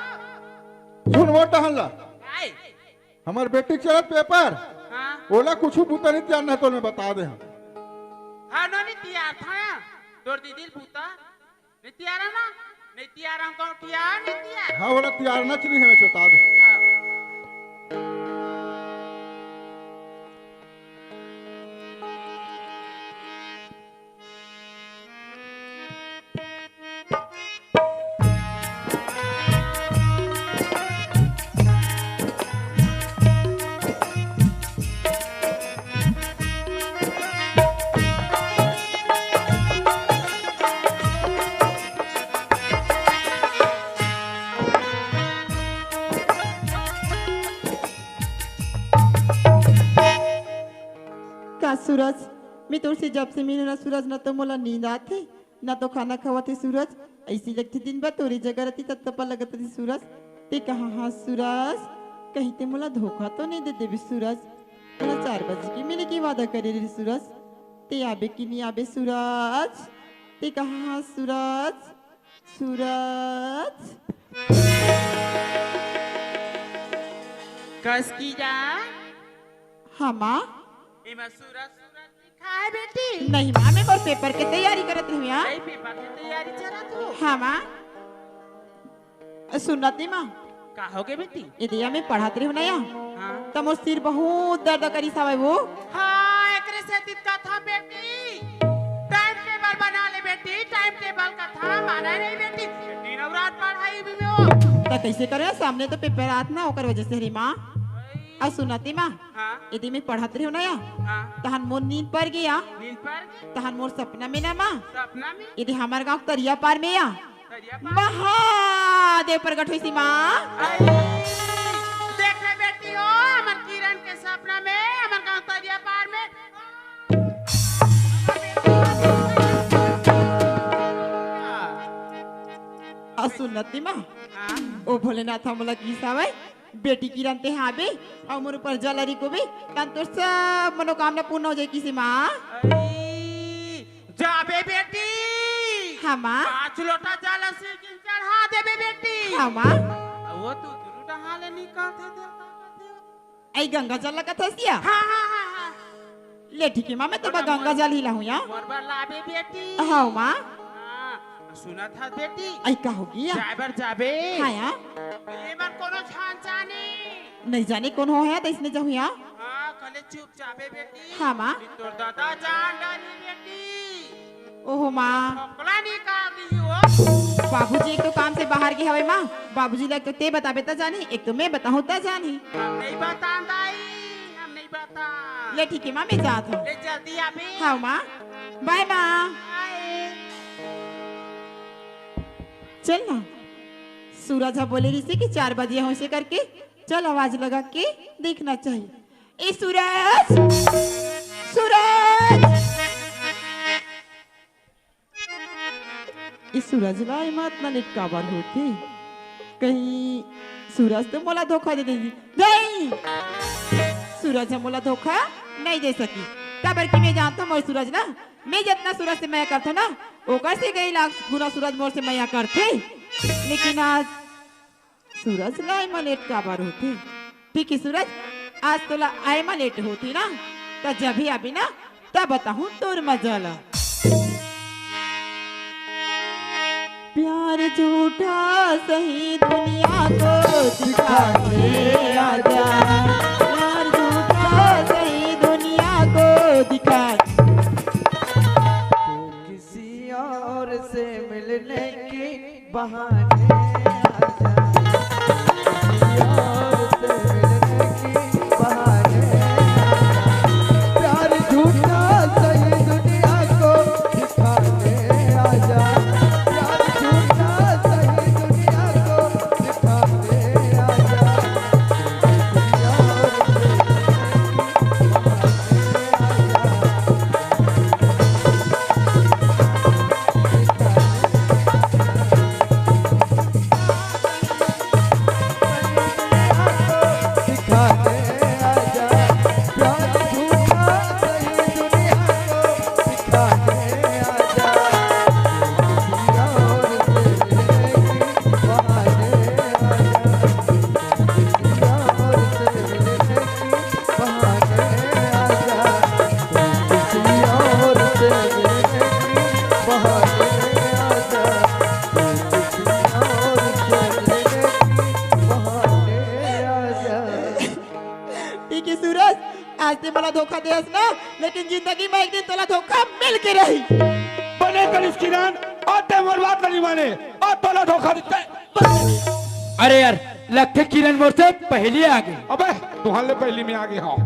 सुन वो टहन ला। आए। हमर बेटी के चलत पेपर। हाँ। ओला कुछ बूता नहीं तियारना तो मैं बता दे हम। हाँ, नो नहीं तियार था ना। तोर दीदी ल बूता। नहीं तियारा ना। नहीं तियारा हम कहूँ तियार, नहीं तियार। हाँ, ओला तियारना चाहिए हमें चेता दे। हाँ। का सूरज, मैं तोर से जब से मिले ना सूरज, ना तो मोला नींद आथे, ना तो खाना खवाथे सूरज। ऐसी लगथे दिन भर तोरे जगह रहती तब तपा लगत रहती सूरज। ते कहाँ हाँ सूरज, कहीं ते मोला धोखा तो नहीं दे देबे सूरज। मोला चार बजे के मिले के वादा करे रहे सूरज, ते आबे कि नहीं आबे सूरज? ते कहाँ हाँ सूरज? सूरज। कस की जा। हाँ माँ। एमा सूरज, सूरज लिखा है बेटी। नहीं माँ, मैं मोर पेपर के तैयारी करत रही हूँ। नहीं, पेपर के तैयारी चलत हो। हाँ माँ। सुनत नहीं माँ। का होगे बेटी? ए दे या मैं पढ़त रही हूँ ना या। हाँ। त मोर सिर बहुत दर्द करिस हवय वो। हाँ, एकरे सेती कथा बेटी। टाइम टेबल बना ले बेटी, टाइम टेबल कथा माना नहीं बेटी। दिन अउ रात पढ़ाई भी में हो। त कैसे करे? सामने तो पेपर आत ना, ओकर वजह से हरी माँ। अउ सुनत नहीं माँ। हाँ। ए दे मैं पढ़त रही हूँ ना या। हाँ। तहन मोर नींद पर गया। नींद पर गया? तहन मोर सपना में ना माँ। सपना में? ए दे हमर गाँव तरिया पार में या। तरिया पार। महादेव प्रगट होइस माँ। आई, देखे बेटी हो, हमर किरण के सपना में, हमर गाँव तरिया पार में। अउ सुनत नहीं माँ। हाँ। ओ भोलेनाथ हमला किहिस हवय, बेटी किरण ते हाबे, अउ मोर ऊपर जल अरी को भी, तन तोर सब मनोकामना पूर्ण हो जाए किहिस माँ। अरे, जाबे बेटी। हाँ, माँ। पाँच लोटा जल शिवजी ल चढ़ा देबे बेटी। हाँ, माँ। वो तो दुनू डहा ले निकलथे, देवता का देवता। आई गंगा जल लगत हस या? हाँ, हाँ, हाँ, हाँ। ले ठीक है, माँ, मैं तो बा गंगा जल ही लाहूँ या। मोर बर लाबे बेटी। हाँ, माँ। हाँ, सुनत हस बेटी। आई का होगे या? जाए बर जाबे। हाँ, या। ये मन कोनो छान जाने। नहीं जाने कौन हो है, तो इसने जाहूँ या। हाँ, कले चुप जाबे बेटी। हाँ, माँ। नहीं तोर दादा जान डारी बेटी। ओहो, माँ। भोकला निकाल दी हो। बाबूजी एक तो काम से बाहर गे हवय, माँ। बाबूजी ला तो ते बताबे त जानी, एक तो मैं बताहूँ त जानी। हम नहीं बतान दाई, हम नहीं बतान। ले ठीक है, माँ, मैं जात हूँ। ले जल्दी आबे। हाँ, माँ। बाय, माँ। बाय। चल ना, सूरज हा बोले रहिसे कि चार बजे होइसे करके, चल आवाज लगा के देखना चाहिए। ए सूरज, सूरज, ए सूरज ला एमा अतना लेट काबर होथे? कहीं सूरज तो मोला धोखा दे देही? नहीं, सूरज ह मोला धोखा नहीं दे सकी, काबर कि मैं जानथों मोर सूरज ना, मैं जतना सूरज से मया करथों ना, ओकर से कई लाख गुना सूरज मोर से मया करथे। लेकिन आज सूरज ला एमा लेट काबर होथे? ठीक है सूरज, आज तोला आए मा लेट होथे ना, त जब भी आबे ना, तब बताहूँ तोर मजा ला। प्यार झूठा सही दुनिया को दिखा के आजा, प्यार झूठा सही दुनिया को दिखा। किसी और से मिलने की बहाने आजा, किसी और से मिलने की बहाने आजा। प्यार झूठा सही दुनिया को दिखाने आजा, प्यार झूठा सही दुनिया को दिखाने आजा, किसी और से मिलने की बहाने आजा। ते मोला धोखा देस ना, लेकिन जिंदगी में एक दिन तोला धोखा मिल के रही। बने करिस किरण, अउ ते मोर बात नहीं माने, अउ तोला धोखा देथे। अरे यार, लगथे किरण मोर से पहिली आगे। अबे, तुहर ले पहिली मैं आगे हंव।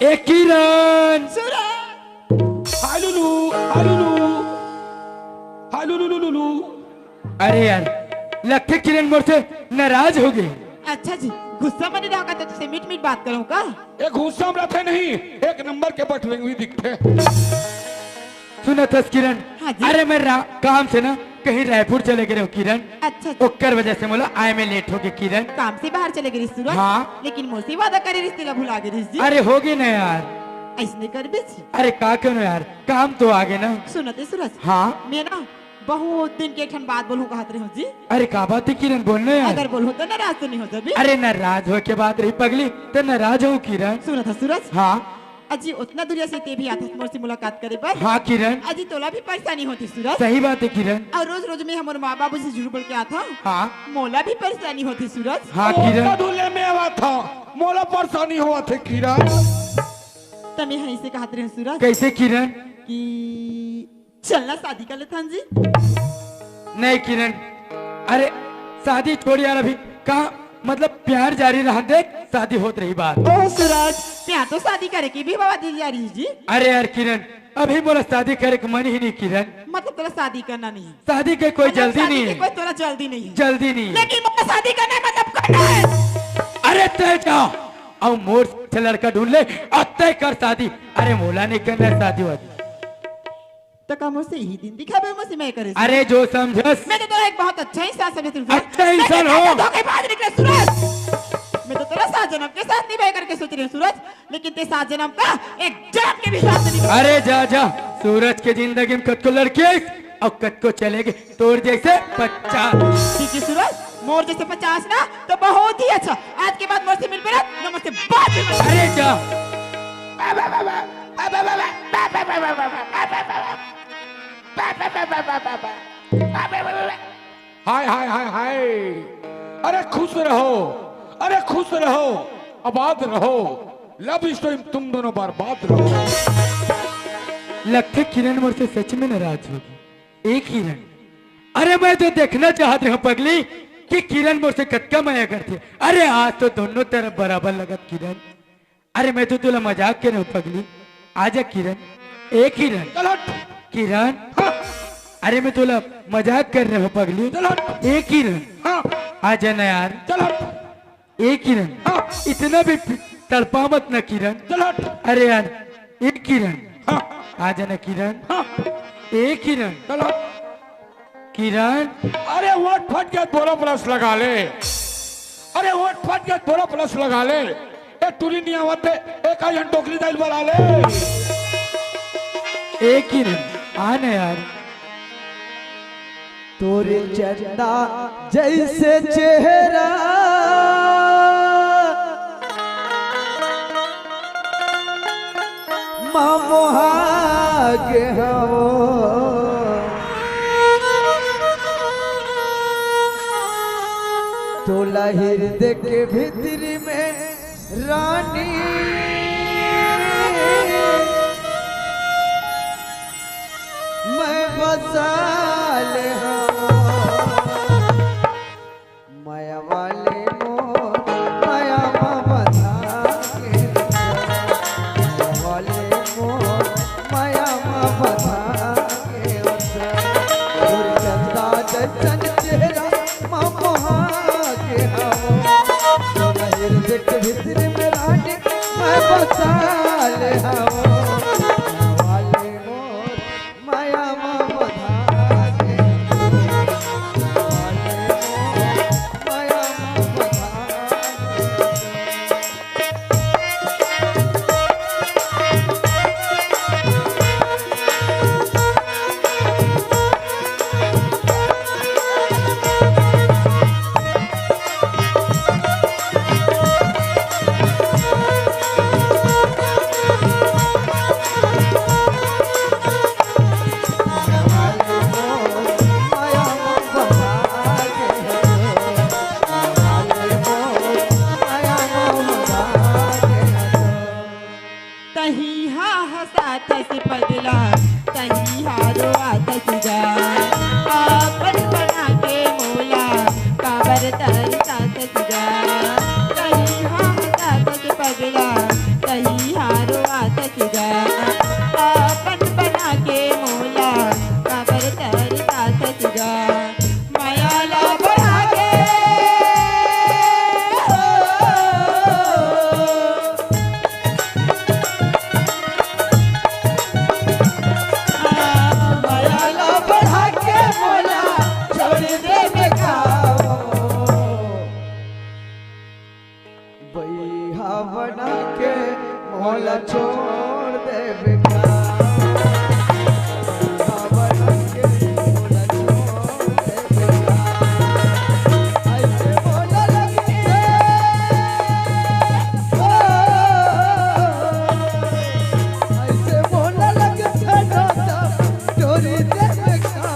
ए किरण। सूरज। हाय लुलू, हाय लुलू, हाय लुलू, लुलू, लुलू। अरे यार, लगथे किरण मोर से नाराज हो गे। अच्छा जी, गुस्सा में नहीं रहा तो तुझसे मीठ मीठ बात करूं का? एक गुस्सा में रहिथे नहीं, एक नंबर के बटरेंगवी दिखथे। सुनत हस किरण, हाँ जी। अरे मैं रा-, काम से ना कहीं रायपुर चले गे रहेंव किरण। अच्छा जी। ओकर वजह से मोला आए में लेट हो गे किरण। काम से बाहर चले गे रहिस सूरज? हाँ। लेकिन मोर से वादा करे रहिस तेला भुला गे रहिस जी। अरे हो गे ना यार। अइसने करबे जी। अरे का करूं यार, काम तो आ गे ना। सुनत हस सूरज? हाँ। मैं ना बहुत दिन के एक ठन बात बोलहूं कहत रहेंव जी। अरे का बात हे किरण, बोल ना यार। अगर बोलहूं तो नाराज तो नहीं हो जाबे? अरे नाराज होय के बात रही पगली, त नाराज हंव किरण। सुनत हस सूरज? हाँ। अजी ओतना दुरिहा से ते भी आथस मोर से मुलाकात करे बर। हाँ किरण। अजी तोला भी परेशानी होथे सूरज। सही बात हे किरण। अउ रोज रोज मैं हमर माँ बाबू से झूठ बोल के आथंव। हाँ। मोला भी परेशानी होथे सूरज। हाँ किरण। ओतना दूर ले मैं आथंव, मोला परेशानी होवत हे किरण। त मैं ह अइसे कहत रहेंव सूरज। कइसे किरण? कि चल ना शादी कर लेथन जी। नहीं किरण, अरे शादी छोड़ यार, अभी का मतलब प्यार जारी रहन दे, शादी होत रही बात। ओ सूरज, प्यार तो शादी करे के भी बाबा दिल जारी जी। अरे यार किरण, अभी मोला शादी करे के मन ही नहीं किरण। मतलब तोला शादी करना नहीं है? शादी के कोई मतलब जल्दी शादी नहीं के है। कोई तोला जल्दी नहीं है? जल्दी नहीं है। लेकिन मोला शादी करना है, मतलब करना है। अरे तय जा, अउ मोर से लड़का ढूंढ ले, अउ तय कर शादी। अरे मोला नहीं करना है शादी वादी। त का मोर से इही दिन दिखाबे, मोर से मैं करे? अरे जो समझस। मैं तो तोला एक बहुत अच्छा इंसान समझत रहेंव। अच्छा इंसान हो। धोखेबाज निकले सूरज। मैं तो तोला सात जन्म के साथ निभाए करके सोच रहेंव सूरज, लेकिन ते सात जन्म का एक जन्म के भी साथ नहीं निभाए। अरे जा जा, सूरज के जिंदगी में कतको लड़की अउ कतको चले गे, तोर जइसे पचास। ठीक हे सूरज, मोर जइसे पचास ना तो बहुत ही अच्छा। आज के बाद मोर से मिलबे ना, ना मोर से बात भी मत। अरे जा। हाय, हाय, हाय, हाय। अरे खुश रहो, अरे खुश रहो, आबाद रहो। Love story में तुम दोनों बर्बाद रहो। लगथे किरण मोर से सच में नाराज हो गे। ए किरण, अरे मैं तो देखना चाहत रहेंव पगली कि किरण मोर से कतका मया करथे। अरे आज तो दोनों तरफ बराबर लगत किरण। अरे मैं तो तोला मजाक करे रहेंव पगली। आजा किरण, ए किरण। चल हट। किरण। हाँ। अरे मैं तोला मजाक करे रहेंव पगली। चल हट। ए किरण। हाँ। आजा ना यार। चल हट। ए किरण। हाँ। इतना भी पि-, तड़पा मत ना किरण। चल हट। अरे यार, ए किरण। हाँ। आजा ना किरण। हाँ। ए किरण। चल हट। किरण। अरे ओठ फट गे त बोला plus लगा ले। अरे ओठ फट गे त बोला plus लगा ले। ए टूरी नहीं आवत हे, एक आध झन डोकरी दाई ल बला ले। ए किरण, आ ना यार। तोरे चंदा जइसे चेहरा मा मोहा गे हवं। तोला हिरदे के भीतरी में रानी मैं बसा ले हवं। मया वाले मोर मया मा बंधा के रखा। मया वाले मोर मया मा बंधा के रखा। तोर चंदा जइसन चेहरा मा मोहा गे हवं। तोला हिरदे के भीतरी में रानी मैं बसा ले हवं। मया वाले मोर मया मा बंधा के रखा। मया मा बंधा के रखा। बरतर सासत जा। कहीं हम सासत पगला, कहीं हारो आसत जा। अपन बना के मोला, काबर तर सासत जा। मया ला बढ़ा के, मया ला बढ़ा के मोला छोड़ देबे का हो। बइहा बना के मोला छोड़ देबे का। बइहा बना के मोला छोड़ देबे का। अइसे बोला लगथे, ओ, अइसे बोला लगथे ना त तोरी देबे का।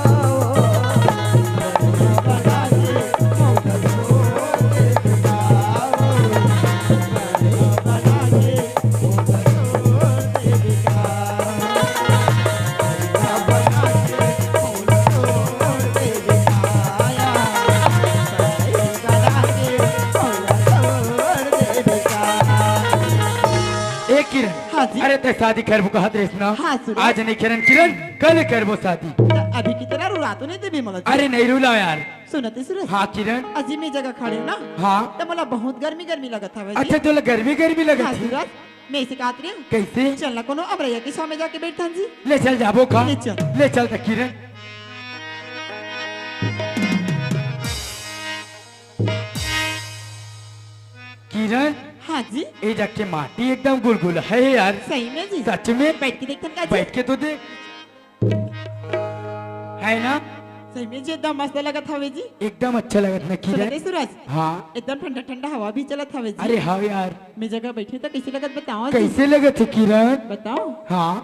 ए किरण, हाँ जी। अरे तैं शादी करबो कहत रहिस ना? हाँ, सुनो। आज नहीं किरण, किरण, कल करबो शादी। त अभी की तरह रुला तो नहीं देबे मोला जी? अरे नहीं रुलाव यार। सुनत सूरज। हाँ किरण। अजी मैं जगह खड़े हूँ ना। हाँ। त मोला बहुत गर्मी गर्मी लगत हवे जी। अच्छा तोला गर्मी गर्मी लगत हाँ हे? सूरज, मैं इसे कहत रही हूँ। कैसे? चल ना कोनो अमरैया के छाँव में जाके बैठथन जी। ले चल जाबो का? ले चल। ले चल त किरण। किरण। हाँ जी। ए जग के माटी एकदम गुलगुला हे यार। सही में जी। सच में। बैठ के देखथन का जी? बैठ के तो देख। हे ना? सही में जी एकदम मस्त लगत हवे जी। एकदम अच्छा लगत ना किरण। सुनत सूरज। हाँ। एकदम ठंडा ठंडा हवा भी चलत हवे जी। अरे हाँ यार। मैं जगह बैठी त कैसे लगत बताओ जी? कैसे लगत हे किरण? बताओ। हाँ।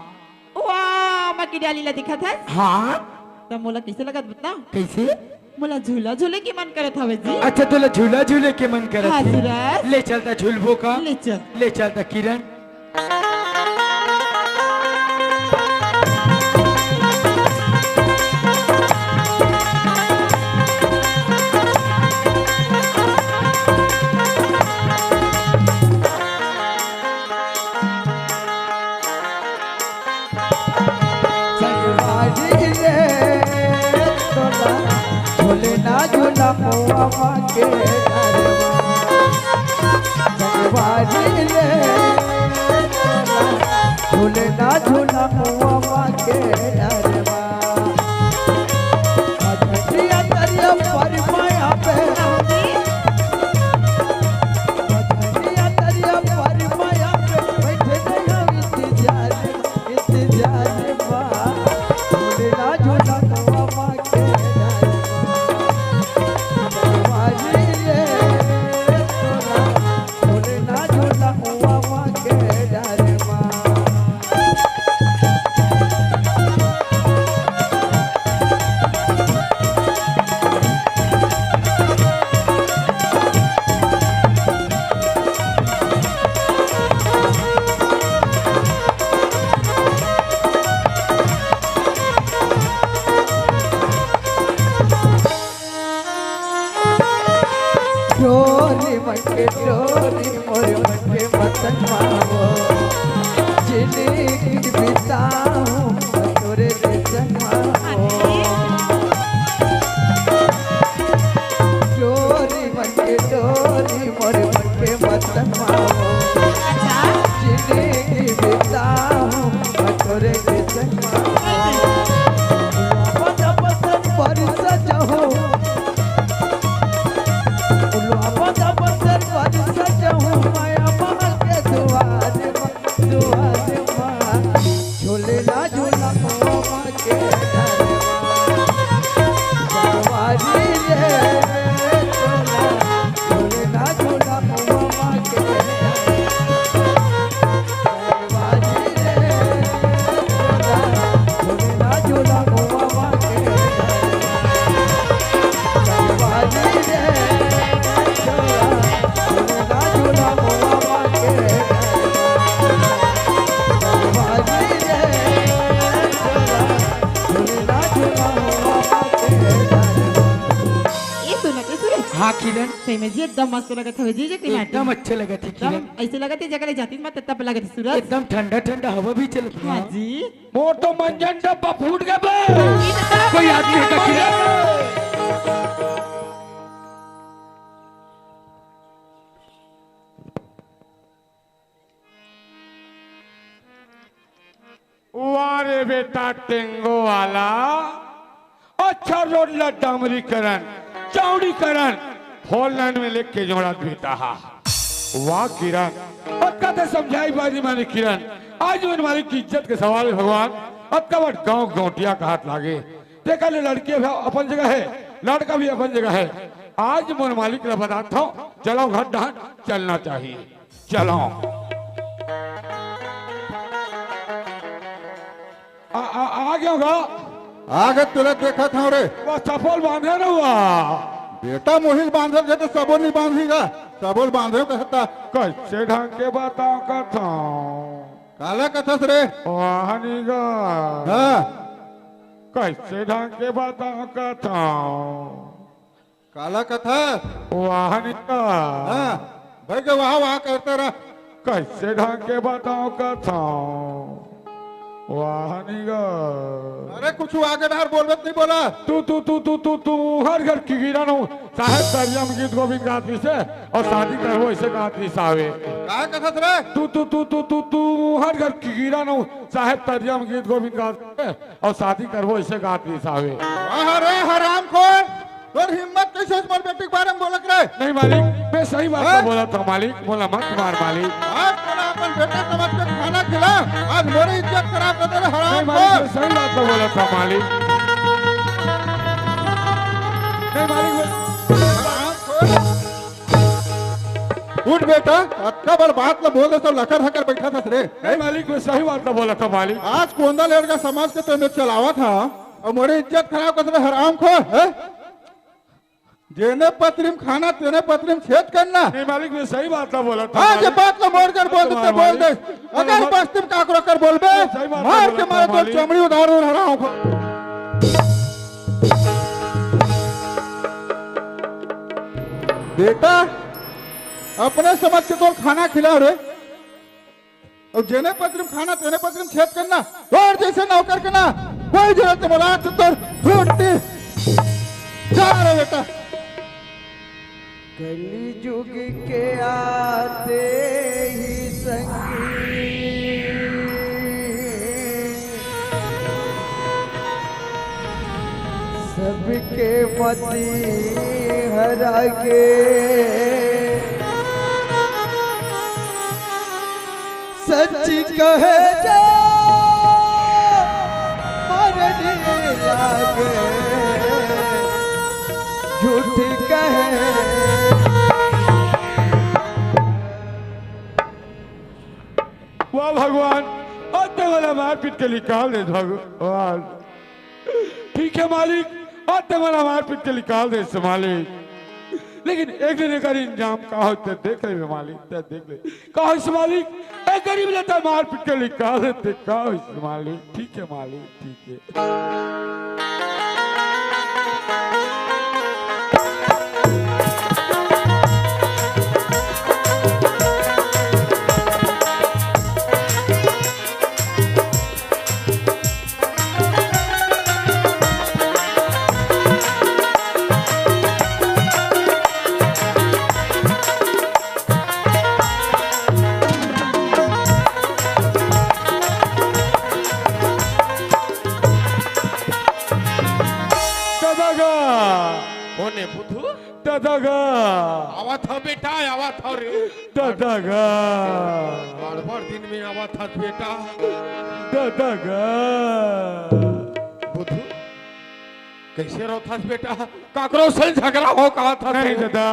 वाह, मकी डाली ला दिखत हस? हाँ। त मोला कैसे लगत बता? कैसे? मोला झूला झूले के मन करत हवे जी। अच्छा, तोला झूला झूले के मन करत हाँ, हे? सूरज। ले चल त झूलबो का? ले चल। ले चल त किरण। संगवारी रे तोला झूलना झूला मुआ के डरवा। संगवारी रे तोला झूलना झूला मुआ के डरवा। मझंडिया तरिया पर माया पे। मझंडिया तरिया पर माया पे बैठे नहीं हम इंतजार। इंतजार बा, झूलना झूला मुआ के डरवा। झूलना झूला मुआ के डरवा। डोरी मन के डोरी मोर मन के मत मारो, जिंदगी बिताऊं तोरे संग मारो। डोरी मन के डोरी मोर मन के मत मारो, अच्छा। जिंदगी बिताऊं तोरे संग मारो। बरस जाऊं, फुलवा बदर बदर सजहूँ, माया महल के दुआर मा, दुआर मा। झूलना झूला मुआ के डरवा। संगवारी रे तोला, झूलना झूला मुआ के डरवा। आ किरण, सही में जी एकदम मस्त लगत हवे जी, जे एकदम किरण। अच्छे लगत हे एकदम किरण। ऐसे लगत हे जगह ले जाती मत तब लगत हे सूरज। एकदम ठंडा ठंडा हवा भी चलत हे। हाँ जी। मोर तो मंजन डब्बा फूट गए बे। कोई आदमी हे का किरण? वाह रे बेटा टेंगो वाला, अच्छा रोड ला डामरीकरण, चौड़ीकरण, फोर लाइन में लेके जोड़त बेटा हा। वाह किरण, अतका ते समझाई बारी माने किरण, आज मन मालिक की इज्जत के सवाल हे भगवान, अतका बड़ गांव गौटिया का हाथ लागे, तेकर ले लड़की भी अपन जगह हे, लड़का भी अपन जगह हे। आज मोर मालिक ला बताथंव, चलो घर डहर चलना चाहिए। चलो। आ, आ, आ गयो गा? आगे तुरंत देखत हंव रे। वो चपोल बांधे रहुआ। बेटा मोहिल बांधल जे तो सबो नहीं बांधी गा। सबो ल बांधे कहता। कैसे ढंग के बताओ कथंव? काला कथस रे? वाहनी गा। हाँ। कैसे ढंग के बताओ कथंव? काला कथा? वाहनी गा। हाँ, भाई के वाह वाह करता रहा। कैसे ढंग के बताओ कथंव? वाहनी गा। अरे कुछ आगे बाहर बोलबे त नहीं बोला। तू, तू, तू, तू, तू, तू, हर घर की गिरा नो, साहेब तरिया में गीत गोविंद गात रहिसे, अउ शादी करबो अइसे गात रहिस हावे। का कथस रे? तू, तू, तू, तू, तू, तू, हर घर की गिरा नो, साहेब तरिया में गीत गोविंद गात रहिसे, अउ शादी करबो अइसे गात रहिस हावे। वाह रे हरामखोर, तोर हिम्मत कैसे होइस मोर बेटी के बारे में बोलक रे? नहीं मालिक, मैं सही बात हाँ? तो बोलत हंव मालिक, मोला मत मार मालिक। आज तोला अपन बेटा समझ के खाना खिला, आज मोरी इज्जत खराब कर दे रे नहीं मालिक, हरामखोर। मैं सही बात तो बोलत हंव मालिक। नहीं मालिक, मैं हरामखोर। उठ बेटा, अतका बड़ बात ला बोल दे, सब लकर हकर बैठा था रे। नहीं मालिक, मैं सही बात तो बोलत हंव मालिक। आज कोंदा लेड़गा समाज के तो मैं चलावत हंव, अउ मोरी इज्जत खराब कर दे हरामखोर, हैं? जेने पतरी म खाना, तेने पतरी म छेद करना। नहीं मालिक, मैं सही बात ला बोलत हंव हाँ, जे मालिक। बात ला मोर कर बोल देते, तुम्हारा बोल दे। मालिक। अगर तुम्हारा बस्ती म काकरो कर बोलबे, सही बात ला मार के बोलत मारे हंव तो मालिक। चमड़ी उधार उधार हरामखोर। बेटा, अपने समझ के तोर खाना खिला रे। अउ जेने पतरी म खाना, तेने पतरी म छेद करना। तोर जइसे नौकर के ना, कोई जरूरत नहीं बोला, आज तो तोर रोटी। जा रे बेटा। कलयुग के आते ही संगी सबके मति हरा गे। सच कहे जा मरनी लागे, झूठ कहे। वाह भगवान, अब तो वाला मारपीट के निकाल दे भगवान। ठीक है मालिक, आज ते मन मारपीट के निकाल देस मालिक, लेकिन एक दिन एकर इंजाम का होथे देख लेबे मालिक, ते देख ले का होइस मालिक। ए गरीब ल ते मारपीट के निकाल देते का होइस मालिक। ठीक है मालिक, ठीक है। ददा गा। कोन ए बुधू? ददा गा। आवत हंव बेटा, आवत हंव रे। ददा गा। बड़ बड़ दिन में आवत हस बेटा। ददा गा। बुधू, कइसे रोथस बेटा? काकरो से झगरा हो कहा था नहीं से? ददा।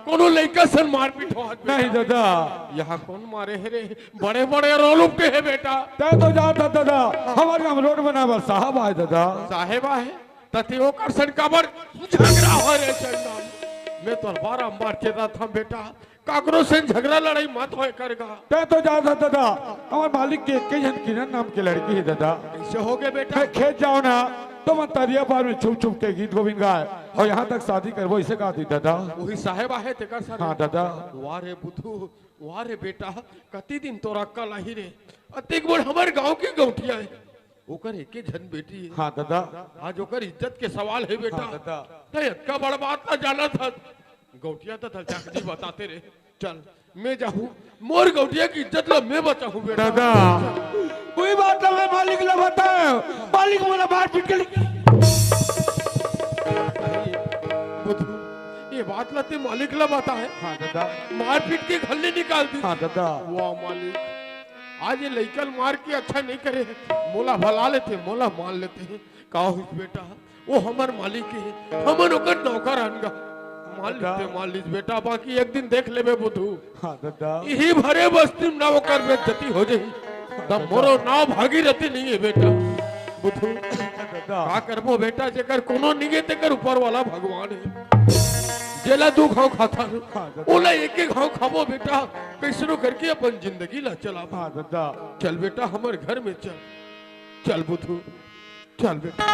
कोनो लइका से मारपीट हो नहीं ददा। यहाँ कोन मारे हे रे? बड़े बड़े रोल उपटे हे बेटा। तैं तो जानत हस ददा, हमर गांव रोड बनाए बर साहब आए ददा। साहेब आए? त ते ओकर सन काबर झगरा हो रे चंडाल? मैं तोर बारंबार चेताथंव बेटा, काकरो से झगरा लड़ाई मत होय कर गा। तैं तो जानत हस ददा, हमर मालिक के एक झन किरण नाम के लड़की हे ददा। कइसे होगे बेटा? मैं खेत जांव ना, त मैं तरिया पार में छुप छुप के गीत गोविंद गाय। अउ यहाँ तक शादी करबो, अइसे कहा थे दादा। वही साहेब आहे तेकर सर। हाँ दादा। वाह रे बुधू, वाह रे बेटा, कति दिन तोर अक्कल आही रे। अतेक बड़ हमर गांव के गौंटिया हे, ओकर एके झन बेटी हे। हाँ दादा। आज ओकर इज्जत के सवाल हे बेटा। हाँ दादा। तैं अतका बड़ बात ला जानत हस। गौंटिया त तलचाक जी बताते रे। चल, मैं जाहूँ, मोर गौंटिया के इज्जत ला मैं बचाहूँ बेटा। दादा। कोई बात ना, मैं मालिक ला बताहूँ। मालिक मोला मारपीट के ले बुधू, ये बात ला तैं मालिक ला बताहे। हाँ दादा। मारपीट के घर ले निकाल दिस। हाँ दादा। वाह मालिक, आज ये लइका ल मार के अच्छा नहीं करे, मोला भला लेते, मोला मान लेते। का होइस बेटा, वो हमर मालिक हे, हमन ओकर नौकर अन गा। मान दादा। लेते, मान लीस बेटा, बाकी एक दिन देख लेबे बुधू। हाँ दादा। इही भरे बस्ती में ना ओकर बेइज्जती हो जाही, तब मोरो नाव भागीरथी नहीं हे बेटा। बुधू, दादा। का करबो बेटा, जेकर कोनो नहीं हे, तेकर ऊपर वाला भगवान हे। जेला दू घाव खाथन, हाँ दादा। ओला एक एक घाव खाबो बेटा, कइसनो करके अपन जिंदगी ला चलाबो। हाँ दादा। चल बेटा, हमर घर में चल, चल बुधू। चल बेटा।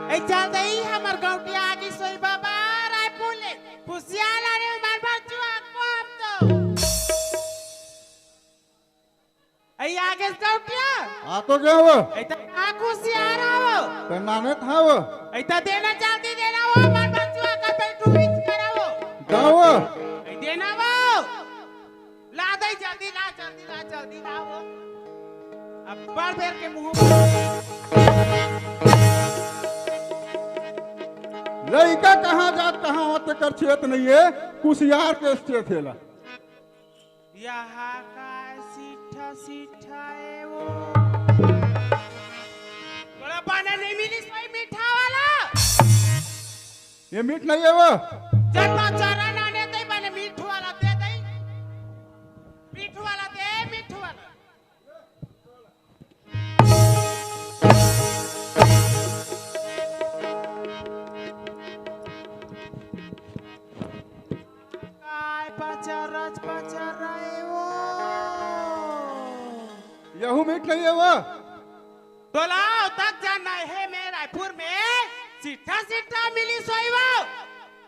ए, चल दई, हमर गौंटिया आगे सोई बाबा, रायपुर ले। खुशियार ला रे, मार बचुआ, को हम तो। ए, आगे गौंटिया। आ तो गया वो। ए, त का खुशियार हो? त नाने था वो। ए, त देना जल्दी देना वो, मार बचुआ का बैठू बीच करा वो। का वो? ए, देना वो। ला दे, जल्दी ला, जल्दी ला, जल्दी ला वो। अब बड़ बेर के मुंह लइका कहाँ जात, कहाँ होत, तेकर चेत नहीं हे, कुसियार के चेत हे ला। यहाँ का सीठा, सीठा हे वो। बड़ा पाना नहीं मिली, सोई मीठा वाला। ये मीठ नहीं हे वो। जब बाचारा नाने दे, बने मीठ वाला दे दे। मीठ वाला दे, मीठ वाला। काय पचरच पचर रहे वो। यहू मीठ नहीं हे वो। तोला तक जाना हे, मैं रायपुर में सीठा सीठा मिली सोई वो।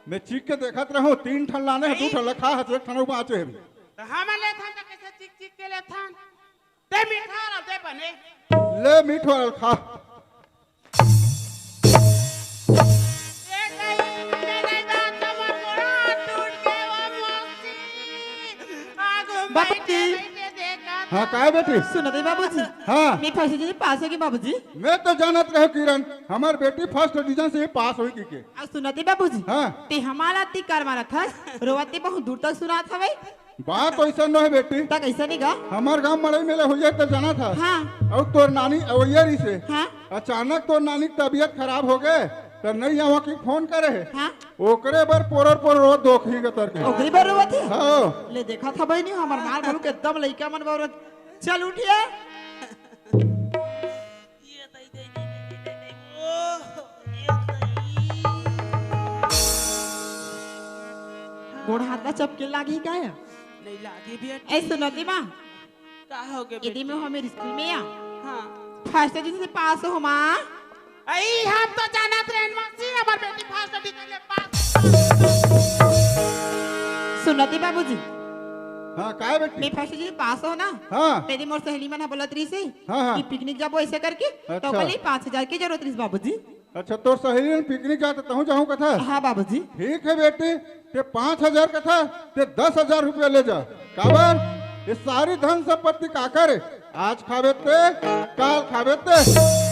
मैं चीख के देखत रहूं, तीन ठन लाने हे, दू ठन ला खा हस, एक ठन बाचे हे। तो हम लेथन तो कैसे चीख चीख के लेथन? दे मीठा वाला दे बने। ले मीठ वाला खा। ए गई, मैं नहीं बात, हमर गोड़ा टूट गए, वो मौसी। आगो बाबूजी। बैठे, बैठे देखा हाँ, था। काय बेटी? सुनत हे बाबूजी। हाँ। मैं फर्स्ट डिवीजन पास होगी बाबूजी। मैं तो जानत रहे किरण, हमर बेटी फर्स्ट डिवीजन से ही पास होई की के। आ सुनत हे बाबूजी। हाँ। ते हमारा ती कर मारत हस, रोवत ते बहुत दूर तक सुनात हवे। बात वैसा न हे बेटी। त कैसे नहीं गा? हमर गांव मड़ई मेला होइया त जाना था। हाँ। अउ तोर नानी अवैया रहिसे। हाँ। अचानक तोर नानी के तबीयत खराब हो गए, त नहीं आवा की फोन करे हे। हाँ। ओकरे बर पोरर पोर रोत दोखी के तरके। ओकरे बर रोवत हे? हाँ। ले देखा था बहिनी, हमर मार बोलू के एकदम लइका मन बर रोत। चल उठिया। ये दई, दई, दई, दई, दई, दई। ओह, ये दई। गोड़ हाथ ला चपके लागी का हे? नहीं लागी बेटी। ए, सुनो ती माँ। का हो गए यदि बेटी? मैं हमें स्कूल में आ। हाँ। फर्स्ट डिवीजन से पास हो माँ। अई, हम तो जानत रहन मौसी, हमर बेटी फर्स्ट डिवीजन ले पास। सुनत हे बाबूजी। हाँ, काय बेटी? मैं फर्स्ट डिवीजन पास हो ना। हाँ। तेरी मोर सहेली मन ह बोलत रहिसे। हाँ, हाँ। कि पिकनिक जाबो ऐसे करके, अच्छा। तो ओकर लिए पाँच हजार की जरूरत रहिस बाबूजी। अच्छा, तोर सहेली मन पिकनिक जात तहूँ जाहूँ कथा? हाँ बाबूजी। ठीक हे बेटी, ते पाँच हजार कथा, ते दस हजार रुपया ले जा। काबर? ये सारी धन संपत्ति काकर हे? आज खाबे ते, काल खाबे ते।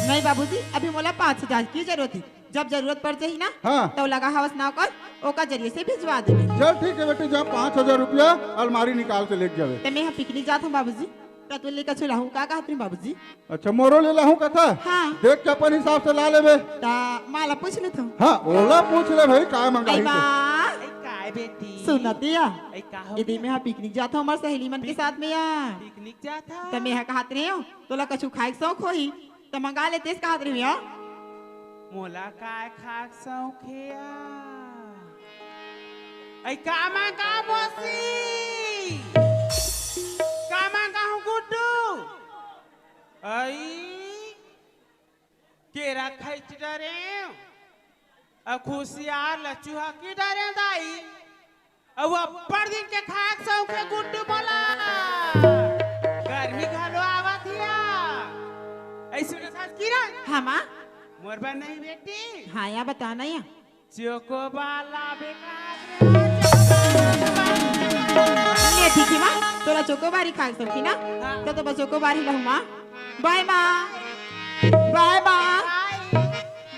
नहीं बाबूजी, अभी मोला पाँच हजार की जरूरत हे। जब जरूरत पड़ जाही ना, हाँ। त लगा हवस ना ओकर, ओकर जरिए से भिजवा देबे। चल ठीक हे बेटी, जा पाँच हजार रुपया अलमारी निकाल के लेके जाबे। त मैं ह पिकनिक जात हूँ बाबूजी, त तू ले कछु लाहूँ का कहत रही बाबूजी? अच्छा, मोरो ले लाहूँ कथा? हाँ। देख के अपन हिसाब से ला लेबे। त माँ ला पूछ लेथव। हाँ, ओला पूछ ले भाई, का मंगाही अई माँ। अई काय बेटी? सुनत या? अई का हो एदे गया? मैं ह पिकनिक जात हूँ हमर सहेली मन के पिक-, साथ में या। पिकनिक जात हव? त मैं ह कहत रही हूँ, तोला कछु खाए के शौक होही, त मंगा लेतेस कहत रही हूँ या। मोला काय खाए के शौक हे या? अई का मंगाहूँ मौसी? का मंगाहूँ गुड्डू? अई केरा खइच डरेंव, अउ खुसियार ल चुहकी डरेंव दाई, अउ अब्बड़ दिन के खाए के शौक हे गुड्डू मोला। गर्मी घलो आवत हिया। अइसे सुनत हस किरण? हाँ माँ। मोर बर नहीं बेटी? हाँ या, बता ना या। चोकोबार लाबे का रे? ले ठीक हे माँ, तोला चोकोबार ही खाए के शौक हे ना? हाँ। त, त बस चोकोबार ही लाहूँ माँ। बाय माँ। बाय माँ। बाय।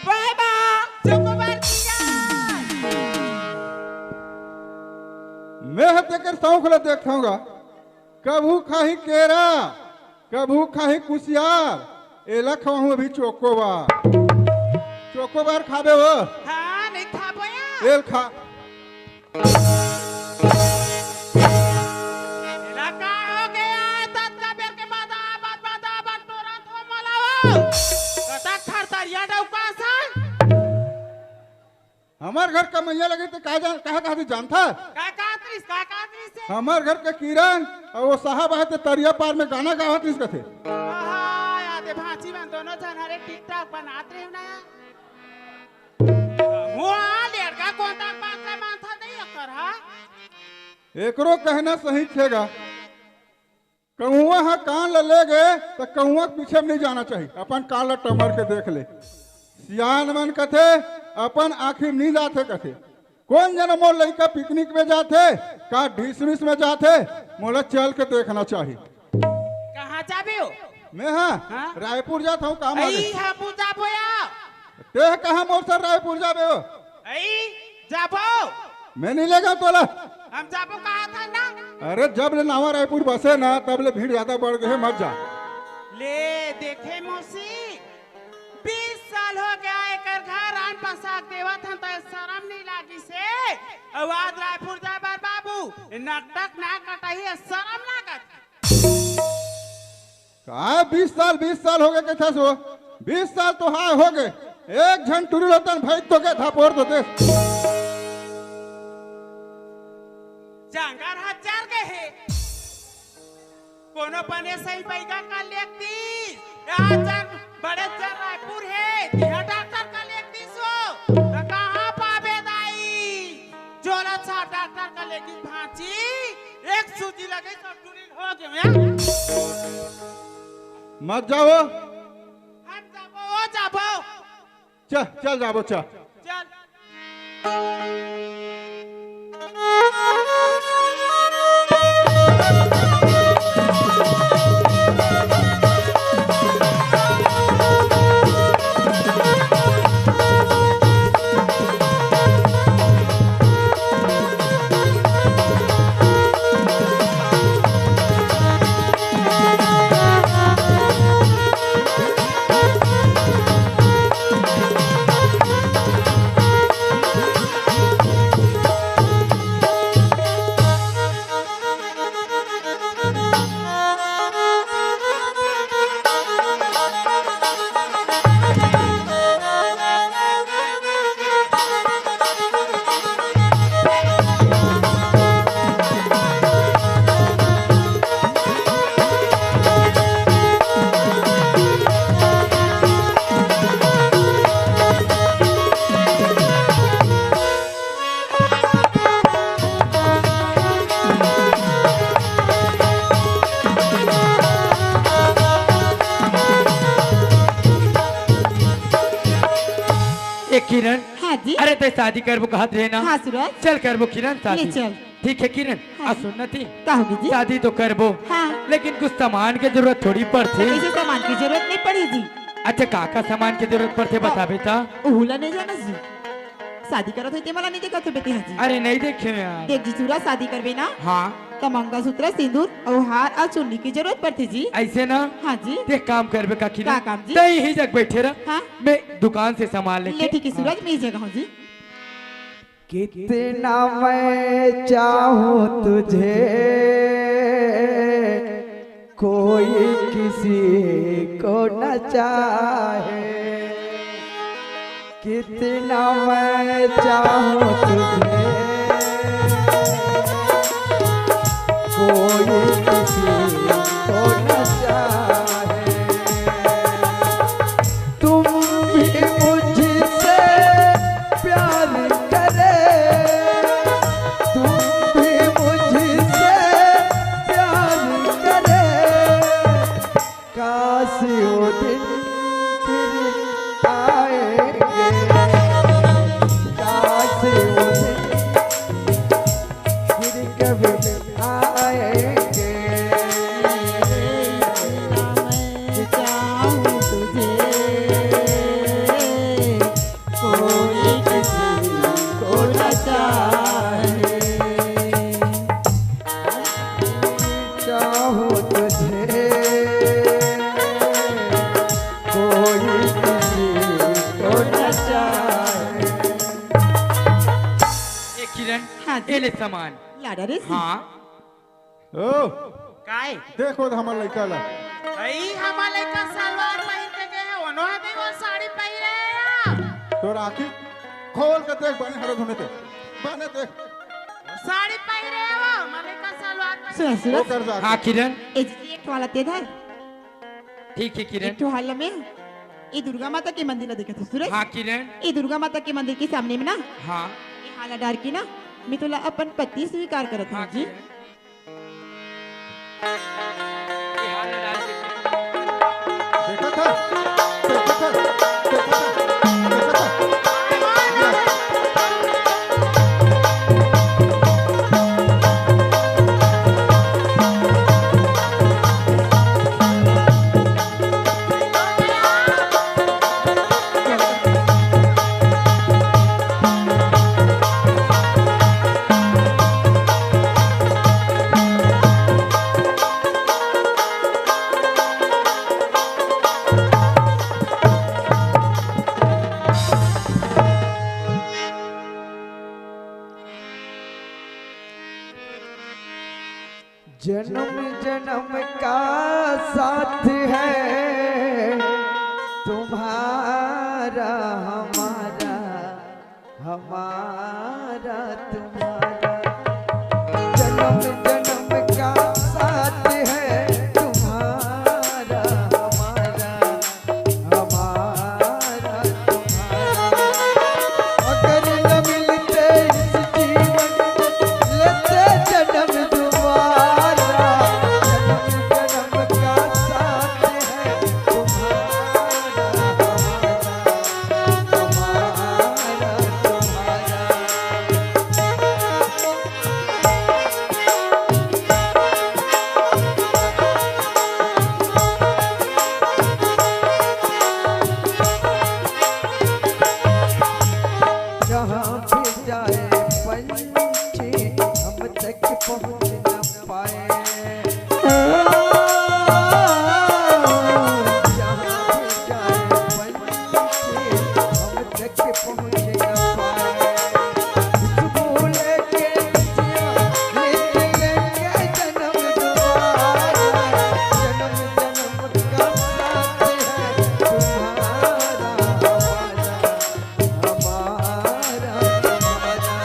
बाय माँ। चोकोबार खिया। मैं ह तेकर शौक ल देखथंव गा। कभू खाही केरा, कभू खाही कुसियार, एला खवाहूँ अभी चोकोबार। चोकोबार खाबे हो? हाँ, नहीं खाबो या। एल खा। एला का हो गया? ततका बेर के बदाबद, बदाबद टोरत हो मोला हो। कतक थरथरिया डउकास। हमर घर कमइया लगे त का जान, कहा, कहा तू जानथा? का कहत रहिस, का कहत रहिस हे? हमर घर के किरण अउ ओ साहब आहे ते तरिया पार में गाना गावत रहिस कथे। आहा, यादे भांची मन दोनों झन हरे TikTok बनात रहे ना। मुआ लेड़का कोन तक बात ला मानथा नहीं ओकर, हा? एकरो कहना सही छेगा। कौआ ह कान ल ले गे, त कौआ के पीछे में नहीं जाना चाही, अपन कान ल टमर के देख ले। सियान मन कथे, अपन आँखी में नींद आथे कथे। कोन जने मोर लइका पिकनिक में जाथे, का डिसमिस में जाथे, मोला चल के देखना चाही। कहाँ जाबे हो? मैं हाँ, हाँ? रायपुर जात हूँ काम आ अई, गे। हमू जाबो या। तेह कहाँ मोर सर रायपुर जाबे हो? अई, जाबो। मैं नहीं लेगा तोला। हम जाबो कहा था ना। अरे, जब ले नावा रायपुर बसे ना, तब ले भीड़ ज्यादा बढ़ गए, मत जा। ले, देखे मौसी, बीस साल हो गया एकर घर आन पसाक देवत हन, त शरम नहीं लागिस हे। अउ आज रायपुर जाए बर बाबू, ए नकटक ना कटाही, शरम लागत। का बीस साल, बीस साल हो गए कथस वो? बीस साल तो हाय हो गए, एक झन टुरी लोतन भाई तो के धापोर तो दे। जांगर हजार गए हे। कोनो बने सही बैगा का लेख दी। आज जन बड़े जन रायपुर हे, तिहा डॉक्टर का लेख दी सो। त कहाँ पाबे दाई? जोला छा डॉक्टर का लेख दी भांची। एक सूजी लगे सब टुरी हो गए हैं। मत जाओ। हम जाबो, वो जाबो। चल, चल जाबो, चल। चल। ए किरण, हाँ जी। अरे, तैं शादी करबो कहत रहे ना? हाँ, सूरज। चल करबो किरण शादी। ले चल। ठीक हे किरण, हाँ। आ सुन ना ती। का होगे जी? शादी तो करबो, हाँ। लेकिन कुछ सामान के जरूरत थोड़ी पड़थे। ऐसे सामान की जरूरत नहीं पड़ी जी। अच्छा, का का सामान के जरूरत पड़थे, बताबे त? उहू ला नहीं जानस जी। शादी करत होई ते मला नहीं देखत होबे तेहा जी। अरे नहीं देखे यार। देख जी सूरज, शादी करबे ना, हाँ। त मंगलसूत्र, सिंदूर अउ हार अउ चुन्नी के जरूरत पड़थे जी। ऐसे ना? हाँ जी। ते काम करबे काकी ना? का काम जी? तैं इही जग बैठे रह। हाँ। मैं दुकान से सामान लेके ले ठीक है सूरज, मैं इही जग हूँ जी। कितना मैं चाहूँ तुझे, कोई किसी को न चाहे। कितना मैं चाहूँ तुझे, कोई किसी को न चाहे। तुम भी मुझसे प्यार करे, तुम भी मुझसे प्यार करे। काश वो दिन फिर आएंगे, काश वो दिन फिर कभी आएंगे। मैं चाहूँ तुझे, कोई किसी को न चाहे। चाहूँ तुझे, कोई किसी को न चाहे। ए किरण, हाँ जी। ए ले सामान। लाडा रे। हाँ। ओ, काय? देखो तो हमर लइका ला। अई, हमर लइका सलवार पहिर के गे हे, ओनो ह भी वो साड़ी पहिरे हे या? तोर आँखी खोल के देख, बने हरत होने ते। बने देख। साड़ी पहिरे हे वो, हमर लइका सलवार पहिरे सुन, हे। सुन। ओकर जाके। हाँ, किरण। ए जी, एक ठो वाला ते धर। ठीक है, किरण। एक ठो वाला में। ए दुर्गा माता के मंदिर ला देखत हस सूरज? हाँ, किरण। ए दुर्गा माता के मंदिर के सामने में ना। हाँ। ए हाला डार के ना, मैं तोला अपन पति स्वीकार करत हूँ हाँ, जी। किरण। देखत हस? देखत हस? देखत हस? जन्म जन्म का साथ है तुम्हारा हमारा, हमारा तुम्हारा। जन्म जन्म का साथ है तुम्हारा हमारा, हमारा तुम्हारा। अगर न मिलते इस जीवन में, लेते जन्म दोबारा। जन्म जन्म का साथ है तुम्हारा, हमारा, तुम्हारा, तुम्हारा। जहाँ भी जाए पंछी, हम तक पहुँच न पाए। जहाँ भी जाए पंछी, हम तक पहुँच न पाए। खुशबू लेके जिया, लेके लेंगे जन्म दोबारा। जन्म जन्म का साथ है तुम्हारा हमारा। हमारा, हमारा,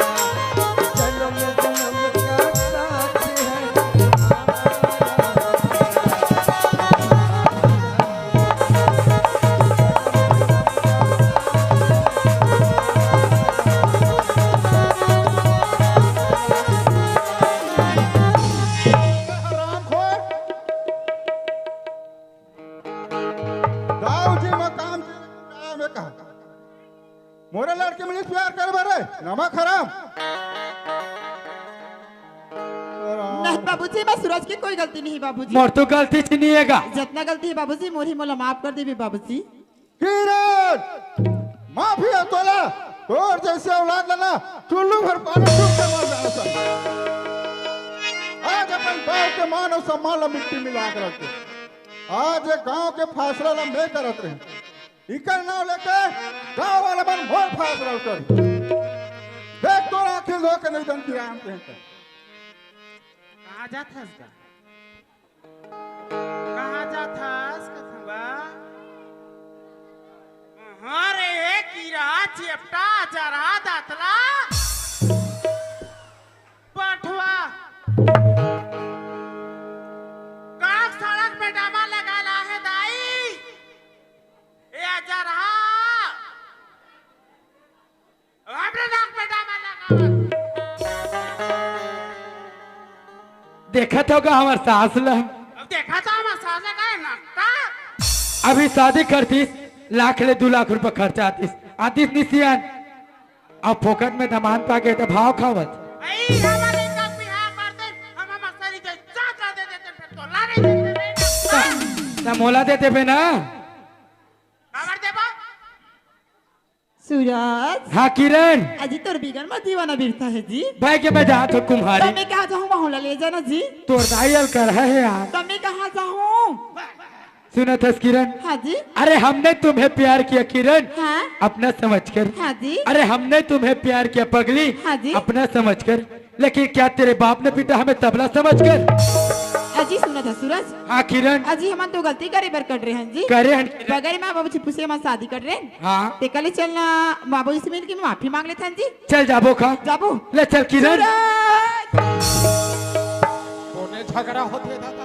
जन्म जन्म का साथ है हमारा। हरामखोर। दाऊ जी मकान में कहा। मोरे लड़की मन से प्यार करे बर रे, नमक हराम। नहीं बाबूजी, मैं सूरज के कोई गलती नहीं बाबूजी। मोर तो गलती च नहीं हे गा। जितना गलती हे बाबूजी, मोर ही मोला माफ कर देबे बाबूजी। किरण, माफी हे तोला, तोर जइसे औलाद ला ना, चुल्लू भर पानी डूब के मर जाना चाही। आज अपन गांव के मान अउ सम्मान ला मिट्टी मिला के रख दे। आज ये गांव के फैसला ला मैं करत रहेंव। इकर नांव लेके गांव वाला मन मोर फैसला उतर। देख तोर आंखी धो के नहीं दन किरण के। कहाँ जात हस गा? कहाँ जात हस कथंगा? हाँ रे, कीरा, चेपटा, जरहा, दतला, पठवा। का सड़क में डामा लगा ला हे दाई? ए जरहा। हमरे नाक में डामा लगावत। देखत हो गा हमर सास ल। अब देखत हो हमर सास ल का नकटा? अभी शादी करतिस, लाख ले दू लाख रुपया खर्चा आतिस, आतिस निसियान। अब फोकट में दमांद पाके त भाव खावत। अई, हमर लइका के बिहाव कर दे, हम हमर सरी के चाचा दे देते, फेर तोला नहीं देते रे। त मोला दे देबे ना। काबर देबो? सूरज। हाँ किरण। अजी तोर बिगन म दीवाना बिरता हे जी। भाई के मैं जात हो कुम्हारी। त मैं कहाँ जाहूँ, वहूँ ला ले जाना जी। तोर दाई अल कर हे यार। त मैं कहाँ जाहूँ? सुनत हस किरण? हाँ जी। अरे हमने तुम्हें प्यार किया किरण, हाँ। अपना समझकर। हाँ जी। अरे हमने तुम्हें प्यार किया पगली, हाँ जी। अपना समझकर। लेकिन क्या तेरे बाप ने पीटा हमें तबला समझकर? अजी सुनत हस सूरज। हाँ किरण। अजी हमन तो गलती करे बर कर रहे हन जी। करे हन। बगैर माँ बाबू जी पूछे हमन शादी कर रहे हन। हाँ। तेकर ले चलना बाबू जी से मिल के माफी मांग लेथन जी। चल जाबो का? जाबो। ले चल किरण। सूरज। कोने झगड़ा होथे दादा?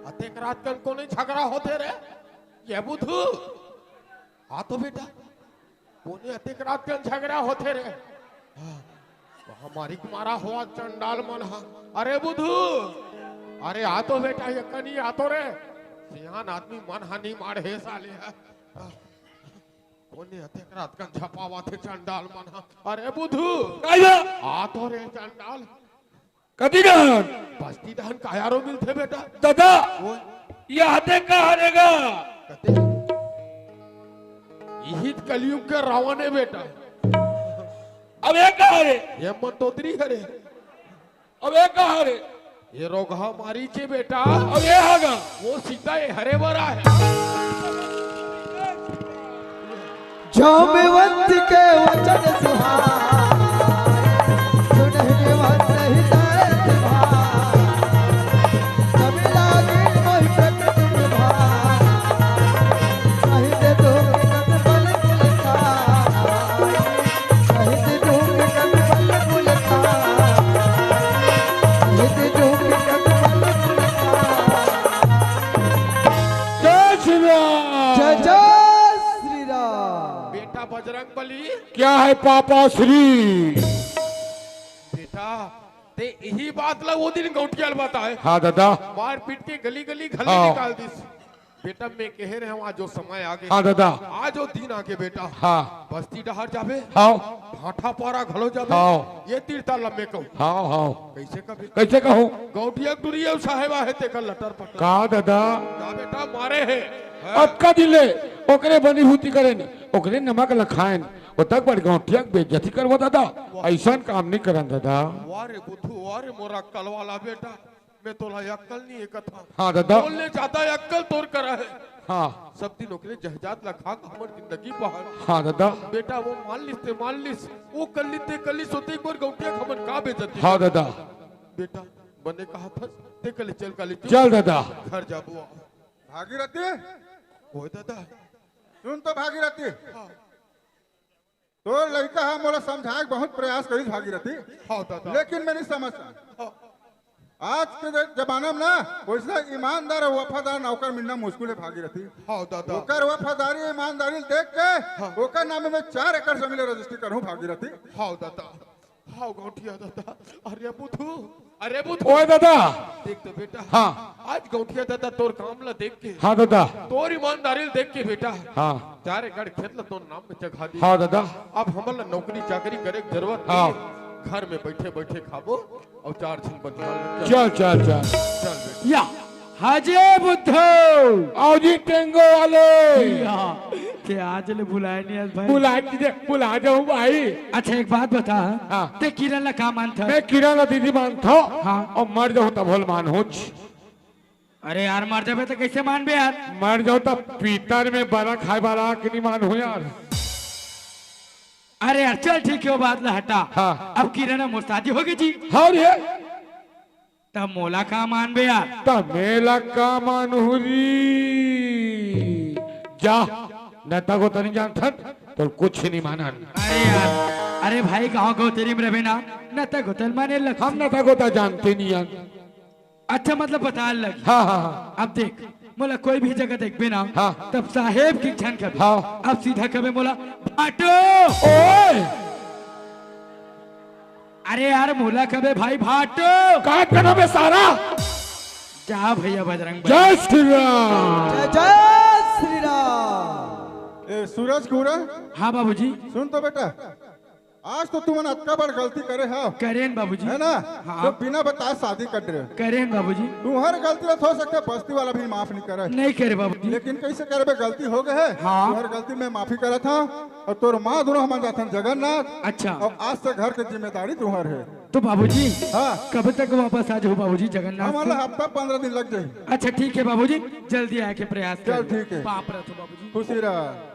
अतेक रात कन कोने झगड़ा होथे रे? ये बुधू। आ तो बेटा। कोने अतेक रात कन झगड़ा होथे रे? हाँ, हमारी मारा हुआ चंडाल मन हा। अरे बुधू, अरे आ तो बेटा, ये कनी आ तो रे। सियान आदमी मन हा नहीं मार हे साले हा। कोने अतेक रात कन झपावा थे चंडाल मन हा। अरे बुधू, काया? आ तो रे चंडाल। कति डहन? बस्ती डहन कायारो मिलथे बेटा। दादा, ओए। ये हते का हरे गा? कते? इही त कलयुग के रावण हे बेटा। अब ये का हरे? ये मंदोदरी हरे। अब ये का हरे? ये रोगहा मारीच हे बेटा। अब ये हा गा? वो सीता ये हरे बरा हे। जाम्बवंत के वचन सुहाए, सुनहि निबंध हितैषी भाए। कवि लागी मोहि प्रकृति विभाए, कहि दे दूंगी कन बल कुल खाए। कहि दे दूंगी कन बल कुल खाए, कहि दे दूंगी कन बल कुल खाए। जय श्री राम। जय जय श्री राम। बेटा बजरंग बली। क्या है पापा श्री? बेटा, ते इही बात ला वो दिन गौंटिया ल बताए। हाँ दादा। मार पीट के गली गली घले हाँ। निकाल दिस। बेटा, मैं कहे रहे हूँ, आज वो समय आ गे। हाँ दादा। आज वो दिन आ गे बेटा। हाँ। बस्ती डहर जाबे। हाँ। भाठा पारा घलो जाबे। हाँ। ये तीर ताल ला मैं कहूँ। हाँ, हाँ। कइसे कबे? कइसे कहूँ? गौंटिया के टुरी अउ साहेब आहे तेकर लटर पटर। का दादा? का बेटा मारे हे? हैं? अतका दिन ले ओकरे बनी भूती करेन, ओकरे नमक ल खाएन, ओतक बड़ गौंटिया के बेइज्जती करबो दादा? वाह। अइसन काम नहीं करन दादा। वाह रे बुद्धू, वाह रे मोर अक्कल वाला बेटा, मैं तोला अक्कल नहीं हे कथंव। हाँ दादा। तोर ले जादा अक्कल तोर करा हे। हाँ। सब दिन ओकरे जहजात ला खा के हमर जिंदगी बहा। हाँ दादा। बेटा वो मान लिस ते मान लिस, वो कर लिस ते कर लिस, ओतेक बर गौंटिया के हमन का बेइज्जती हाँ दादा। बेटा, बने कहाथस, ते कले चल, कले चल। चल दादा। घर जाबो। भागीरथी, ओए दादा। सुन तो भागीरथी। हाँ। तोर लइका ह मोला समझाए के बहुत प्रयास करिस भागीरथी। हाँ दादा। लेकिन मैं नहीं समझ सकंव। हाँ। आज के ज-, जमाना में ना, वइसना ईमानदार अउ वफादार नौकर मिलना मुश्किल हे भागीरथी। हाँ दादा। ओकर वफादारी, ईमानदारी ल देख के हाँ। ओकर नाम में चार एकड़ जमीन ल रजिस्ट्री करहूँ भागीरथी। हाँ दादा। हाँ गौंटिया दादा। अरे बुधू, अरे बुधू। ओए दादा। देख तो बेटा। हाँ। आज गौंटिया दादा तोर काम ला देख के। हाँ दादा। तोर ईमानदारी ला देख के बेटा। हाँ। चार एकड़ खेत ला तोर नाम में चघा दी। हाँ दादा। अब हमन ला नौकरी चाकरी करे के जरूरत हाँ। नहीं। घर में बइठे बइठे खाबो अउ चार झन बनिहार लग चल, चल, चल। चल बेटा। या, हाजे बुद्धू। आओ जी टेंगो वाले। या। ते आज ले बुलाए नहीं आज भाई। बुला दीजिए, बुला जाऊं भाई। अच्छा, एक बात बता। हाँ। ते किरण ला का मानथस? मैं किरण ला दीदी मानथों। हाँ। अउ मर जाहूं तभो ल मानहूंच। अरे यार, मर जाबे त कइसे मानबे यार? मर जाहूं त पीतर में बरा खाए वाला के नहीं मानहूं यार। अरे यार, चल ठीक हे, वो बात ला हटा। हाँ। अब किरण ह मोर शादी होगे जी। हाँ रे। त मोला का मानबे यार? त मैं ला का मानहूं री? जा, नता गोता नहीं जानथन, तोला कुछ नहीं मानन। अरे यार, अरे भाई, गांव गौतरी में रहे ना, नता गोता ल माने लग। हम नता गोता जानते नहीं यार। अच्छा, मतलब बता लग। हाँ, हाँ, हाँ। अब देख, मोला कोई भी जगह देखबे ना, हाँ। तब साहेब के झन कबे। हाँ। अब सीधा कबे मोला भाटो। ओए! अरे यार, मोला कबे भाई भाटो। का करबे सारा? जा भैया बजरंग बली। जय श्री राम। जय जय श्री राम। ए सूरज कुरा। हाँ बाबूजी। सुन तो बेटा, आज तो तुमन अतका बड़ गलती करे हव। करेन बाबूजी। है ना? हाँ। तो बिना बताए शादी कर रहे हो। करेन बाबूजी। तुम्हार गलती ला हो सकथे बस्ती वाला भी माफ नहीं करे। नहीं करे बाबूजी। लेकिन कइसे करबे, गलती होगे हे। हाँ। तुम्हार गलती मैं माफी करत हंव अउ तोर माँ दूनों हमन जाथन जगन्नाथ। अच्छा। अउ आज से घर के जिम्मेदारी तुम्हार हे। तो बाबूजी, हाँ। कब तक वापस आ जाहूं बाबूजी जगन्नाथ से? हमला हफ्ता पंद्रह दिन लग जाही। अच्छा ठीक हे बाबूजी, जल्दी आए के प्रयास कर। चल ठीक हे। पाँव परत हंव बाबूजी। खुशी रह।